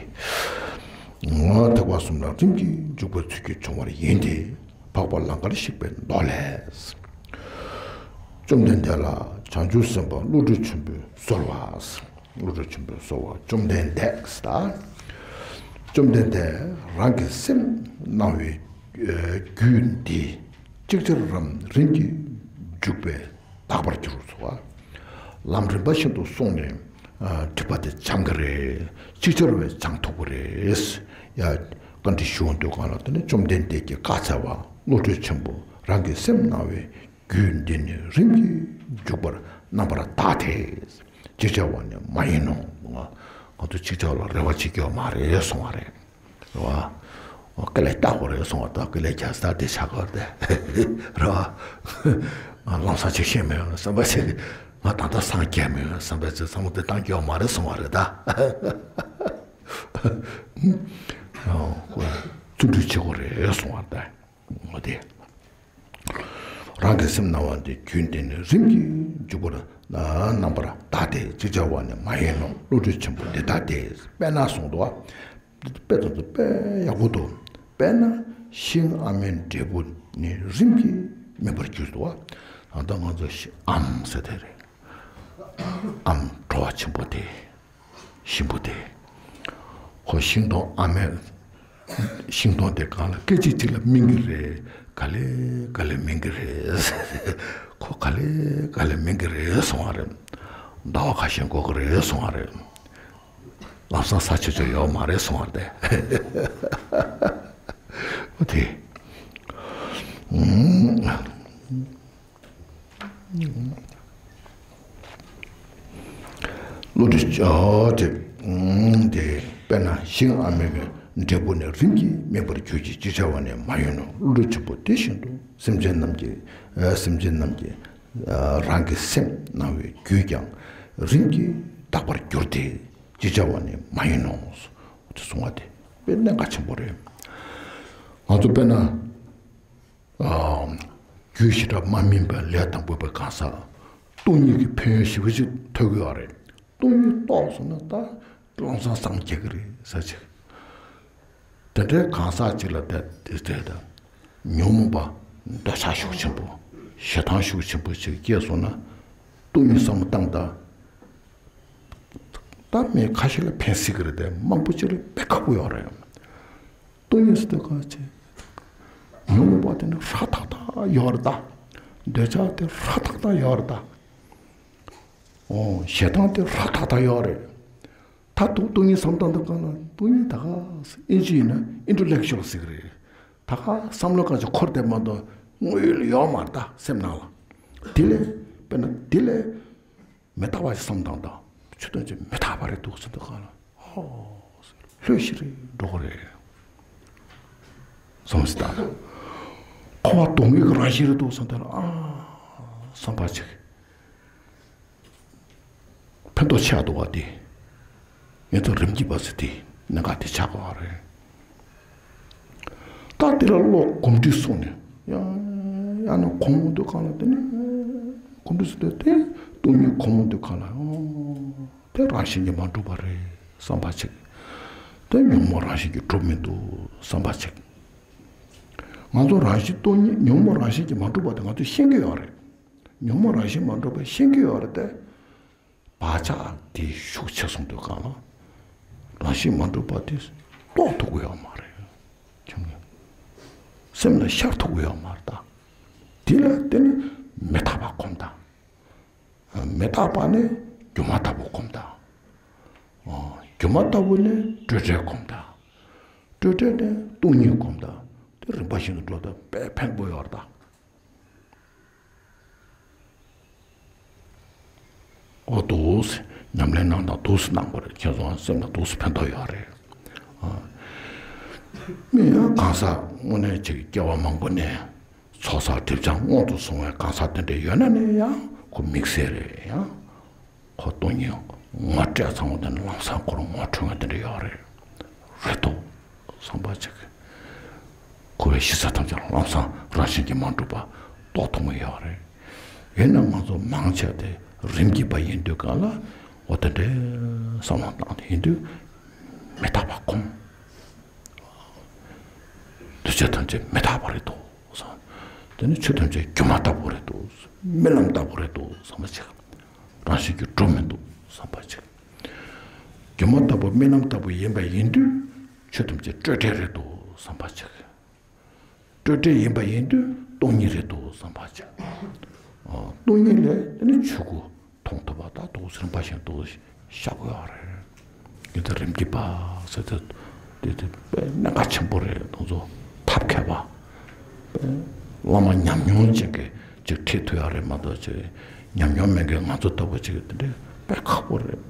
ཐེག་པ་གསུམ་ལ་རིམ་གྱིས་འཇུག་པའི་ཚུལ་གྱིས་སྦྱོང་བར་ཡིན་ཏེ། འཕགས་པ་ལང་ཀར་གཤེགས་པའི་མདོ་ལས། བཅོམ་ལྡན་འདས་ལ་བྱང་ཆུབ་སེམས་དཔའ་བློ་གྲོས་ཆེན་པོས་གསོལ་བ། བློ་གྲོས་ཆེན་པོས་གསོལ་བ། བཅོམ་ལྡན་འདས་ད། བཅོམ་ལྡན་འདས་རང་གི་སེམས་སྣང་བའི་རྒྱུད་འདི་ཅིག་ཅར་རམ་རིམ་གྱིས་འཇུག་པས་དག་པར་འགྱུར་སོ། ལམ་རིམ་པ་བཞིན་དུ་སོང་ནས་ཨ་སྒྲིབ་པ་དེ་སྦྱང་གི་རེད། ཅིག་ཅར་བས་སྦྱང་ཐུབ་ཀྱི་རེད། ཡ། བཀའ་འདྲི་ཞུ་འོང་དུས་གང་ལ་དེ་ནི་བཅོམ་ལྡན་འདས་ཀྱིས་བཀའ་སྩལ་པ། བློ་གྲོས་ཆེན་པོ་རང་གི་སེམས་སྣང་བའི་རྒྱུད་འདི་ནི་རིམ་གྱིས་འཇུག་པར་རྣམ་པར་དག་སྟེ། ཅིག་ཅར་བ་ནི་མ་ཡིན་ནོ། ང་ང་ཚོ་ཅིག་ཅར་ལ་རེ་བ་བྱེད་ཀྱི་ཡོད་མ་རེད་གསུང་བ་རེད། རེད་བ། ཀི་ལེ་ལྟ་དགོས་རེད་གསུང་བ་དང་ཀི་ལེ་རྒྱ་སྟ་དེ་བྱ་དགོས་རེད། རེད་བ། ང་ལམ་སང་ཅིག་ཤེས་མི་ཡོང་བསམ་པ་ཞིག་ང་ད་ལྟ་སངས་རྒྱས་མི་ཡོང་བསམ་པའི་ཚེ་བསམ་བློ་དེ་བཏང་རྒྱུ་ཡོད་མ་རེད་གསུང་བ་རེད་ད། ཨོ། བརྩོན་འགྲུས་བྱེད་དགོས་རེད་གསུང་བ་རེད་ད། འོ་དེ། རང་གི་སེམས་སྣང་བ་འདི་རྒྱུད་འདི་ནི་རིམ་གྱིས་འཇུག་པར་རྣམ་པར་དག་སྟེ་ཅིག་ཅར་བ་ནི་མ་ཡིན་ནོ། བློ་གྲོས་ཆེན་པོ་འདི་ལྟ་སྟེ། དཔེར་ན་གསུངས་འདུག་བ། དཔེ་དང་དུ་དཔེ་ཡག་པོ་འདུག་དཔེར་ན་ཤིང་ཨ་མའི་འབྲས་བུ་ནི་རིམ་གྱིས་སྨིན་པར་འགྱུར་འདུག་བ། ད་ལྟ་ང་ཚོ་ཤི་ཨམ་ཟེར་དེ་རེད། ཨམ་བྲོ་བ་ཆེན་པོ་དེ། ཞིམ་པོ་དེ། ཁོ་ཤིང་སྡོང་ཨ་མའི། ཤིང་སྡོང་དེ་གང་ལ་སྐད་ཅིག་གཅིག་ལ་སྨིན་གྱི་རེད། ག་ལེ་ག་ལེ་སྨིན་གྱི་རེད། ཁོ་ག་ལེ་ག་ལེ་སྨིན་གྱི་རེད་གསུང་བ་རེད། ཟླ་བ་ཁ་ཤས་འགོར་གྱི་རེད་གསུང་བ་རེད། ལམ་སང་ཟ་ཆོག་ཆོག་ཡོད་མ་རེད་གསུང་བ་རེད། འོ་དེ། བློ་གྲོས་ཨོ་དེ། དེ་དཔེར་ན་ཤིང་ཨ་མའི་འབྲས་བུ་ནི་རིམ་གྱིས་སྨིན་པར་གྱུར་ཅིག་ཅིག་ཅར་བ་ནི་མ་ཡིན་ནོ། བློ་གྲོས་ཆེན་པོ་དེ་བཞིན་དུ་སེམས་ཅན་རྣམས་ཀྱི། སེམས་ཅན་རྣམས་ཀྱི་རང་གི་སེམས་སྣང་བའི་རྒྱུད་ཀྱང་རིམ་གྱིས་དག་པར་འགྱུར་ཏེ་ཅིག་ཅར་བ་ནི་མ་ཡིན་ནོ། དེ་གསུང་བ་དེ་དཔེ་གནད་འགག་ཆེན་པོ་རེད། ང་ཚོ་དཔེར་ན། རྒྱུད་བྱེ་བྲག་མ་སྨིན་པའི་ལས་དང་པོ་པའི་གང་ཟག་སྟོང་ཉིད་ཀྱི་ཕན་ཡོན་ཞེ་པོ་ཅིག་ཐོས་ཀྱི་ཡོད་རེད། སྟོང་ཉིད་རྟོགས་སོང་ན་ད་ལམ་སང་སངས་རྒྱས་ཀྱི་རེད་ཟེར་ཅིག་དེ་འདྲའི་གང་ཟག་ཅིག་ལ་དེ་དེ་དེ་དང་ཉོན་མོངས་པ་འདོད་ཆགས་ཤུགས་ཆེན་པོ་ཞེ་སྡང་ཤུགས་ཆེན་པོ་ཅིག་སྐྱེས་སོང་ན་སྟོང་ཉིད་བསམ་བློ་བཏང་ད། ད་མི་ཁ་ཤས་ལ་ཕན་སྲིད་ཀྱི་རེད་དེ་མང་པོ་ཅིག་ལ་དཔེ་ཁག་པོ་ཡོད་རེད། སྟོང་ཉིད་ཟེར་དུས་ག་ཅི། ཉོན་མོངས་པ་དེ་ནི་ཧྲ་ཐག་ཐག་ཡོད་རེད་ད། འདོད་ཆགས་དེ་ཧྲ་ཐག་ཐག་ཡོད་རེད་ད། ཨོ་ཞེ་སྡང་དེ་ཧྲ་ཐག་ཐག་ཡོད་རེད། ད་དུང་སྟོང་ཉིད་བསམ་སྟངས་དེ་གང་ལ་སྟོང་ཉིད་ད་ག་ཨིན་ཇི་ཡིན་ན་ཨིན་ཊེ་ལེག་ཅུ་ཨལ་ཟེར་གི་རེད། ད་ག་བསམ་བློ་གང་ཅི་འཁོར་བསྡད་མ་གཏོགས་དངོས་ཡོད་ལ་ཡོད་མ་རེད་ད་སེམས་ནང་ལ། དེ་ལས་དཔེར་ན་དེ་ལས། མི་རྟག་པ་ཞིག་བསམ་སྟངས་དང་ཆོས་དོན་ཅན་མི་རྟག་པ་རེད་འདུག་ཟེར་དུས་གང་ལ་ཧོ། ལྷོད་ཤིག་རེད་འགྲོ་གི་རེད། བསམ་སྟངས་དང་འཁོར་བ་སྡུག་བསྔལ་གྱི་རང་བཞིན་རེད་འདུག་བསམ་སྟངས་ལ་ཨ། བསམ་པ་ཅིག་ཕན་ཐོགས་ཆེ་བ་འདུག་བ་དེ། ཡིན་ཙང་རིམ་གྱིས་པ་ཟེར་དེ་གནད་འགག་དེ་ཆགས་པ་རེད། ད་དེ་ལ་བློ་གོམས་འདྲིས་སོང་ནས་ཡང་ཡང་ན་གོམས་འདུག་གང་ལ་དེ་ནི་གོམས་འདྲིས་སུ་དེ་དེ་སྟོང་ཉིད་གོམས་འདུག་གང་ལ་ཡང་དེ་རང་བཞིན་གྱིས་མ་གྲུབ་པ་རེད་བསམ་པ་ཅིག་དེ་ཉོན་མོངས་རང་བཞིན་གྱིས་གྲུབ་མི་འདུག་བསམ་པ་ཅིག་ང་ཚོ་རང་བཞིན་སྟོང་ཉིད་ཉོན་མོངས་རང་བཞིན་གྱིས་མ་གྲུབ་པ་དེ་ང་ཚོས་ཤེས་ཀྱི་ཡོད་རེད། ཉོན་མོངས་རང་བཞིན་མ་གྲུབ་པ་ཤེས་ཀྱི་ཡོད་རེད་དེ། བག་ཆགས་དེ་ཤུགས་ཆེ་སོང་དུས་གང་ལ། རང་བཞིན་མ་གྲུབ་པ་དེ་རྟོགས་ཐུབ་ཀྱི་ཡོད་མ་རེད། ཁྱོད་ཀྱི་སེམས་ལ་ཤར་ཐུབ་ཀྱི་ཡོད་མ་རེད་ད། དེ་ལ་བརྟེན་ནས་མི་རྟག་པ་གོམས་དང་། མི་རྟག་པ་ནི་སྒྱུ་མ་ལྟ་བུ་གོམས་དང་། སྒྱུ་མ་ལྟ་བུ་ནི་སྤྲོས་བྲལ་གོམས་དང་། སྤྲོས་བྲལ་ནི་སྟོང་ཉིད་གོམས་དང་། དེ་རིམ་པ་བཞིན་དུ་འགྲོ་སྟངས་དཔེ་ཕན་པོ་ཡོད་རེད་ད། འོ་འདུག་སེ་ཉམས་ལེན་གནང་དང་འདུག་སེ་གནང་དགོས་རེད། ཁྱེད་ཚོ་སེམས་ལ་འདུག་སེ་ཕན་ཐོགས་ཡོད་རེད། ཨ། མི་ཡང་གང་ཟག་དངོས་གནས་ཅིག་སྐྱེ་བ་མང་པོ་ནས་ཚོགས་བསགས་སྒྲིབ་སྦྱང་སྔོན་དུ་སོང་བའི་གང་ཟག་དེ་འདྲ་ཡོད་ན་ནི་ཡང་ཁོ་དམིགས་བསལ་རེད་ཡང་། ཁོ་སྟོང་ཉིད་ངོ་སྤྲད་ཚང་བ་དེ་ནི་ལམ་སང་ཁོ་རང་ངོ་འཕྲོད་མཁན་དེ་འདྲ་ཡོད་རེད། རེད་དོ། བསམ་པ་ཅིག་ཁོ་བའི་གཞི་རྩ་ཐམས་ཅད་ལམ་སང་རང་བཞིན་གྱིས་མ་གྲུབ་པ་རྟོགས་ཐུབ་མཁན་ཡོད་རེད། ཡིན་ན་ང་ཚོ་མང་ཆེ་དེ་རིམ་གྱིས་པ་ཡིན་དུས་གང་ལ་འོ་དེ་འདྲའི་བསམ་བློ་བཏང་དེ་ཡིན་དུས་མི་རྟག་པ་གོམས། འདུས་བྱས་ཐམས་ཅད་མི་རྟག་པ་རེད་དོ་བསམ། དེ་ནི་ཆོས་ཐམས་ཅད་སྒྱུ་མ་ལྟ་བུ་རེད་དོ། རྨི་ལམ་ལྟ་བུ་རེད་དོ་བསམ་པ་ཅིག་རང་བཞིན་གྱིས་གྲུབ་མི་འདུག་བསམ་པ་ཅིག་སྒྱུ་མ་ལྟ་བུ་རྨི་ལམ་ལྟ་བུ་ཡིན་པ་ཡིན་དུས་ཆོས་ཐམས་ཅད་སྤྲོས་བྲལ་རེད་དོ་བསམ་པ་ཅིག་སྤྲོས་བྲལ་ཡིན་པ་ཡིན་དུས་སྟོང་ཉིད་རེད་དོ་བསམ་པ་ཅིག་ཨ། སྟོང་ཉིད་ལས་དེ་ནི་ཆོས་སྐུ་མཐོང་ཐུབ་པ་དང་འདུག་སེ་རིམ་པ་བཞིན་དུ་ཤར་དགོས་པ་རེད། འདི་ལྟར་རིམ་གྱིས་པ་ཟེར་ཏེ་འདི་དེ་དཔེ་གནད་འགག་ཆེན་པོ་རེད། དེ་ཚོ་ཐབས་མཁས་པ་དཔེ་བླ་མ་ཉམས་མྱོང་ཅན་གྱིས་ཅིག་ཁྲིད་ཐུབ་ཡག་རེད་མ་གཏོགས་ཅིག་ཉམས་མྱོང་མེད་མཁན་ང་ཚོ་ལྟ་བུ་ཅིག་གིས་དེ་འདྲའི་དཔེ་ཁག་པོ་རེད།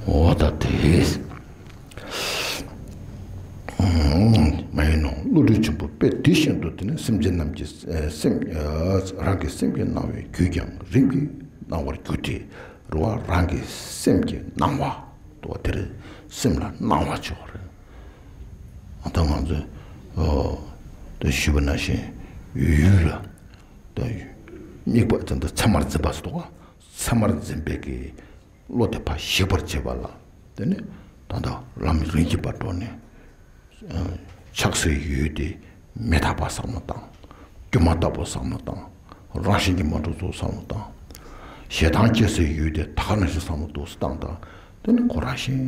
འོ་ད་དེ། མ་ཡིན་ནོ། བློ་གྲོས་ཆེན་པོ་དཔེ་དེ་བཞིན་དུ་དེ་ནི་སེམས་ཅན་རྣམས་ཀྱི་སེམས། རང་གི་སེམས་ཀྱི་སྣང་བའི་རྒྱུད་ཀྱང་རིམ་གྱིས་སྣང་བར་འགྱུར་ཏེ། རེད་བ། རང་གི་སེམས་ཀྱི་སྣང་བ་དེ་རེད། སེམས་ལ་སྣང་བ་བྱེད་པ་རེད། ད་ང་ཚོས་ད་ཞུས་པ་ནང་བཞིན་ཡུལ་ལ་ད་དམིགས་པ་ད་ཚད་མར་འཛིན་པ་ཟེར་དོ། ཚད་མར་འཛིན་པའི་གི་བློ་དེ་ཕར་ཞིག་པར་བྱེད་པ་ལ། དེ་ནི་ད་ལྟ་ལམ་རིམ་གྱིས་པར་འགྲོ་ནས། ཆགས་སའི་ཡུལ་དེ་མི་རྟག་པ་བསམ་བློ་བཏང་། སྒྱུ་མ་ལྟ་བུ་བསམ་བློ་བཏང་། རང་བཞིན་གྱིས་མ་གྲུབ་ཚུལ་བསམ་བློ་བཏང་། ཞེ་སྡང་སྐྱེ་སའི་ཡུལ་དེ་ད་ག་ནང་བཞིན་བསམ་བློ་འདུག་སེ་བཏང་དང་། དེ་ནི་ཁོ་རང་བཞིན་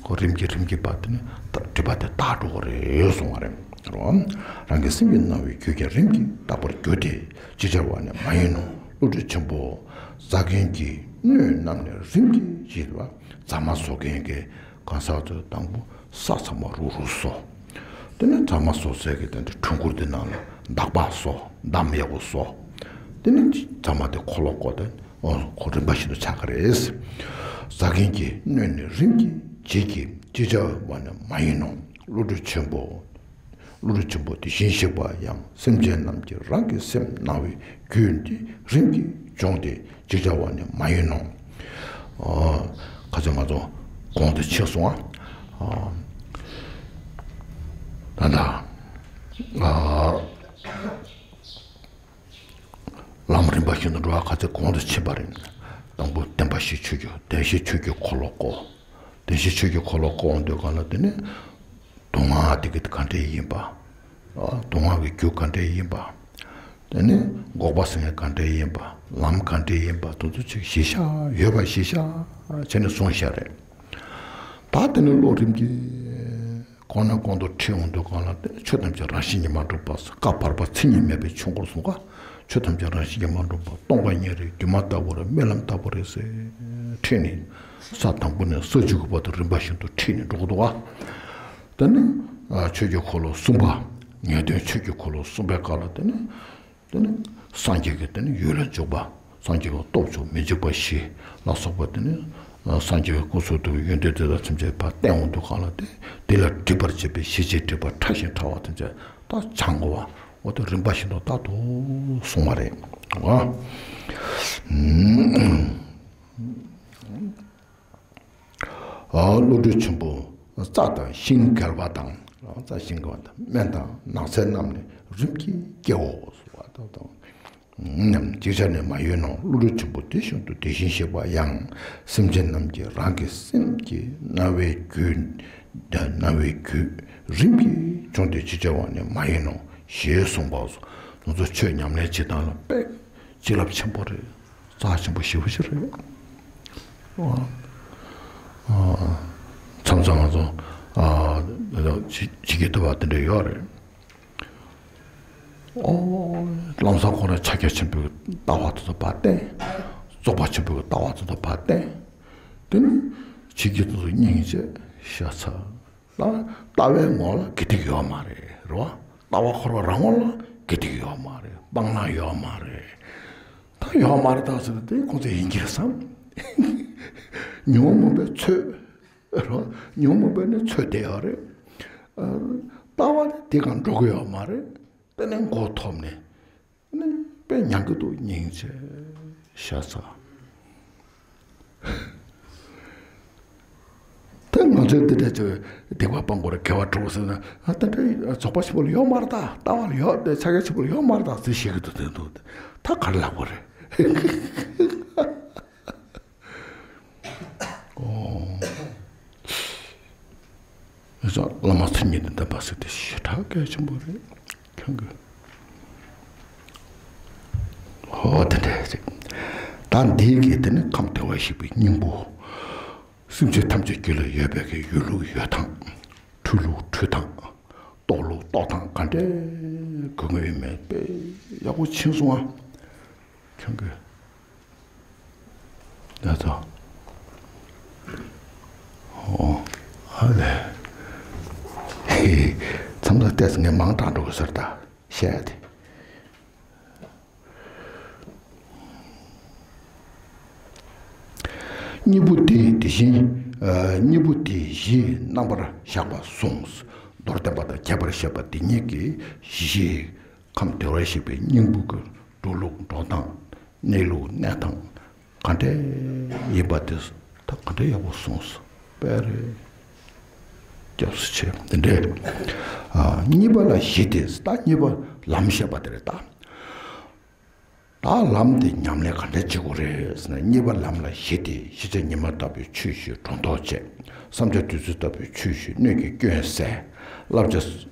ཁོ་རིམ་གྱིས་རིམ་གྱིས་པར་དེ་ནི་སྒྲིབ་པ་དེ་དག་འགྲོ་གི་རེད་གསུང་བ་རེད། རང་གི་སེམས་ཀྱི་སྣང་བའི་རྒྱུད་ཀྱང་རིམ་གྱིས་དག་པར་འགྱུར་ཏེ། ཅི་བྱ་བ་ནི་མ་ཡིན་ནོ། བློ་གྲོས་ཆེན་པོ། བཟའ་མཁན་གྱི་སྣོད་རྣམས་ནི་རིམ་གྱིས་ཞེས་པ། བཟའ་མ་བཟོ་མཁན་གྱི་གང་ཟག་ཚོས་དང་པོ་ས་ཚང་མ་རུག་རུག་བཟོ། དེ་ནས་བཟའ་མ་བཟོ་སའི་གི་དེ་འདྲ་གྲུ་གུར་དེ་ནང་ལ་འདག་པ་བཟོ། འདམ་ཡག་པོ་བཟོ། དེ་ནས་བཟའ་མ་དེ་འཁོར་ལོ་བསྐོར་ཏེ། ཨོ། ཁོ་རིམ་པ་བཞིན་དུ་ཆགས་ཀྱི་རེད། བཟའ་མཁན་གྱི་སྣོད་ནི་རིམ་གྱིས་བྱེད་ཀྱི། ཅི་བྱ་བ་ནི་མ་ཡིན་ནོ། བློ་གྲོས་ཆེན་པོ། བློ་གྲོས་ཆེན་པོ་དེ་བཞིན་གཤེགས་པ་ཡང་སེམས་ཅན་རྣམས་ཀྱི་རང་གི་སེམས་སྣང་བའི་རྒྱུད་འདི་རིམ་གྱིས་སྦྱོང་སྟེ། ཅི་བྱ་བ་ནི་མ་ཡིན་ནོ། ཨ། ཁ་ཅིག་ང་ཚོ་གོང་དུ་ཕྱིན་སོང་ཨ། ད་ལྟ། ཨ། ལམ་རིམ་པ་བཞིན་དུ་འགྲོ་བ་ཁ་ཅིག་གོང་དུ་ཕྱིན་པ་རེད། དང་པོ་བདེན་པ་བཞི་ཆོས་ཀྱི། བདེན་བཞི་ཆོས་ཀྱི་འཁོར་ལོ་བསྐོར། བདེན་བཞི་ཆོས་ཀྱི་འཁོར་ལོ་བསྐོར་འོང་དུས་གང་ལ་དེ་ནི། སྡུག་བསྔལ་དེ་གི་ག་འདྲ་ཡིན་པ། སྡུག་བསྔལ་གྱི་རྒྱུ་ག་འདྲ་ཡིན་པ། དེ་ནི་འགོག་པ་ཟེར་མཁན་ག་འདྲ་ཡིན་པ། ལམ་ག་འདྲ་ཡིན་པ་དེ་ཚོ་ཅིག་གཞི་བཞག་ཡོད་པ་གཞི་བཞག་བྱས་ནས་གསུངས་བཞག་རེད། ད་དེ་ནི་བློ་རིམ་གྱིས་གོང་ནས་གོང་དུ་ཁྲིད་འོང་དུས་གང་ལ་དེ་ནི་ཆོས་ཐམས་ཅད་རང་བཞིན་གྱིས་མ་གྲུབ་པ། བཀའ་བར་པ་མཚན་ཉིད་མེད་པའི་ཆོས་འཁོར་གསུམ་ཀ། ཆོས་ཐམས་ཅད་རང་བཞིན་གྱིས་མ་གྲུབ་པ། སྟོང་པ་ཉིད་རེད། སྒྱུ་མ་ལྟ་བུ་རེད། རྨི་ལམ་ལྟ་བུ་རེད་ཟེར་ཁྲིད་ནས། ས་དང་པོ་ནས་ས་བཅུ་དགུ་པ་དུ་རིམ་པ་བཞིན་དུ་ཁྲིད་ནས་འགྲོ་གི་འདུག་ག། དེ་ནི་ཆོས་ཀྱི་འཁོར་ལོ་གསུམ་པ། ངེས་དོན་ཆོས་ཀྱི་འཁོར་ལོ་གསུམ་པའི་སྐབས་ལ་དེ་ནི། དེ་ནི་སངས་རྒྱས་ཀྱི་དེ་ནི་ཡུལ་ལ་འཇུག་པ། སངས་རྒྱས་ཀྱི་སྟོབས་བཅུ་མི་འཇིགས་པ་བཞི་ལ་སོགས་པ། དེ་ནི་སངས་རྒྱས་ཀྱི་སྐུ་གསུང་ཐུགས་ཡོན་ཏན་དེ་དག་ཐམས་ཅད་ཕར་བསྟན་འོང་དུས་གང་ལ་དེ། དེ་ལ་སྒྲིབ་པར་བྱེད་པའི་ཞི་བྱེད་སྒྲིབ་པ་ཕྲ་ཞིང་ཕྲ་བ་ཐམས་ཅད་ད་སྦྱང་དགོས་ འོ་དེ་རིམ་པ་བཞིན་དུ་རྟག་ཏུ་གསུངས་པ་རེད། ཨ། ཨ། བློ་གྲོས་ཆེན་པོ་རྩྭ་དང་ཤིང་བརྒལ་བ་དང་། རྩྭ་ཤིང་བརྒལ་བ་དང་། སྨན་དང་ནགས་ཚལ་རྣམས་ནི་རིམ་གྱིས་སྐྱེའོ་ཟེར་བ་དང་། ནམ་ཅིག་ཆར་ནི་མ་གཡོས་ནའང་། བློ་གྲོས་ཆེན་པོ་དེ་བཞིན་དུ་དེ་བཞིན་གཤེགས་པ་ཡང་། སེམས་ཅན་རྣམས་ཀྱི་རང་གི་སེམས་ཀྱི་སྣང་བའི་རྒྱུད། སྣང་བའི་རྒྱུད་རིམ་གྱིས་བྱུང་སྟེ་ཅིག་ཆར་བ་ནི་མ་ཡིན་ནོ་ཞེས་གསུངས་པ་སོགས། ང་ཚོ་ཆོས་ཉམས་ལེན་བྱེད་སྟངས་ལ་དཔེ་བྱིན་རླབས་ཆེན་པོ་རེད། རྩ་ཆེན་པོ་ཞེ་པོ་ཞིག་རེད། ཨ། ཨ། མཚམས་མཚམས་ང་ཚོ། ཨ། བྱེད་ཀྱི་འདུག་པ་དེ་འདྲ་ཡོད་རེད། ཨོ། ལམ་སང་ཁོ་རང་ཕྱག་རྒྱ་ཆེན་པོའི་ལྟ་བ་དེ་ཚོ་ཕར་བསྟན། རྫོགས་པ་ཆེན་པོའི་ལྟ་བ་དེ་ཚོ་ཕར་བསྟན། དེ་ནི་བྱེད་ཀྱི་དེ་ཚོ་སྙིང་རྗེ་ཤ་ཚ། ལ་ལྟ་བའི་ངོ་ལ་དགེ་སྡིག་ཡོད་མ་རེད། རེད་བ། ལྟ་བ་འཁོར་བ་རང་ངོ་ལ་དགེ་སྡིག་ཡོད་མ་རེད། སྤང་བླང་ཡོད་མ་རེད། ད་ཡོད་མ་རེད་ད་ཟེར་ཏེ་ཁོང་ཚོས་ཡིན་གྱི་རེད་བསམ། ཉོན་མོངས་པའི་ཚོད། རོ། ཉོན་མོངས་པ་ནི་ཚོད་བསྡད་ཡོད་རེད། ཨ། ལྟ་བ་ནི་དེ་གང་འགྲོ་གི་ཡོད་མ་རེད། དེ་ནས་མགོ་ཐོམ་ནས། ནི་དཔེ་ཉམས་ཀྱི་འདུག་སྙིང་རྗེ་ཤ་ཚ། ད་ང་ཚོས་འདི་འདྲ་བྱས་སྡིག་པ་སྤང་དགོས་རེད། དགེ་བ་སྒྲུབ་ཟེར་ན། ཨ། དེ་འདྲ་རྫོགས་པ་ཆེན་པོ་ལ་ཡོད་མ་རེད་ད། ལྟ་བ་ལ་ཡོད་དེ། ཕྱག་རྒྱ་ཆེན་པོ་ལ་ཡོད་མ་རེད་ད་ཟེར་བཤད་ཀྱི་འདུག་དེ་འདུག་ད་ག་རེ་ལབ་དགོས་རེད། ཨོ། ཨེ་ཙི། བླ་མ་མཚན་ཉིད་དང་ལྡན་པ་ཟེར་དེ་ཞེ་དྲག་གལ་ཆེན་པོ་རེད། ཁྱོད་ཀྱི། ཧོ། དེ་འདྲ་ཅིག་ད་འདིའི་གི་དེ་ནི་ཁམས་བདེ་བར་གཤེགས་པའི་སྙིང་པོ། སེམས་ཅན་ཐམས་ཅད་རྒྱུད་ལ་ཡོད་པའི་གི་ཡོད་ལུགས་ཡོད་སྟངས། འཁྲུལ་ལུགས་འཁྲུལ་སྟངས། རྟོགས་ལུགས་རྟོགས་སྟངས་ག་འདྲ་དགོས་ཀྱི་ཡོད་མེད་དཔེ་ཡག་པོ་ཕྱིན་སོང་ཨ། ཁྱོད་ཀྱི། ད་ཚོ། ཨོ། ཨ་ལེ། ཧེ། མཚམས་མཚམས་ལྟས་ངས་མང་དྲགས་འགྲོ་གི་ཟེར་ད་བཤད་དེ། གཉིས་པོ་དེ་དེ་བཞིན། ཨ། གཉིས་པོ་དེ་བཞིའི་རྣམ་པར་གཞག་པ་གསུངས། མདོར་བསྟན་པ་དང་རྒྱས་པར་བཤད་པ་འདི་གཉིས་ཀྱི་གཞི། ཁམས་བདེ་བར་གཤེགས་པའི་སྙིང་པོ་གི་འགྲོ་ལུགས་འགྲོ་སྟངས། གནས་ལུགས་གནས་སྟངས་ག་འདྲ་ཡིན་པ་དེ་ད་ག་འདྲ་ཡག་པོ་གསུངས་སོང་། དཔེ་རེད། སྐྱབས་སུ་མཆི། དེ་འདྲ། ཨ། གཉིས་པ་ལ་གཞི་དེ། ད་གཉིས་པ་ལམ་བཤད་པ་དེ་རེད་ད། ད་ལམ་དེ་ཉམས་ལེན་ག་འདྲ་བྱེད་དགོས་རེད་ཟེར་ན། གཉིས་པ་ལམ་ལ་གཞི་དེ། ཤེས་བྱ་ཉི་མ་ལྟ་བུའི་ཆོས་བཞི་སྒྲོ་འདོགས་བཅད། བསམ་བྱ་བདུད་རྩི་ལྟ་བུའི་ཆོས་བཞི་སྣོད་ཀྱི་སྐྱོན་བསལ། བསླབ་བྱ།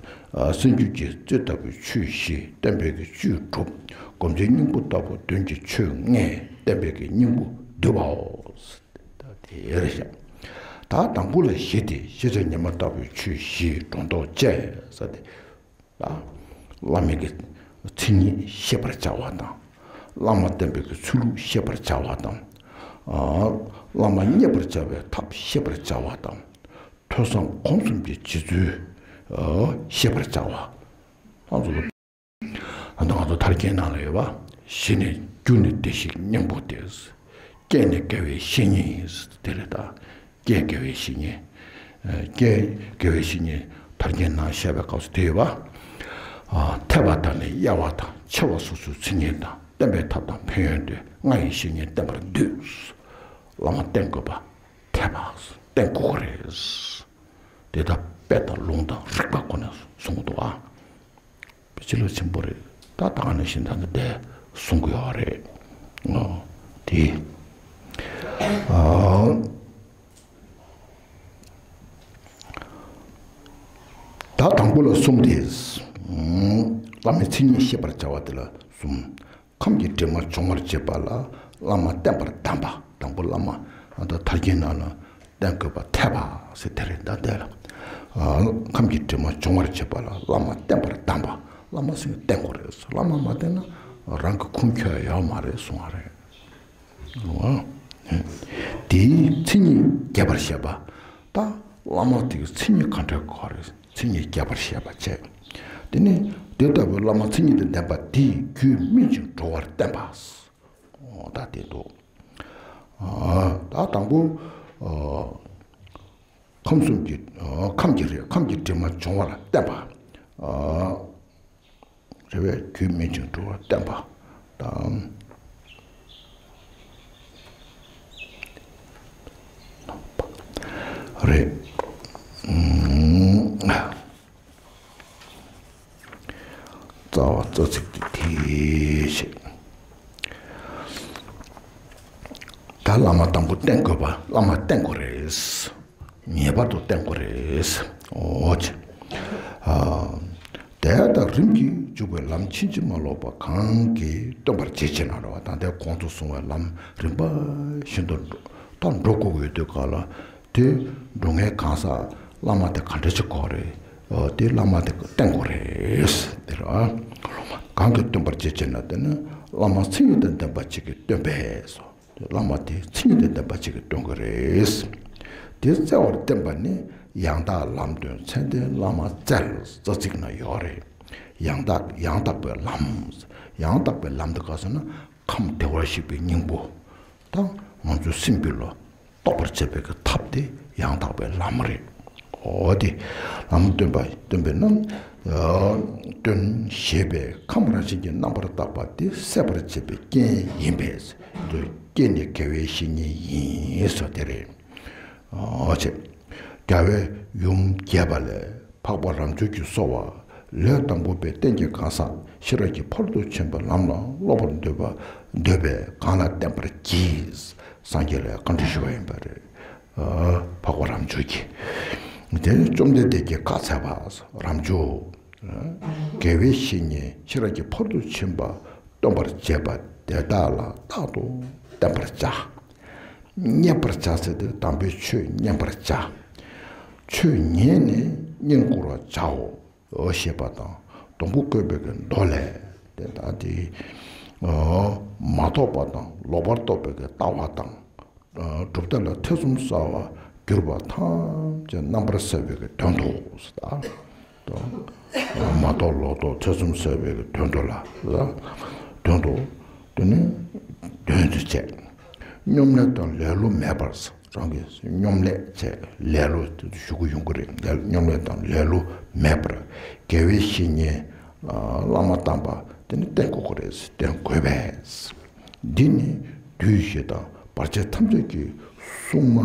ཨ། སེམས་རྒྱུད་ཀྱི་རྩི་ལྟ་བུའི་ཆོས་བཞི་བསྟན་པའི་གི་བཅུད་སྒྲུབ། སྒོམ་བྱེད་སྙིང་པོ་ལྟ་བུ་དོན་གྱི་ཆོས་ལྔས་བསྟན་པའི་གི་སྙིང་པོ་བསྡུ་བའོ། ད་དེ་རེད་ཤག་ད་དང་པོ་ལ་གཞི་དེ། ཤེས་བྱ་ཉི་མ་ལྟ་བུའི་ཆོས་བཞི་སྒྲོ་འདོགས་བཅད་ཟེར་ཏེ། ད་བླ་མའི་གི་མཚན་ཉིད་ཤེས་པར་བྱ་བ་དང་། བླ་མ་བསྟེན་པའི་གི་ཚུལ་ལུགས་ཤེས་པར་བྱ་བ་དང་། ཨ། བླ་མ་མཉེས་པར་བྱ་བའི་ཐབས་ཤེས་པར་བྱ་བ་དང་། ཐོས་བསམ་སྒོམ་གསུམ་གྱི་བྱེད་ཚུལ། ཨ། ཤེས་པར་བྱ་བ། ང་ཚོ་ཨ། ད་ང་ཚོ་ཐར་རྒྱན་ནང་ལ་ཡོད་པ། གཞི་ནི་རྒྱུ་ནི་བདེ་གཤེགས་སྙིང་པོ་སྟེ། རྐྱེན་ནི་དགེ་བའི་བཤེས་གཉེན་ཡིན། དེ་རེད་ད། རྐྱེན་དགེ་བའི་བཤེས་གཉེན། ཨ། རྐྱེན་དགེ་བའི་བཤེས་གཉེན་ཐར་རྒྱན་ནང་བཤད་པའི་སྐབས་སུ་དེ་ཡོད་པ། ཨ། འཐད་པ་དང་ནི་དབྱེ་བ་དང་། ཕྱེ་བ་སོ་སོའི་མཚན་ཉིད་དང་། བསྟན་པའི་ཐབས་དང་ཕན་ཡོན་ཏེ། ལྔ་ཡི་བཤེས་གཉེན་བསྟེན་པར་འདོད། བླ་མ་བསྟེན་དགོས་པ། འཐད་པ། བསྟེན་དགོས་ཀྱི་རེད། དེ་ལྟར་དཔེ་དང་ལུང་དང་རིགས་པ་ཁོ་ནས་གསུང་གི་འདུག་ཨ། དཔེ་བྱིན་རླབས་ཆེན་པོ་རེད། ད་ད་ག་ནང་བཞིན་ད་ནི་འདི་གསུང་གི་ཡོད་རེད། ཨོ། དེ། ཨ། ད་དང་པོ་ལ་གསུམ་སྟེ། ཨ། བླ་མའི་མཚན་ཉིད་ཤེས་པར་བྱ་བ་དེ་ལ་གསུམ། ཁམས་ཀྱི་དྲི་མ་སྦྱོང་བར་བྱེད་པ་ལ་བླ་མ་བསྟེན་པར་གདམས་པ། དང་པོ་བླ་མ་ད་ཐར་རྒྱན་ནང་ལ་བསྟེན་དགོས་པ་འཐད་པ་ཟེར་དེ་རེད། ད་འདི་ལ། ཨ། ཁམས་ཀྱི་དྲི་མ་སྦྱོང་བར་བྱེད་པ་ལ་བླ་མ་བསྟེན་པར་གདམས་པ། བླ་མ་ཟེར་བསྟེན་དགོས་རེད། བླ་མ་མ་བསྟེན་ན་རང་གི་ཁུངས་འཁྱོལ་ཡོད་མ་རེད་གསུང་བ་རེད། དེའི་མཚན་ཉིད་རྒྱས་པར་བཤད་པ། ད་བླ་མ་དེ་གི་མཚན་ཉིད་ག་འདྲ་དགོས་རེད། མཚན་ཉིད་རྒྱས་པར་བཤད་པ་བྱས། དེ་ནས་དེ་ལྟ་བུའི་བླ་མ་མཚན་ཉིད་དང་ལྡན་པ་དེའི་རྒྱུད་སྨིན་ཅིང་གྲོལ་བར་བསྟན་པ། ཨོ། ད་དེ་འདུག་ཨ། ད་དང་པོ། ཨ། ཁམས་གསུམ་གྱི། ཨ། ཁམས་ཀྱི་རེད། ཁམས་ཀྱི་དྲི་མ་སྦྱོང་བར་བསྟན་པ། ཨ། རེད་བས། རྒྱུད་སྨིན་ཅིང་གྲོལ་བ་བསྟན་པ་དང་། རེད། ཨུམ། རྩ་བ་རྩ་ཚིག་དེ་དེ་བྱས། ད་བླ་མ་དང་པོ་བསྟེན་དགོས་པ། བླ་མ་བསྟེན་དགོས་རེད། ངེས་པར་དུ་བསྟེན་དགོས་རེད། འོ་ཅེ། ཨ། དེ་ལྟར་རིམ་གྱིས་འཇུག་པའི་ལམ་ཕྱིན་ཅི་མ་ལོག་པ་གང་གིས་སྟོན་པར་བྱེད་ཅེ་ན་རེད་བ། ད་ལྟའི་གོང་དུ་གསུངས་པའི་ལམ་རིམ་པ་བཞིན་དུ་ད་འགྲོ་དགོས་ཡོད་དུས་ག་ལ། དེ་འགྲོ་མཁན་གང་ཟག་བླ་མ་དེ་ག་འདྲ་ཅིག་དགོས་རེད། ཨོ། དེ་བླ་མ་དེ་བསྟེན་དགོས་རེད། དེ་རེད་བ། གང་གིས་སྟོན་པར་བྱེད་ཅེ་ན། དེ་ནི་བླ་མ་མཚན་ཉིད་དང་ལྡན་པ་ཅིག་གིས་སྟོན་པས་སོ། བླ་མ་དེ་མཚན་ཉིད་དང་ལྡན་པ་ཅིག་གིས་སྟོན་དགོས་རེད། དེ་བཙལ་བར་བསྟན་པ་ནི་ཡང་དག་ལམ་སྟོན་མཚན་ལྡན་བླ་མ་བཙལ། རྩ་ཚིག་ན་ཡོད་རེད། ཡང་དག་ཡང་དག་པའི་ལམ། ཡང་དག་པའི་ལམ་དེ་ག་ཟེར་ན་ཁམས་བདེ་བར་གཤེགས་པའི་སྙིང་པོ་དང་། ང་ཚོའི་སེམས་རྒྱུད་ལ་རྟོགས་པར་བྱེད་པའི་གི་ཐབས་དེ་ཡང་དག་པའི་ལམ་རེད། འོ་དེ་ལམ་སྟོན་པ་སྟོན་པས་ན། སྟོན་ཞེས་པའི་ཁམས་རང་བཞིན་གྱིས་རྣམ་པར་དག་པ་དེ་སད་པར་བྱེད་པའི་རྐྱེན་ཡིན་པས། རྐྱེན་ནི་དགེ་བའི་བཤེས་གཉེན་ཡིན་སོ། དེ་རེད། འོ་ཅེ། རྒྱལ་བའི་ཡུམ་རྒྱས་པ་ལས། འཕགས་པ་རབ་འབྱོར་གྱིས་གསོལ་བ། ལས་དང་པོ་པའི་རྟེན་གྱི་གང་ཟག་ཤེས་རབ་ཀྱི་ཕ་རོལ་ཏུ་ཕྱིན་པའི་ལམ་ལ་སློབ་པར་འདོད་པ། འདོད་པས་གང་ལ་བསྟན་པར་བགྱི། སངས་རྒྱས་ལ་བཀའ་འདྲི་ཞུ་བ་ཡིན་པ་རེད། ཨ། འཕགས་པ་རབ་འབྱོར་གྱིས། དེ་ནི་བཅོམ་ལྡན་འདས་ཀྱིས་བཀའ་སྩལ་པ། རབ་འབྱོར། དགེ་བའི་བཤེས་གཉེན་ཤེས་རབ་ཀྱི་ཕ་རོལ་ཏུ་ཕྱིན་པ་སྟོན་པར་བྱེད་པ་དེ་དག་ལ་རྟག་ཏུ་བསྟེན་པར་བྱ། བསྙེན་པར་བྱ་ཟེར་ཏེ་དམ་པའི་ཆོས་བསྙེན་པར་བྱ། ཆོས་ཉན་ནས་བསྙེན་བཀུར་བར་བྱའོ། འོ་ཞེས་པ་དང་། སྡོང་པོ་བཀོད་པའི་གི་མདོ་ལས། དེ་དག་དེ། འོ། མ་རྟོགས་པ་དང་ལོག་པར་རྟོག་པའི་གི་ལྟ་བ་དང་། གྲུབ་མཐའ་ལ་ཐེ་ཚོམ་ཟ་བར་གྱུར་པ་ཐམས་ཅད་རྣམ་པར་སེལ་བའི་གི་དོན་དུ་ཟེར། ད་མ་རྟོགས་ལོག་རྟོག་ཐེ་ཚོམ་སེལ་བའི་གི་དོན་དུ་ལ། དོན་དུ། དེ་ནི་དོན་དུ་བྱས། སྙོམ་ལས་དང་ལེ་ལོ་མེད་པར། རང་གི་སྙོམ་ལས་བྱས། ལེ་ལོ་དེ་ཞུ་གི་ཡོང་གི་རེད། སྙོམ་ལས་དང་ལེ་ལོ་མེད་པར། དགེ་བའི་བཤེས་གཉེན་བླ་མ་དམ་པ་དེ་ནི་བསྟེན་དགོས་ཀྱི་རེད། བསྟེན་དགོས་པས། འདི་ནི་བདུད་བཞི་དང་བར་ཆད་ཐམས་ཅད་ཀྱི་སྲུང་མ།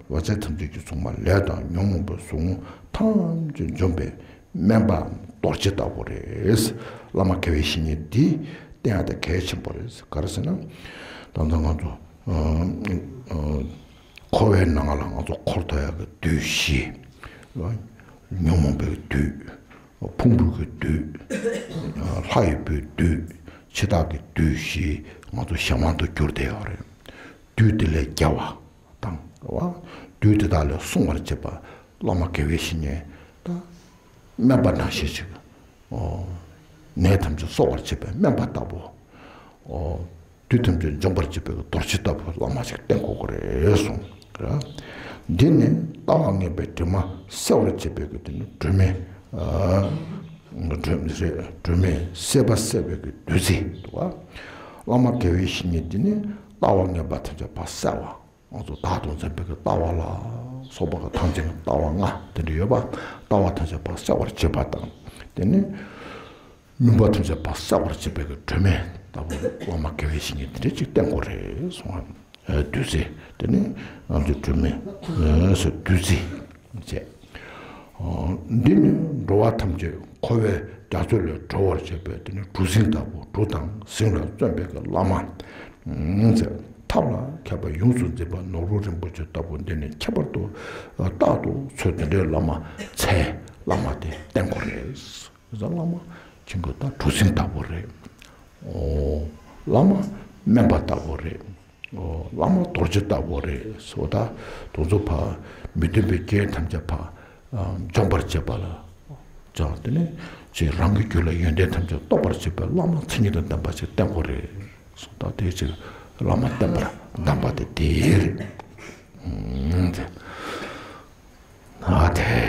བར་ཆད་ཐམས་ཅད་ཀྱི་སྲུང་མ་ལས་དང་ཉོན་མོངས་པའི་ཟུག་རྔུ་ཐམས་ཅད་འཇོམས་པའི་སྨན་པ་རྡོ་རྗེ་ལྟ་བུ་རེད། བླ་མ་དགེ་བའི་བཤེས་གཉེན་འདི་བསྟེན་ཡ་དེ་གལ་ཆེན་པོ་རེད། ག་རེ་ཟེར་ན། ད་ལྟ་ང་ཚོ་འཁོར་བའི་ནང་ལ་ང་ཚོ་འཁོར་ཐུབ་ཡ་གི་བདུད་བཞི། ཉོན་མོངས་པའི་བདུད། ཕུང་པོའི་གི་བདུད། ལྷ་ཡི་བུའི་བདུད། འཆི་བདག་གི་བདུད་བཞི་ང་ཚོ་གཞན་དབང་དུ་གྱུར་བསྡད་ཡོད་རེད། བདུད་དེ་ལས་རྒྱལ་བ་དང་རེད་བ། བདུད་དེ་དག་ལས་སྲུང་བར་བྱེད་པ་བླ་མ་དགེ་བའི་བཤེས་གཉེན་དང་། སྨན་པ་ནང་བཞིན་ཅིག་ཨོ། ནད་ཐམས་ཅད་གསོ་བར་བྱེད་པའི་སྨན་པ་ལྟ་བུ། ཨོ། བདུད་ཐམས་ཅད་འཇོམས་པར་བྱེད་པའི་རྡོ་རྗེ་ལྟ་བུ་བླ་མ་ཞིག་བསྟེན་དགོས་ཀྱི་རེད་གསུངས། འདི་ནི་ལྟ་བ་ངན་པའི་དྲི་མ་སེལ་བར་བྱེད་པའི་གི་དེ་ནི་སྒྲོན་མེ། ཨ། སྒྲོན་མེ་རེད། སྒྲོན་མེ་སེལ་བ་སེལ་བའི་གི་བདུད་རྩི་འདུག་བ། བླ་མ་དགེ་བའི་བཤེས་གཉེན་འདི་ནི་ལྟ་བ་ངན་པ་ཐམས་ཅད་ཕར་སེལ་བ། ང་ཚོ་བདག་ཏུ་འཛིན་པའི་གི་ལྟ་བ་ལ་སོགས་པ་གི་ཐམས་ཅད་ལྟ་བ་ལྔ་དེ་འདྲ་ཡོད་པ། ལྟ་བ་ཐམས་ཅད་ཕར་སེལ་བར་བྱེད་པ་དང་། དེ་ནི་མུན་པ་ཐམས་ཅད་ཕར་སེལ་བར་བྱེད་པའི་གི་སྒྲོན་མེ་ལྟ་བུ་བླ་མ་དགེ་བའི་བཤེས་གཉེན་དེ་འདྲ་ཅིག་བསྟེན་དགོས་རེད་གསུངས། བདུད་རྩི་དེ་ནི་ང་ཚོའི་སྒྲོན་མེ་སོགས་བདུད་རྩི་བྱས། འདི་ནི་འགྲོ་བ་ཐམས་ཅད་འཁོར་བའི་རྒྱ་མཚོ་ལས་སྒྲོལ་བར་བྱེད་པའི་དེ་ནི་གྲུ་གཟིངས་ལྟ་བུ། གྲུ་དང་གཟིངས་ལ་བརྩོན་པའི་གི་བླ་མ། ཐབས་ལ་མཁས་པ་ཡོངས་སུ་འཛིན་པ་ནོར་བུ་རིན་པོ་ཆེ་ལྟ་བུ་འདི་ནི་ཁྱད་པར་དུ་རྟག་ཏུ་ཚོད་དེ་འདྲའི་བླ་མ་ཚེ་བླ་མ་དེ་བསྟེན་དགོས་རེད། བླ་མ་ཁྱིམ་གྱི་ད་གྲུ་གཟིངས་ལྟ་བུ་རེད། ཨོ། བླ་མ་སྨན་པ་ལྟ་བུ་རེད། ཨོ། བླ་མ་རྡོ་རྗེ་ལྟ་བུ་རེད་ཟེར་བ། ད་དེ་ཚོ་ཕར་མི་མཐུན་པའི་རྐྱེན་ཐམས་ཅད་ཕར་འཇོམས་པར་བྱེད་པ་ལ་ཅང་དེ་ནས་ཅིག་རང་གི་རྒྱུད་ལ་ཡོན་ཏན་ཐམས་ཅད་རྟོགས་པར་བྱེད་པའི་བླ་མ་མཚན་ཉིད་དང་ལྡན་པ་ཞིག་བསྟེན་དགོས་རེད་ཟེར། ད་དེ་ཅིག་བླ་མ་བསྟེན་པར་གདམས་པ་དེ་དེ་རེད། ཨ་དེ།